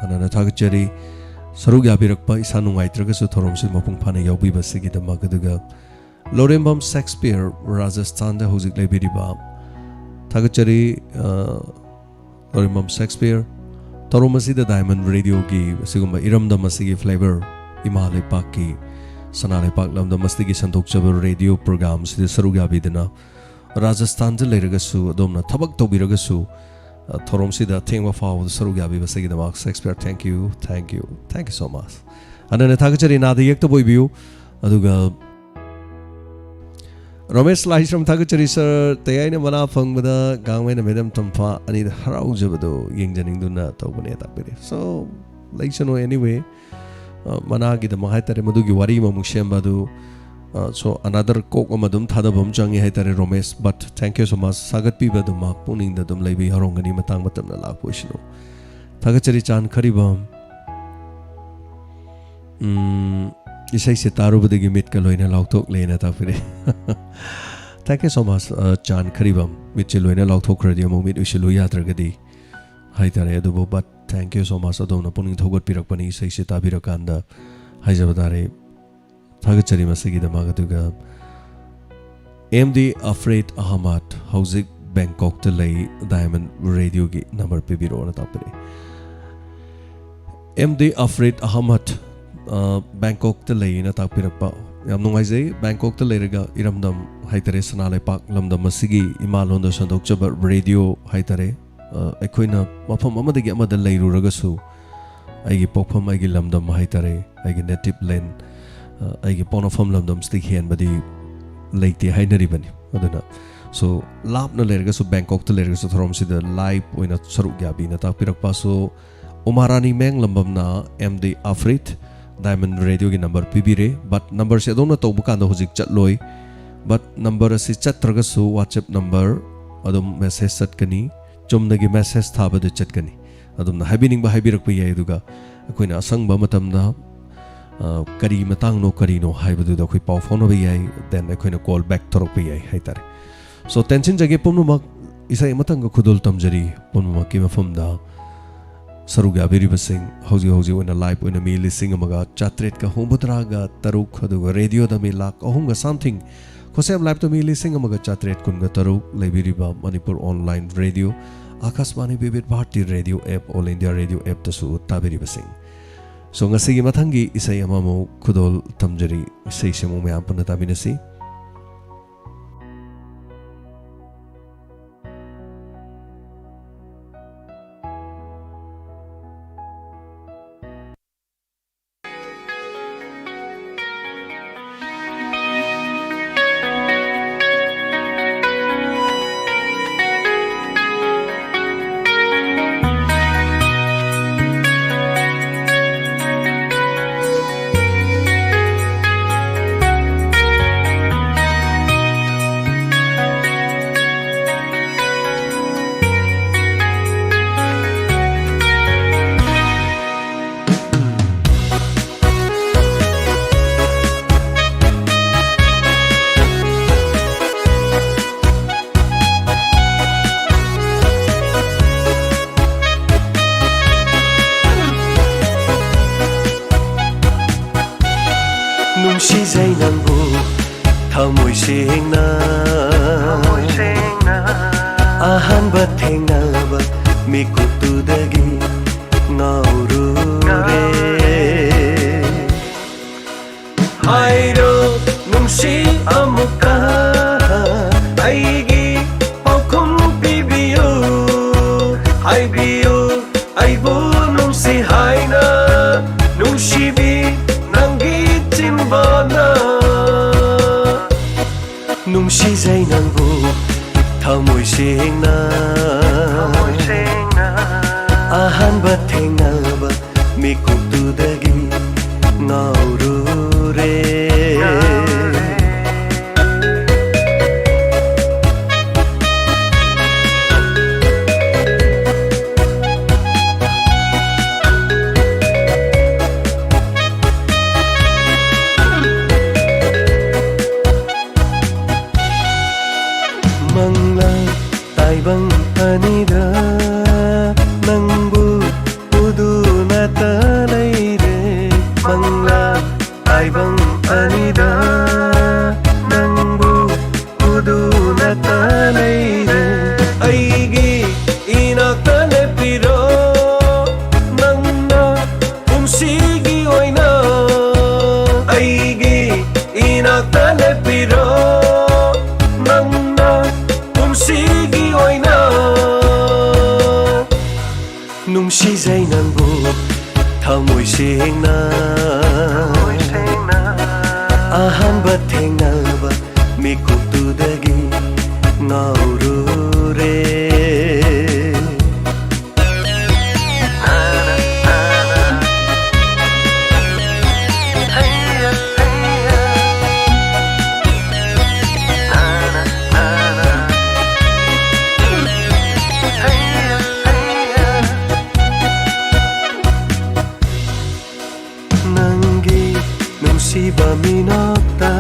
ꯍꯥꯟꯅꯅ ꯊꯥꯒꯠꯆꯔꯤ꯫ ꯁꯔꯨꯛ ꯌꯥꯕꯤꯔꯛꯄ, ꯏꯁꯥ ꯅꯨꯡꯉꯥꯏꯇ꯭ꯔꯒꯁꯨ ꯊꯧꯔꯝꯁꯤ ꯃꯄꯨꯡ ꯐꯥꯅ ꯌꯥꯎꯕꯤꯕꯁꯤꯒꯤꯗꯃꯛ꯫ ꯑꯗꯨꯒ ꯂꯣꯔꯦꯝꯕꯝ ꯁꯦꯛꯁꯄꯤꯌꯔ, ꯔꯥꯖꯁꯊꯥꯟꯗ ꯍꯧꯖꯤꯛ ꯂꯩꯕꯤꯔꯤꯕ꯫ ꯊꯥꯒꯠꯆꯔꯤ, ꯑ, ꯂꯣꯔꯦꯝꯕꯝ ꯁꯦꯛꯁꯄꯤꯌꯔ꯫ ꯊꯧꯔꯝ ꯑꯁꯤꯗ Diamond Radio ꯒꯤ ꯑꯁꯤꯒꯨꯝꯕ ꯏꯔꯝꯗꯝ ꯑꯁꯤꯒꯤ flavour, ꯏꯃꯥ ꯂꯩꯄꯥꯛꯀꯤ, ꯁꯅꯥ ꯂꯩꯄꯥꯛ ꯂꯝꯗꯝ ꯑꯁꯤꯒꯤ ꯁꯟꯗꯣꯛꯆꯕ radio program ꯑꯁꯤꯗ ꯁꯔꯨꯛ ꯌꯥꯕꯤꯗꯨꯅ, ꯔꯥꯖꯁꯊꯥꯟꯗ ꯂꯩꯔꯒꯁꯨ, ꯑꯗꯣꯝꯅ ꯊꯕꯛ ꯇꯧꯕꯤꯔꯒꯁꯨ, ꯑ, ꯊꯧꯔꯝꯁꯤꯗ ꯑꯊꯦꯡꯕ ꯐꯥꯎꯕꯗ ꯁꯔꯨꯛ ꯌꯥꯕꯤꯕꯁꯤꯒꯤꯗꯃꯛ Shakespeare, thank you, thank you, thank you so much꯫ ꯍꯟꯅ ꯍꯟꯅ ꯊꯥꯒꯠꯆꯔꯤ, ꯅꯥꯗ ꯌꯦꯛꯇꯕ ꯑꯣꯏꯕꯤꯌꯨ꯫ ꯑꯗꯨꯒ ꯔꯣꯃꯦꯁ ꯂꯥꯏꯁ꯭ꯔꯝ, ꯊꯥꯒꯠꯆꯔꯤ sir, ꯇꯌꯥꯏꯅ ꯃꯅꯥ ꯐꯪꯕꯗ ꯒꯥꯡꯃꯩꯅ ꯃꯦꯗꯝ ꯇꯝꯐꯥ ꯑꯅꯤꯗ ꯍꯔꯥꯎꯖꯕꯗꯣ ꯌꯦꯡꯖꯅꯤꯡꯗꯨꯅ ꯇꯧꯕꯅꯦ ꯇꯥꯛꯄꯤꯔꯦ꯫ So, ꯂꯩꯁꯅꯨ, anyway, ꯑ, ꯃꯅꯥꯒꯤꯗꯃꯛ ꯍꯥꯏꯇꯥꯔꯦ, ꯃꯗꯨꯒꯤ ꯋꯥꯔꯤ ꯑꯃꯃꯨꯛ ꯁꯦꯝꯕ ꯑꯗꯨ, ꯑ, so another ꯀꯣꯛ ꯑꯃ ꯑꯗꯨꯝ ꯊꯥꯗꯕ ꯑꯃ ꯆꯪꯉꯤ ꯍꯥꯏꯇꯥꯔꯦ ꯔꯣꯃꯦꯁ, but thank you so much, ꯁꯥꯒꯠꯄꯤꯕ ꯑꯗꯨꯃꯛ ꯄꯨꯛꯅꯤꯡꯗ ꯑꯗꯨꯝ ꯂꯩꯕ ꯌꯥꯎꯔꯝꯒꯅꯤ, ꯃꯇꯥꯡ ꯃꯇꯝꯅ ꯂꯥꯛꯄ ꯑꯣꯏꯁꯅꯨ꯫ ꯊꯥꯒꯠꯆꯔꯤ ꯆꯥꯟ ꯈꯔꯤꯕꯝ꯫ ꯎꯝ, ꯏꯁꯩꯁꯦ ꯇꯥꯔꯨꯕꯗꯒꯤ ꯃꯤꯠꯀ ꯂꯣꯏꯅ ꯂꯥꯎꯊꯣꯛꯂꯦꯅ ꯇꯥꯛꯄꯤꯔꯛꯑꯦ꯫ Thank you so much, ꯑ, ꯆꯥꯟ ꯈꯔꯤꯕꯝ꯫ ꯃꯤꯠꯁꯦ ꯂꯣꯏꯅ ꯂꯥꯎꯊꯣꯛꯈ꯭ꯔꯗꯤ ꯑꯃꯨꯛ ꯃꯤꯠ ꯎꯏꯁꯤꯜꯂꯨ ꯌꯥꯗ꯭ꯔꯒꯗꯤ ꯍꯥꯏꯇꯥꯔꯦ꯫ ꯑꯗꯨꯕꯨ, but thank you so much, ꯑꯗꯣꯝꯅ ꯄꯨꯛꯅꯤꯡ ꯊꯧꯒꯠꯄꯤꯔꯛꯄꯅꯤ ꯏꯁꯩꯁꯦ ꯇꯥꯕꯤꯔꯀꯥꯟꯗ ꯍꯥꯏꯖꯕ ꯇꯥꯔꯦ꯫ ꯊꯥꯒꯠꯆꯔꯤ ꯃꯁꯤꯒꯤꯗꯃꯛ꯫ ꯑꯗꯨꯒ ꯑꯦꯝ ꯗꯤ ꯑꯐ꯭ꯔꯦꯗ ꯑꯍꯃꯗ ꯍꯧꯖꯤꯛ ꯕꯦꯡꯀꯣꯛꯇ ꯂꯩ, diamond ꯔꯦꯗꯤꯑꯣꯒꯤ number ꯄꯤꯕꯤꯔꯛꯑꯣꯅ ꯇꯥꯛꯄꯤꯔꯛꯏ꯫ M D ꯑꯐ꯭ꯔꯦꯗ Ahmad, ꯑ, ꯕꯦꯡꯀꯣꯛꯇ ꯂꯩꯌꯦꯅ ꯇꯥꯛꯄꯤꯔꯛꯄ꯫ ꯌꯥꯝ ꯅꯨꯡꯉꯥꯏꯖꯩ꯫ ꯕꯦꯡꯀꯣꯛꯇ ꯂꯩꯔꯒ ꯏꯔꯝꯗꯝ ꯍꯥꯏꯇꯥꯔꯦ, ꯁꯅꯥ ꯂꯩꯄꯥꯛ ꯂꯝꯗꯝ ꯑꯁꯤꯒꯤ ꯏꯃꯥ ꯂꯣꯟꯗ ꯁꯟꯗꯣꯛꯆꯕ ꯔꯦꯗꯤꯑꯣ ꯍꯥꯏꯇꯥꯔꯦ꯫ ꯑ, ꯑꯩꯈꯣꯏꯅ ꯃꯐꯝ ꯑꯃꯗꯒꯤ ꯑꯃꯗ ꯂꯩꯔꯨꯔꯒꯁꯨ ꯑꯩꯒꯤ ꯄꯣꯛꯐꯝ, ꯑꯩꯒꯤ ꯂꯝꯗꯝ ꯍꯥꯏꯇꯥꯔꯦ, ꯑꯩꯒꯤ ꯅꯦꯇꯤꯚ ꯂꯦꯟ, ꯑ, ꯑꯩꯒꯤ ꯄꯣꯛꯅꯐꯝ ꯂꯝꯗꯝꯁꯤꯗꯒꯤ ꯍꯦꯟꯕꯗꯤ ꯂꯩꯇꯦ ꯍꯥꯏꯅꯔꯤꯕꯅꯤ꯫ ꯑꯗꯨꯅ, so, ꯂꯥꯞꯅ ꯂꯩꯔꯒꯁꯨ, ꯕꯦꯡꯀꯣꯛꯇ ꯂꯩꯔꯒꯁꯨ, ꯊꯧꯔꯝꯁꯤꯗ ꯂꯥꯏꯚ ꯑꯣꯏꯅ ꯁꯔꯨꯛ ꯌꯥꯕꯤꯅ ꯇꯥꯛꯄꯤꯔꯛꯄ꯫ So, ꯎꯃꯥ ꯔꯥꯅꯤ ꯃꯌꯥꯡꯂꯝꯕꯝꯅ ꯑꯦꯝ ꯗꯤ ꯑꯐ꯭ꯔꯤꯠ ꯗꯥꯏꯃꯟ ꯔꯦꯗꯤꯑꯣꯒꯤ ꯅꯝꯕꯔ ꯄꯤꯕꯤꯔꯦ꯫ But ꯅꯝꯕꯔꯁꯦ ꯑꯗꯣꯝꯅ ꯇꯧꯕ ꯀꯥꯟꯗ ꯍꯧꯖꯤꯛ ꯆꯠꯂꯣꯏ꯫ But ꯅꯝꯕꯔ ꯑꯁꯤ ꯆꯠꯇ꯭ꯔꯒꯁꯨ WhatsApp ꯅꯝꯕꯔ ꯑꯗꯨꯝ ꯃꯦꯁꯦꯖ ꯆꯠꯀꯅꯤ, ꯆꯨꯝꯅꯒꯤ ꯃꯦꯁꯦꯖ ꯊꯥꯕꯗ ꯆꯠꯀꯅꯤ꯫ ꯑꯗꯨꯝꯅ ꯍꯥꯏꯕꯤꯅꯤꯡꯕ ꯍꯥꯏꯕꯤꯔꯛꯄ ꯌꯥꯏ, ꯑꯗꯨꯒ ꯑꯩꯈꯣꯏꯅ ꯑꯁꯪꯕ ꯃꯇꯝꯗ, ꯑ, ꯀꯔꯤ ꯃꯇꯥꯡꯅꯣ ꯀꯔꯤꯅꯣ ꯍꯥꯏꯕꯗꯨꯗ ꯑꯩꯈꯣꯏ ꯄꯥꯎ ꯐꯥꯎꯅꯕ ꯌꯥꯏ, then ꯑꯩꯈꯣꯏꯅ ꯀꯣꯜ ꯕꯦꯛ ꯇꯧꯔꯛꯄ ꯌꯥꯏ ꯍꯥꯏꯇꯥꯔꯦ꯫ So, ꯇꯦꯟꯁꯤꯟꯖꯒꯦ ꯄꯨꯝꯅꯃꯛ, ꯏꯁꯩ ꯑꯃꯇꯪꯒ ꯈꯨꯗꯣꯜ ꯇꯝꯖꯔꯤ ꯄꯨꯝꯅꯃꯛꯀꯤ ꯃꯐꯝꯗ꯫ ꯁꯔꯨꯛ ꯌꯥꯕꯤꯔꯤꯕꯁꯤꯡ, ꯍꯧꯖꯤꯛ ꯍꯧꯖꯤꯛ ꯑꯣꯏꯅ ꯂꯥꯏꯚ ꯑꯣꯏꯅ ꯃꯤ ꯂꯤꯁꯤꯡ ꯑꯃꯒ ꯆꯥꯇ꯭ꯔꯦꯠꯀ ꯍꯨꯝꯐꯨꯇꯔꯥꯒ ꯇꯔꯨꯛ, ꯑꯗꯨꯒ ꯔꯦꯗꯤꯑꯣꯗ ꯃꯤ ꯂꯥꯈ ꯑꯍꯨꯝꯒ something, ꯈꯣꯁꯦꯝ ꯂꯥꯏꯚꯇ ꯃꯤ ꯂꯤꯁꯤꯡ ꯑꯃꯒ ꯆꯥꯇ꯭ꯔꯦꯠ ꯀꯨꯟꯒ ꯇꯔꯨꯛ ꯂꯩꯕꯤꯔꯤꯕ Manipur online radio, Akashvani Vividh Bharati radio app, all India radio ꯑꯦꯞꯇꯁꯨ ꯇꯥꯕꯤꯔꯤꯕꯁꯤꯡ꯫ So, ꯉꯁꯤꯒꯤ ꯃꯊꯪꯒꯤ ꯏꯁꯩ ꯑꯃꯃꯨꯛ ꯈꯨꯗꯣꯜ ꯇꯝꯖꯔꯤ꯫ ꯏꯁꯩꯁꯤ ꯑꯃꯨꯛ ꯃꯌꯥꯝ ꯄꯨꯟꯅ ꯇꯥꯃꯤꯟꯅꯁꯤ꯫ ꯊꯃꯣꯏ ꯁꯦꯡꯅ ꯑꯍꯥꯟꯕ ꯊꯦꯡꯅꯕ ꯃꯤꯀꯨꯞꯇꯨꯗꯒꯤ ꯉꯥꯎꯔꯨꯔꯦ꯫ ꯍꯥꯏꯔꯣ ꯅꯨꯡꯁꯤ ꯑꯃꯨꯛꯀ ꯑꯩꯒꯤ ꯄꯥꯎꯈꯨꯝ ꯄꯤꯕꯤꯌꯨ꯫ ꯍꯥꯏꯕꯤꯌꯨ ꯑꯩꯕꯨ ꯅꯨꯡꯁꯤ ꯍꯥꯏꯅ, ꯅꯨꯡꯁꯤꯕꯤ ꯅꯪꯒꯤ ꯆꯤꯟꯕꯥꯅ꯫ ꯅꯨꯡꯁꯤꯖꯩ ꯅꯪꯕꯨ ꯊꯃꯣꯏ ꯁꯦꯡꯅ꯫ ꯑꯍꯥꯟꯕ ꯊꯦꯡꯅꯕ ꯃꯤꯀꯨꯞꯇꯨꯗꯒꯤ ꯉꯥꯎꯔꯨꯔꯦ꯫ ꯃꯪꯂꯥ ꯇꯥꯏꯕꯪ ꯑꯅꯤꯗ ꯅꯪꯕꯨ ꯎꯗꯨꯅꯇ ꯂꯩꯔꯦ꯫ ꯃꯪꯂꯥ ꯇꯥꯏꯕꯪ ꯑꯅꯤꯗ ꯅꯪꯕꯨ ꯎꯗꯨꯅꯇ ꯂꯩꯔꯦ꯫ ꯑꯩꯒꯤ ꯏꯅꯥꯛꯇ ꯂꯦꯞꯄꯤꯔꯣ ꯅꯪꯅ ꯄꯨꯟꯁꯤꯒꯤ ꯑꯣꯏꯅ꯫ ꯑꯩꯒꯤ ꯏꯅꯥꯛꯇ ꯂꯦꯞꯄꯤꯔꯣ ꯅꯪꯅ ꯄꯨꯟꯁꯤꯒꯤ ꯑꯣꯏꯅ꯫ ꯅꯨꯡꯁꯤꯖꯩ ꯅꯪꯕꯨ ꯊꯃꯣꯏ ꯁꯦꯡꯅ꯫ ꯑꯍꯥꯟꯕ ꯊꯦꯡꯅꯕ ꯃꯤꯀꯨꯞꯇꯨꯗꯒꯤ ꯉꯥꯎꯔꯨꯔꯦ꯫ ꯅꯪꯒꯤ ꯅꯨꯡꯁꯤꯕ ꯃꯤꯅꯣꯛꯇ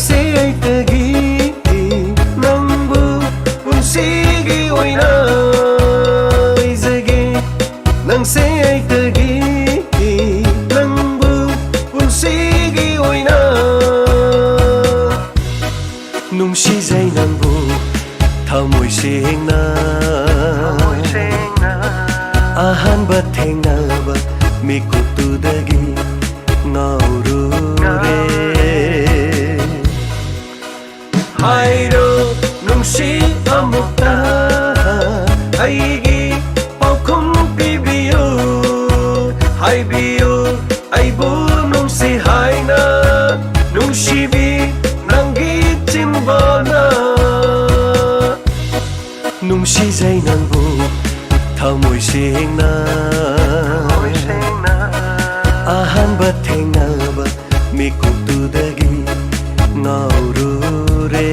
ꯅꯪꯁꯦ ꯑꯩꯇꯒꯤ ꯅꯪꯕꯨ ꯄꯨꯟꯁꯤꯒꯤ ꯑꯣꯏꯅ ꯂꯩꯖꯒꯦ꯫ ꯅꯪꯁꯦ ꯑꯩꯇꯒꯤ ꯅꯪꯕꯨ ꯄꯨꯟꯁꯤꯒꯤ ꯑꯣꯏꯅ ꯅꯨꯡꯁꯤꯖꯩ ꯅꯪꯕꯨ ꯊꯃꯣꯏ ꯁꯦꯡꯅ꯫ ꯑꯍꯥꯟꯕ ꯊꯦꯡꯅꯕ ꯃꯤꯀꯨꯞꯇꯨꯗꯒꯤ ꯉꯥꯎꯔꯨꯔꯦ꯫ ꯍꯥꯏꯔꯣ ꯅꯨꯡꯁꯤ ꯑꯃꯨꯛꯇ ꯑꯩꯒꯤ ꯄꯥꯎꯈꯨꯝ ꯄꯤꯕꯤꯌꯨ꯫ ꯍꯥꯏꯕꯤꯌꯨ ꯑꯩꯕꯨ ꯅꯨꯡꯁꯤ ꯍꯥꯏꯅ꯫ ꯅꯨꯡꯁꯤꯕꯤ ꯅꯪꯒꯤ ꯆꯤꯟꯕꯥꯅ꯫ ꯅꯨꯡꯁꯤꯖꯩ ꯅꯪꯕꯨ ꯊꯃꯣꯏ ꯁꯦꯡꯅ꯫ ꯑꯍꯥꯟꯕ ꯊꯦꯡꯅꯕ ꯃꯤꯀꯨꯞꯇꯨꯗꯒꯤ ꯉꯥꯎꯔꯨꯔꯦ꯫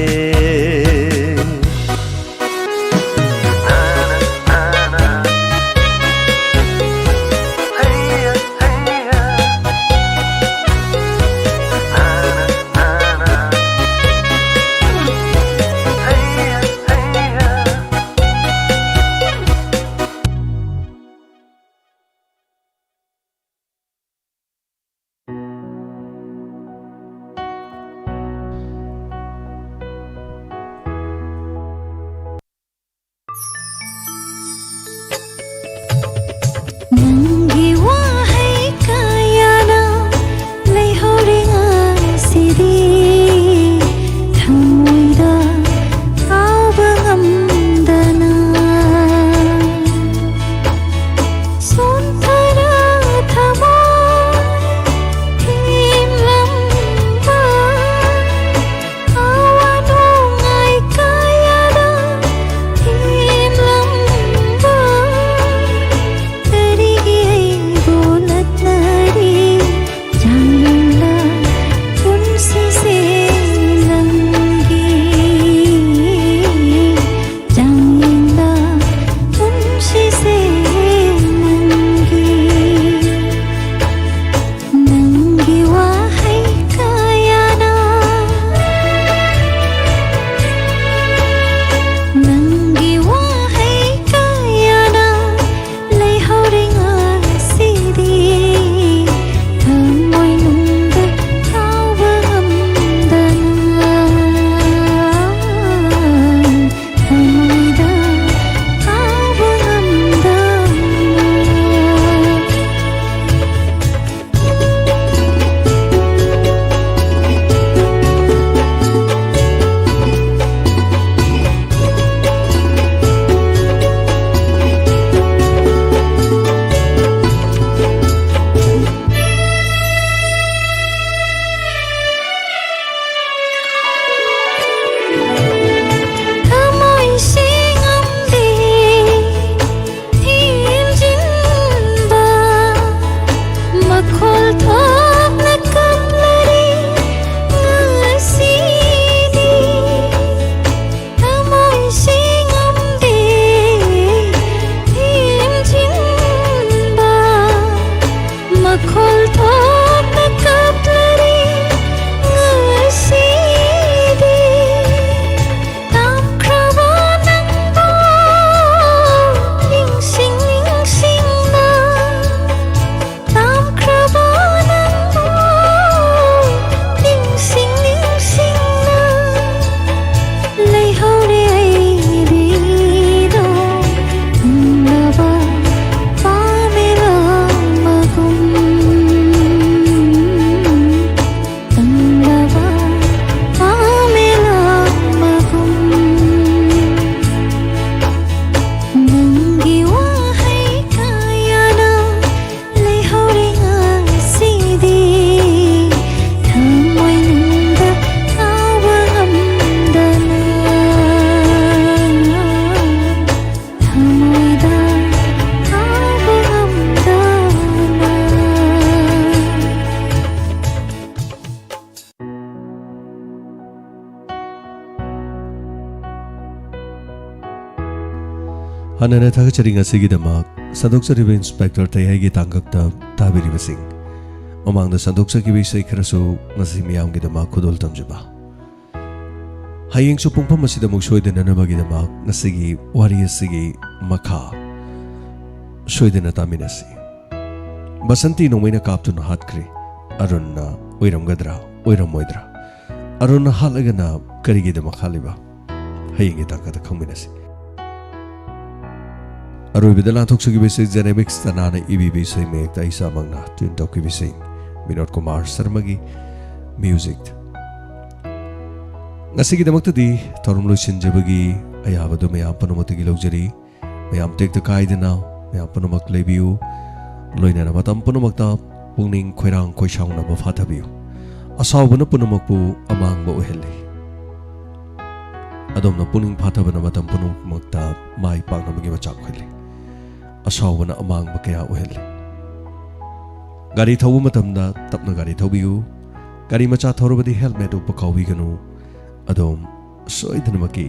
ꯍꯥꯟꯅꯅ ꯊꯥꯒꯠꯆꯔꯤ ꯉꯁꯤꯒꯤꯗꯃꯛ ꯁꯟꯗꯣꯛꯆꯔꯤꯕ ꯏꯟꯁꯄꯦꯛꯇꯔ ꯊꯩꯍꯩꯒꯤ ꯇꯥꯡꯀꯛꯇ ꯇꯥꯕꯤꯔꯤꯕꯁꯤꯡ꯫ ꯃꯃꯥꯡꯗ ꯁꯟꯗꯣꯛꯆꯈꯤꯕ ꯏꯁꯩ ꯈꯔꯁꯨ ꯉꯁꯤ ꯃꯤꯌꯥꯝꯒꯤꯗꯃꯛ ꯈꯨꯗꯣꯜ ꯇꯝꯖꯕ꯫ ꯍꯌꯦꯡꯁꯨ ꯄꯨꯡꯐꯝ ꯑꯁꯤꯗ ꯑꯃꯨꯛ ꯁꯣꯏꯗꯅꯅꯕꯒꯤꯗꯃꯛ ꯉꯁꯤꯒꯤ ꯋꯥꯔꯤ ꯑꯁꯤꯒꯤ ꯃꯈꯥ ꯁꯣꯏꯗꯅ ꯇꯥꯃꯤꯟꯅꯁꯤ꯫ ꯕꯁꯟꯇꯤ ꯅꯣꯡꯃꯩꯅ ꯀꯥꯞꯇꯨꯅ ꯍꯥꯠꯈ꯭ꯔꯦ꯫ ꯑꯔꯨꯟꯅ ꯑꯣꯏꯔꯝꯒꯗ꯭ꯔꯥ, ꯑꯣꯏꯔꯝꯃꯣꯏꯗ꯭ꯔꯥ? ꯑꯔꯨꯟꯅ ꯍꯥꯠꯂꯒꯅ ꯀꯔꯤꯒꯤꯗꯃꯛ ꯍꯥꯠꯂꯤꯕ? ꯍꯌꯦꯡꯒꯤ ꯇꯥꯡꯀꯛꯇ ꯈꯪꯃꯤꯟꯅꯁꯤ꯫ ꯑꯔꯣꯏꯕꯗ ꯂꯥꯟꯊꯣꯛꯆꯈꯤꯕꯁꯤ ꯖꯦꯅꯦꯃꯤꯛꯁ ꯇꯅꯥꯅ ꯏꯕꯤꯕ ꯏꯁꯩ ꯃꯌꯦꯛꯇ ꯑꯩ ꯏꯁꯥꯃꯛꯅ ꯇ꯭ꯌꯨꯟ ꯇꯧꯈꯤꯕ ꯏꯁꯩ ꯕꯤꯅꯣꯗ ꯀꯨꯃꯥꯔ ꯁꯔꯃꯒꯤ ꯃ꯭ꯌꯨꯖꯤꯛ꯫ ꯉꯁꯤꯒꯤꯗꯃꯛꯇꯗꯤ ꯊꯧꯔꯝ ꯂꯣꯏꯁꯤꯟꯖꯕꯒꯤ ꯑꯌꯥꯕꯗꯨ ꯃꯌꯥꯝ ꯄꯨꯝꯅꯃꯛꯇꯒꯤ ꯂꯧꯖꯔꯤ꯫ ꯃꯌꯥꯝ ꯇꯦꯛꯇ ꯀꯥꯏꯗꯅ ꯃꯌꯥꯝ ꯄꯨꯝꯅꯃꯛ ꯂꯩꯕꯤꯌꯨ꯫ ꯂꯣꯏꯅꯅ ꯃꯇꯝ ꯄꯨꯝꯅꯃꯛꯇ ꯄꯨꯛꯅꯤꯡ ꯈꯣꯏꯔꯥꯡ ꯈꯣꯏꯁꯥꯎꯅꯕ ꯐꯥꯊꯕꯤꯌꯨ꯫ ꯑꯁꯥꯎꯕꯅ ꯄꯨꯝꯅꯃꯛꯄꯨ ꯑꯃꯥꯡꯕ ꯑꯣꯏꯍꯜꯂꯤ꯫ ꯑꯗꯣꯝꯅ ꯄꯨꯛꯅꯤꯡ ꯐꯥꯊꯕꯅ ꯃꯇꯝ ꯄꯨꯝꯅꯃꯛꯇ ꯃꯥꯏ ꯄꯥꯛꯅꯕꯒꯤ ꯃꯆꯥꯛ ꯑꯣꯏꯍꯜꯂꯤ꯫ ꯑꯁꯥꯎꯕꯅ ꯑꯃꯥꯡꯕ ꯀꯌꯥ ꯑꯣꯏꯍꯜꯂꯤ꯫ ꯒꯥꯔꯤ ꯊꯧꯕ ꯃꯇꯝꯗ ꯇꯞꯅ ꯒꯥꯔꯤ ꯊꯧꯕꯤꯌꯨ꯫ ꯒꯥꯔꯤ ꯃꯆꯥ ꯊꯧꯔꯕꯗꯤ ꯍꯦꯜꯃꯦꯠ ꯎꯞꯄ ꯀꯥꯎꯕꯤꯒꯅꯨ꯫ ꯑꯗꯣꯝ ꯁꯣꯏꯗꯅꯃꯛꯀꯤ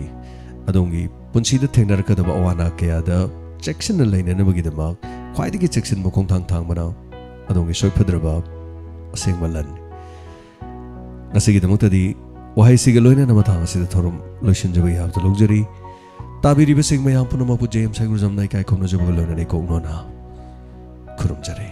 ꯑꯗꯣꯝꯒꯤ ꯄꯨꯟꯁꯤꯗ ꯊꯦꯡꯅꯔꯛꯀꯗꯕ ꯑꯋꯥ ꯑꯅꯥ ꯀꯌꯥꯗ ꯆꯦꯛꯁꯤꯟꯅ ꯂꯩꯅꯅꯕꯒꯤꯗꯃꯛ ꯈ꯭ꯋꯥꯏꯗꯒꯤ ꯆꯦꯛꯁꯤꯟꯕ ꯈꯣꯡꯊꯥꯡ ꯊꯥꯡꯕꯅ ꯑꯗꯣꯝꯒꯤ ꯁꯣꯏꯐꯗ꯭ꯔꯕ ꯑꯁꯦꯡꯕ ꯂꯟꯅꯤ꯫ ꯉꯁꯤꯒꯤꯗꯃꯛꯇꯗꯤ ꯋꯥꯍꯩꯁꯤꯒ ꯂꯣꯏꯅꯅ ꯃꯇꯥꯡ ꯑꯁꯤꯗ ꯊꯧꯔꯝ ꯂꯣꯏꯁꯤꯟꯖꯕ ꯌꯥꯕꯗ ꯂꯧꯖꯔꯤ꯫ ꯇꯥꯕꯤꯔꯤꯕꯁꯤꯡ ꯃꯌꯥꯝ ꯄꯨꯝꯅꯃꯛꯄꯨ ꯖꯦ ꯑꯦꯝ ꯁꯥꯏꯒꯨꯔꯖꯝꯅ ꯏꯀꯥꯏ ꯈꯨꯝꯅꯖꯕꯒ ꯂꯣꯏꯅꯅ ꯏꯀꯣꯛꯅꯣꯅ ꯈꯨꯔꯨꯝꯖꯔꯤ꯫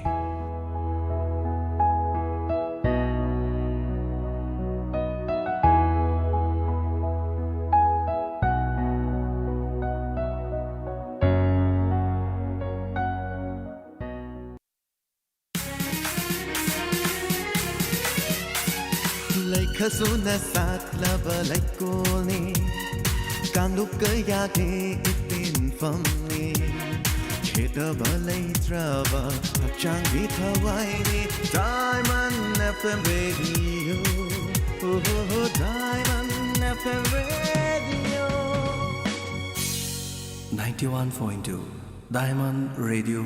ꯂꯩꯈꯁꯨꯅ ꯁꯥꯠꯂꯕ ꯂꯩꯀꯣꯜꯅꯤ, ꯀꯥꯡꯂꯨꯞ ꯀꯌꯥꯒꯤ ꯏꯇꯤꯟꯐꯝꯅꯤ, ꯈꯦꯠꯅꯕ ꯂꯩꯇ꯭ꯔꯕ ꯍꯛꯆꯥꯡꯒꯤ ꯊꯋꯥꯏꯅꯤ꯫ Diamond F M Radio, oh, oh, oh, Diamond F M Radio. Ninety-one point two Diamond Radio